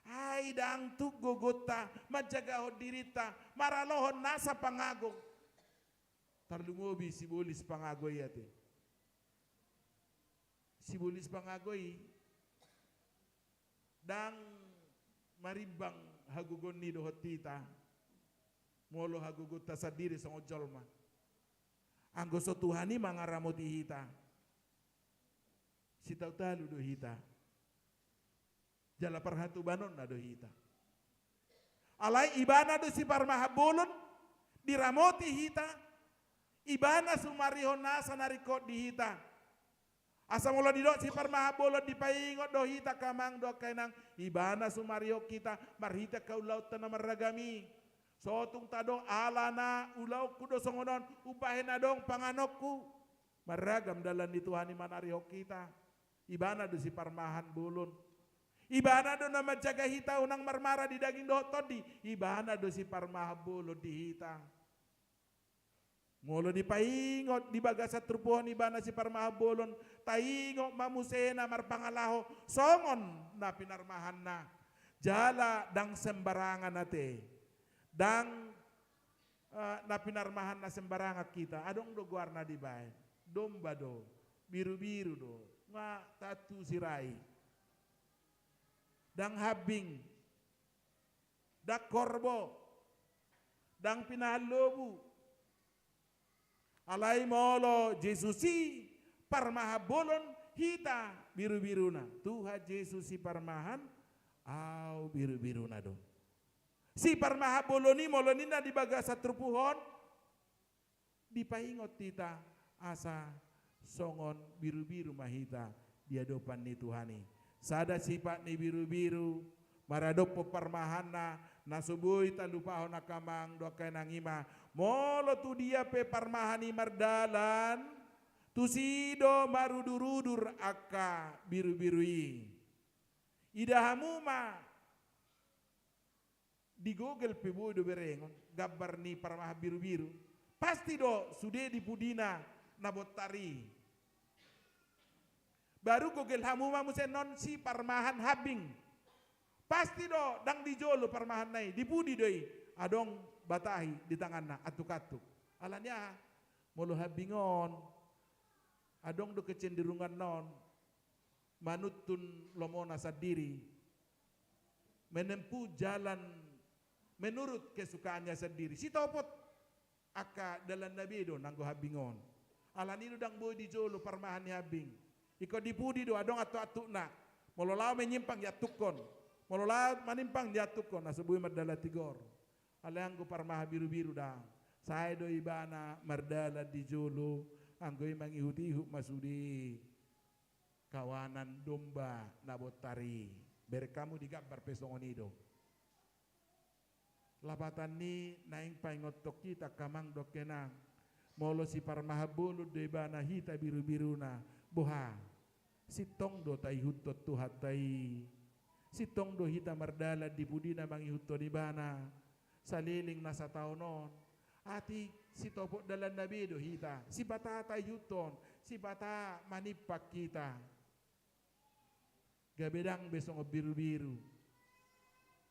Ai ndang tuk gogonta manjagahon dirinta, maralohon nasa pangagong. Tarlumobi sibolis pangago i ate. Sibolis pangago i ndang marimbang hagogoon ni dohot hita. Molo hagogoonta sandiri songon jolma. Anggo so Tuhan i mangaramoti hita, sitalu-talu do hita. Jala parhatobanonna do hita. Alai ibana do siparmahan bolon, diramoti hita, ibana sumarihon nasa na ringkot di hita. Asa molo didok siparmahan bolon dipaingot do hita angka amang dohot angka inang, ibana sumarihon hita, marhite angka ulaonta na marragam i. So tung tadok alana ulaonku do songon on, umbahen adong panganonku. Marragam dalan ni Tuhan i manarihon hita. Ibana do siparmahan bolon. Ibana do na manjaga hita unang marmara di daging dohot tondi. Ibana do siparmahan bolon di hita. Molo dipaingot di bagasan turpuk on ibana siparmahan bolon, taingot ma muse na marpangalaho songon na pinarmahanna. Jala ndang sembarangan ate. Ndang eh, na pinarmahanna sembarangan hita. Adong do goarna dibaen. Domba do, birubiru do, nga tantu sirai. Ndang hambing, ndang horbo, ndang pinahan lobu. Alai molo Jesus i parmahan bolon, hita birubiruna. Tuhan Jesus i parmahan, au birubiruna do. Siparmahan bolon i molo ninna di bagasan turpuk on, dipaingot hita asa songon birubiru ma hita di adopan ni Tuhan i. Sada sipat ni birubiru, maradophon parmahanna, na so boi talupahon angka amang dohot angka inang i ma. Molo tu dia pe parmahan i mardalan, tusi do marudurudur angka birubiru i. Ida hamu ma di Google pe boi do berengon, gambar ni parmahan birubiru. Pasti do sude di pudina na bontar i. Baru Google hamu ma muse non siparmahan hambing. Pasti do ndang di jolo parmahanna i, di pudi do i, adong batahi di tanganna, antukantuk. Alani aha? Molo hambing on, adong do kecenderunganna on manuntun lomona sandiri, menempuh jalan menurut kesukaannya sendiri. Sitopot angka dalanna be do nanggo hambing on. Alani do ndang boi di jolo parmahan ni hambing. Ingkon di pudi do, adong antukantukna. Molo laho menyimpang diantukkon. Molo laho manimpang diantukkon. Na so boi mardalan tigor. Alai anggo parmahan birubiru ndang. Sai do ibana mardalan di jolo. Anggo i mangihutihut ma sude kawanan domba na bontar i. Bereng hamu di gambar pe songon i do. Lapatan ni naeng paingothon hita angka amang dohot inang, molo siparmahan bolon do ibana hita birubiruna, boha? Sintong do taihuthon Tuhanta i. Sintong do hita mardalan di pudina mangihuthon ibana. Saleleng na sataon on, atik sitopot dalanna be do hita. Sipata taihuthon, sipata manimpak hita. Gabe ndang be songon birubiru.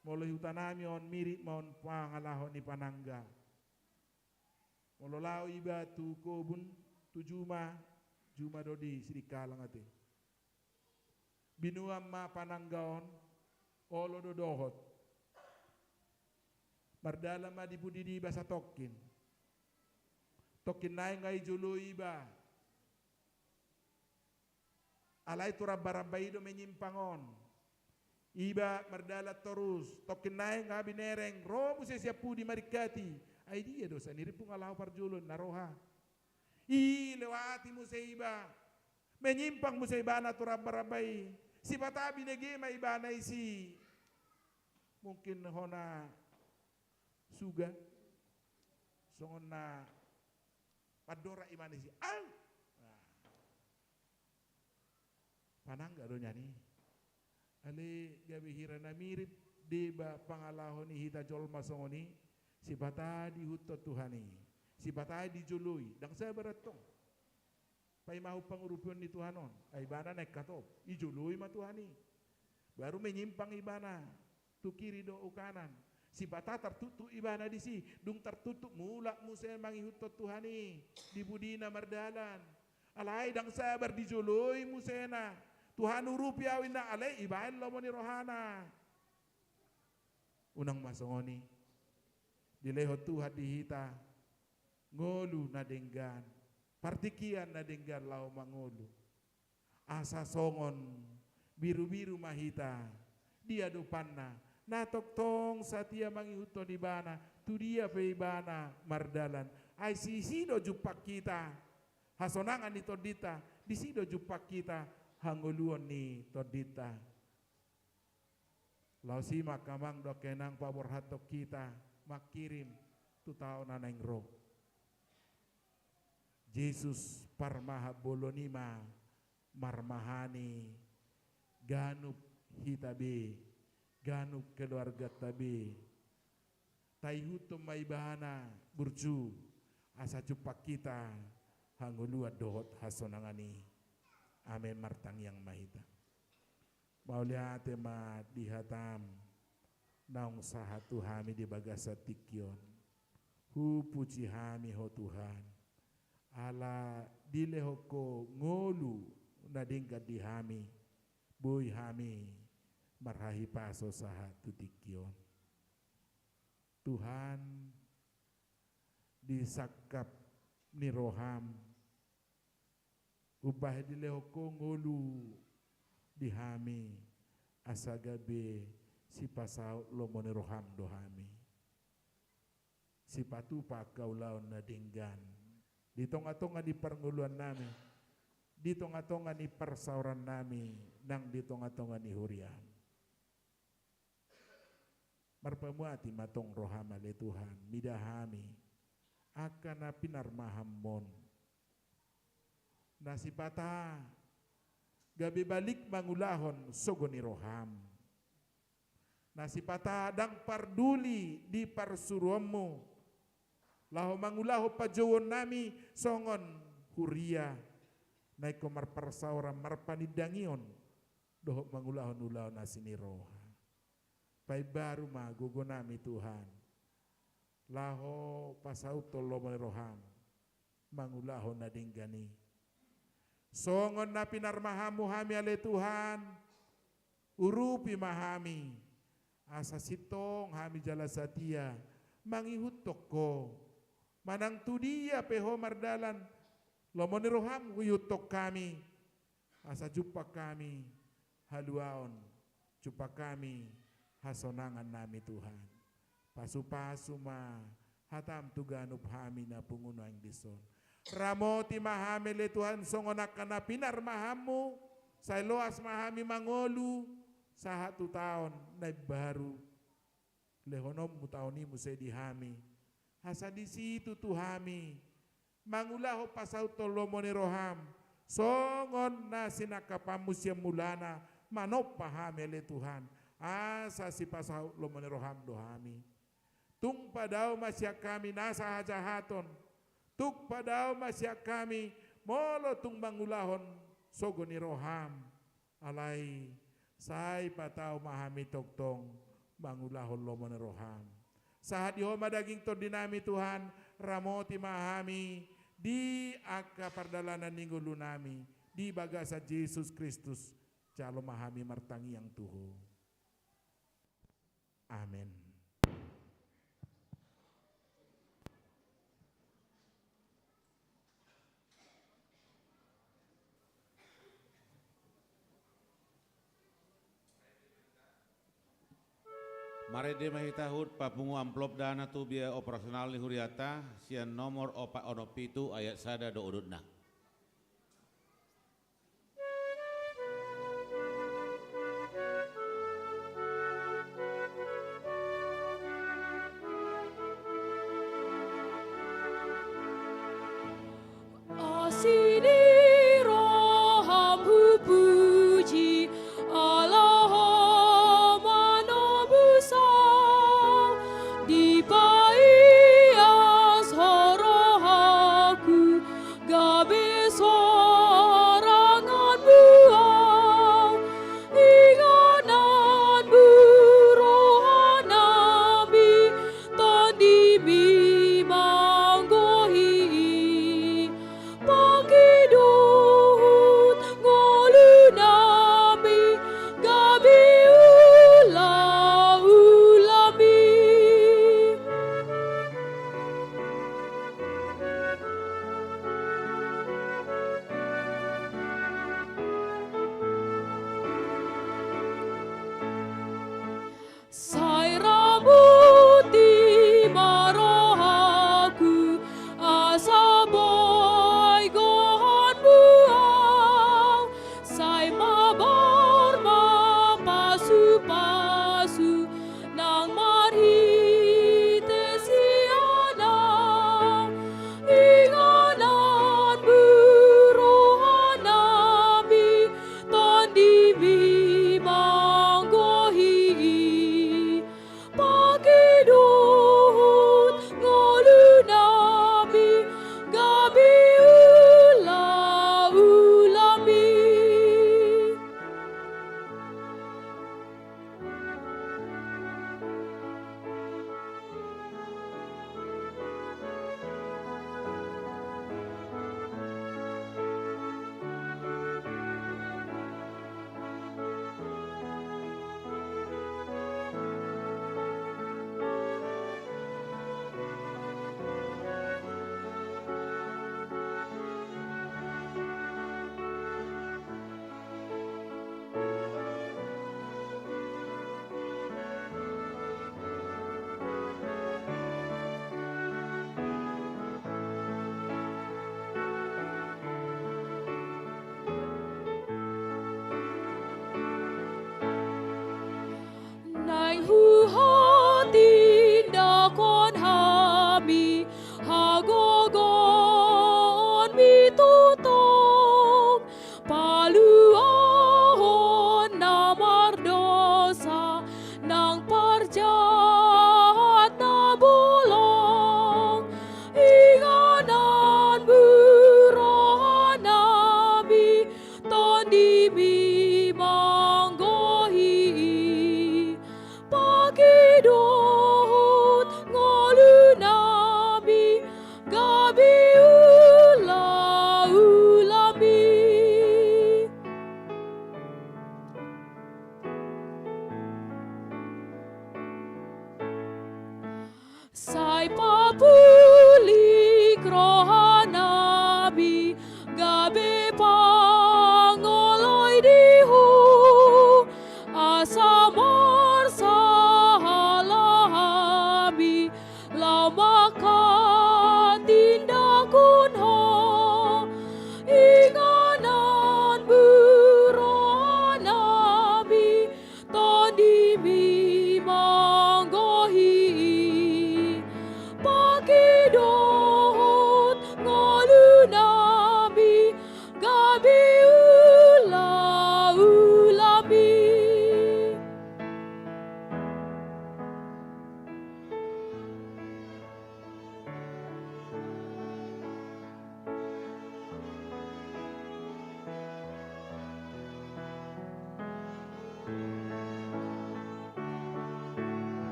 Molo hutanami on mirip ma on pangalaho ni panangga. Molo laho iba tu kobun, tu juma, juma do di Sidikalang ate. Binuan ma panangga on, olo do dohot. Mardalan ma di pudi diba satongkin. Tongkin nai nga ijoloi iba. Alai tu rambaramba i do menyimpang on. Iba mardalan torus, tongkin nai nga binereng, ro muse sian pudi maringkati. Ai dia do sandiri pungu laho parjolo na roha. I lewati muse iba. Menyimpang muse ibana tu rambaramba i. Sipata binege ma ibana isi. Mungkin hona suga. Songon na pandora ibana isi. Au! Nah. Panangga do nian i. Alai gabe hira na mirip deba pangalaho ni hita jolma songon i, sipata diihuthon Tuhan i, sipata dijoloi, ndang sabar antong. Paima hupangurupion ni Tuhan on, ai ibana naeng hatop, ijoloi ma Tuhan i. Baru menyimpang ibana. Tu kiri dohot kanan. Sipata tartuktuk ibana disi, dung tartuktuk mulak muse mangihuthon Tuhan i, di pudina mardalan. Alai ndang sabar dijoloi musena. Tuhan urupi au inna alai ibaen lomo ni rohana. Unang ma songon i. Dilehon Tuhan di hita. Ngolu na denggan. Partingkian na denggan laho mangolu. Asa songon birubiru ma hita di adopanna, na tongtong satia mangihuthon ibana, tu dia pe ibana mardalan. Ai disi do jumpang hita hasonangan ni tondinta, disi do jumpang hita hangoluon ni tondinta. Laos i ma angka amang dohot inang paborhathon hita mangkirim tu taon na naeng ro. Jesus parmahan bolon i ma marmahani ganup hita be, ganup keluarganta be. Taihuthon ma ibana burju asa jumpang hita hangoluan dohot hasonangan i. Amen. Martangiang ma hita. Mauliate ma di hatam naung sahat tu hami di bagasan tingki on. Hupuji hami ho Tuhan. Ala dilehon ho ngolu na denggan di hami, boi hami marhahipason sahat tu tingki on. Tuhan, di sangkap ni roham, umbahen dilehon ho ngolu di hami, asa gabe sipasaut lomo ni roham do hami. Sipatupa angka ulaon na denggan di tongatonga ni parngoluan nami, di tongatonga ni parsaoran nami, nang di tongatonga ni huriam. Marpamuati ma tong roham ale Tuhan, mida hami angka na pinarmahanmon. Na sipata gabe balik mangulahon sogo ni roham. Na sipata ndang parduli di parsuruonmu laho mangulahon panjouon nami songon huria na ingkon marparsaoran marpanindangion dohot mangulahon ulaon asi ni roha. Paimbaru ma gogo nami Tuhan, laho pasauthon lomo ni roham mangulahon na denggan i. Songon na pinarmahanmu hami ale Tuhan, urupi ma hami, asa sintong hami jala satia mangihuthon ho. Manang tu dia pe ho mardalan, lomo ni roham ihuthon hami. Asa jumpang hami haluaon, jumpang hami hasonangan nami Tuhan. Pasupasu ma hatam tu ganup hami na pungu nuaeng dison. Ramoti ma hami ale Tuhan songon angka na pinarmahanmu, sai loas ma hami mangolu sahat tu taon na imbaru. Lehononmu taon i muse di hami, asa disi tutu hami mangulahon pasauthon lomo ni roham, songon na sinangkapanmu sian mulana, manompa hami ale Tuhan, asa sipasaut lomo ni roham do hami. Tung padao ma sian hami nasa hajahaton, tung padao ma sian hami molo tung mangulahon sogo ni roham. Alai sai patau ma hami tongtong mangulahon lomo ni roham. Sahat di Ho ma daging tondinami Tuhan, ramoti ma hami di angka pardalanan ni ngolunami, di bagasan Jesus Kristus, jalo ma hami martangiang tu Ho. Amen. Marende ma hita huhut papungu amplop dana tu biaya operasional ni huriata, sian nomor opat onom pitu ayat sada do udutna. Asi ni roham hupuji, ala Ho manobusa, dipaias Ho rohaku, gabe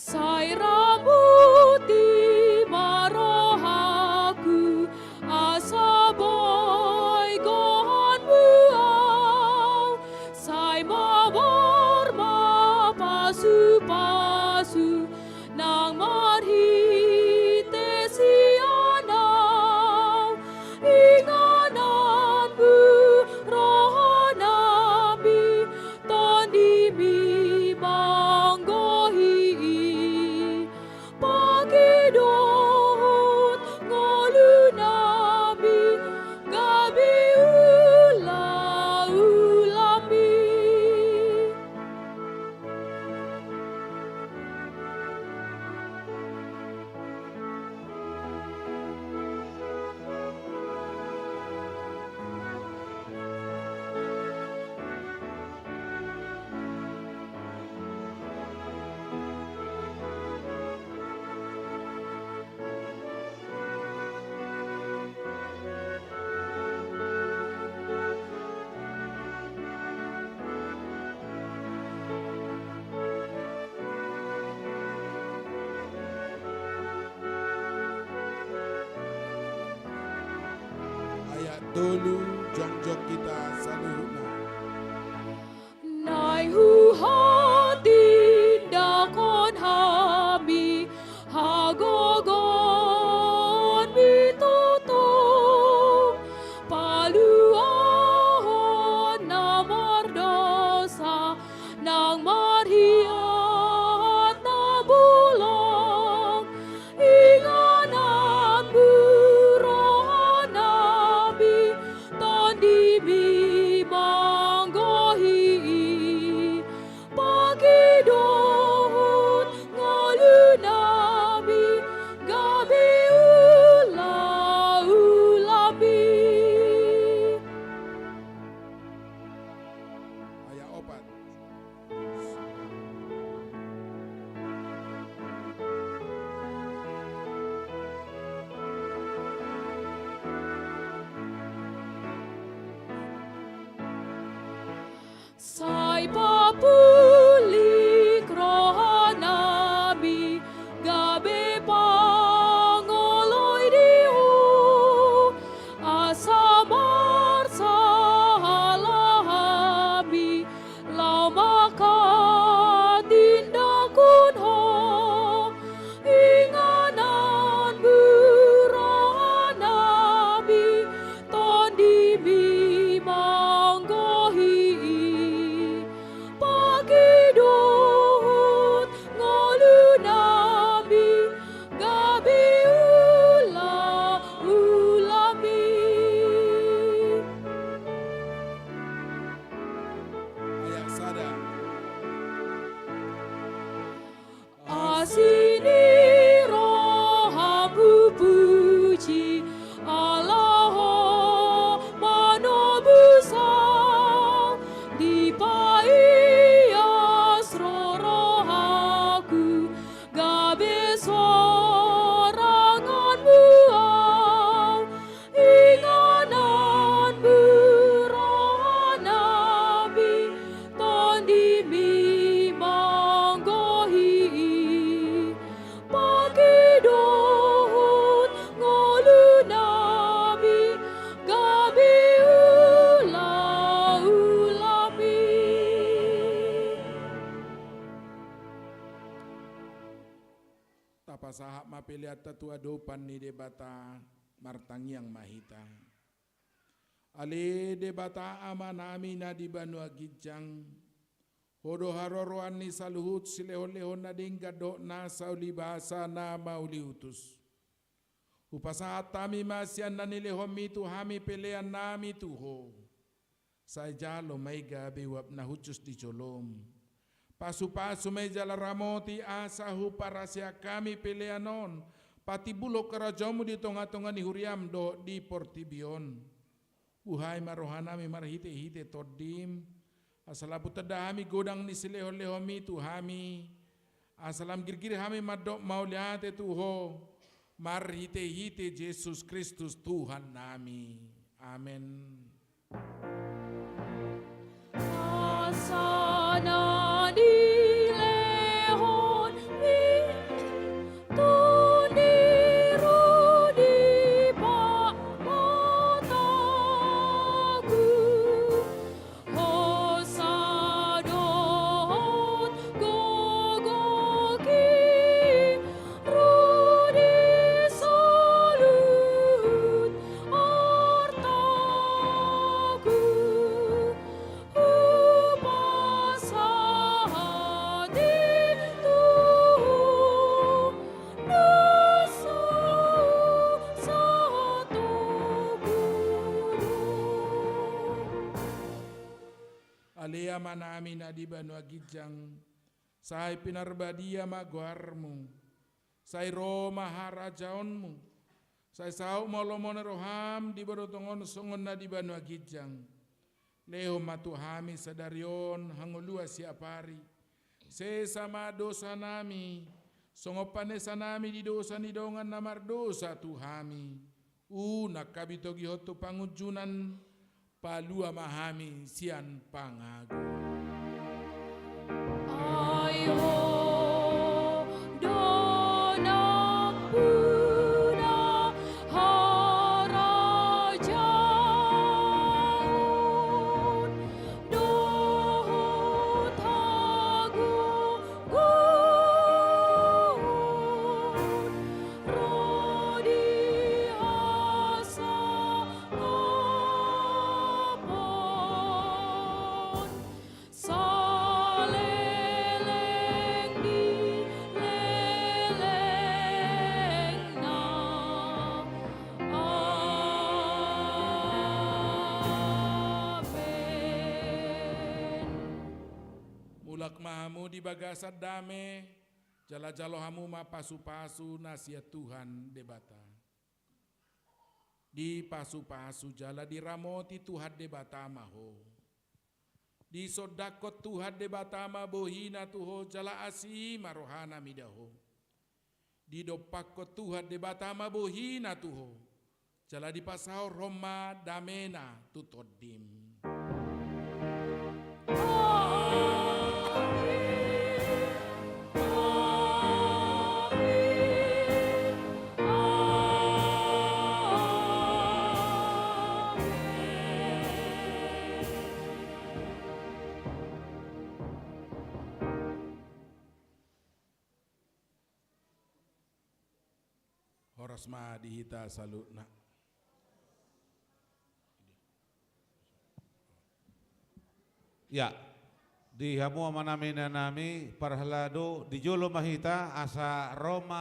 Sai ramoti ma rohangku, asa boi gohanmu au, sai mabar ma pasupasu, nang marhite sian au, ingananmu rohanami, tondimi manggohi i, pake dohot ngolunami gabe ulaulami. Ayat tolu, jongjong hita saluhutna. Naeng huhatindangkon hami hagogoonmi tutu, paluahon na mardousa, nang marhiat na bolong, ingananmu rohanami, tondimi manggohi i, pake dohot ngolunami gabe ulaulami. Ayat opat. Sai papulik rohanami gabe pangoloi di Ho, asa marsahala hami laho manghatindangkon Ho, ingananmu rohanami, tondimi manggohi i, pake dohot ngolunami gabe ulaulami. Ayat sada. Asi ni roham hupuji Allah, Ho manobus au, dipaias ro rohangku gabe soranganmu au, ingananmu rohanami, tondimi manggohi i, pake dohot ngolunami gabe ulaulami. Tapasahat ma peleanta tu adopan ni Debata, martangiang ma hita. Ale Debata Amanami na di banua ginjang, Ho do haroroan ni saluhut silehonlehon na denggan dohot nasa ulibasa na mauliutus. Hupasahat hami ma sian na nilehonmi tu hami peleannami tu Ho. Sai jalo ma i gabe uap na hushus di jolom. Pasupasu ma i jala ramoti asa huparaseak hami pelean on patimbulhon harajaonmu di tongatonga ni huriam dohot di portibi on. Buhai ma rohanami marhitehite Tondim, asa lam hutanda hami godang ni silehonlehonmi tu hami, asa lam girgir hami mandok mauliate tu Ho, marhitehite Jesus Kristus Tuhannami. Amen. Asa na nilehonmi Ale Amanami na di banua ginjang, sai pinarbadia ma goarmu, sai ro ma harajaonmu, sai saut ma lomo ni roham di banua tonga on songon na di banua ginjang. Lehon ma tu hami sadari on hangoluan siapari. Sesa ma dosanami, songon panesanami di dosa ni dongan na mardosa tu hami. Unang hami togihon tu pangunjunan, palua ma hami sian pangago. Ai Ho do nampuna harajaon dohot hagogoon ro di hasangapon saleleng ni lelengna. Amen. Mulak ma hamu di bagasan dame, jala jalo hamu ma pasupasu na sian Tuhan Debata. Dipasupasu jala diramoti Tuhan Debata ma ho. Disondangkon Tuhan Debata ma bohina tu ho jala asi ma rohana mida ho. Didompakkon Tuhan Debata ma bohina tu ho, jala dipasaorhon ma damena tu tondim. Horas ma di hita saluhutna. Ya, di hamu amanami inanami, parhalado di jolo ma hita asa ro ma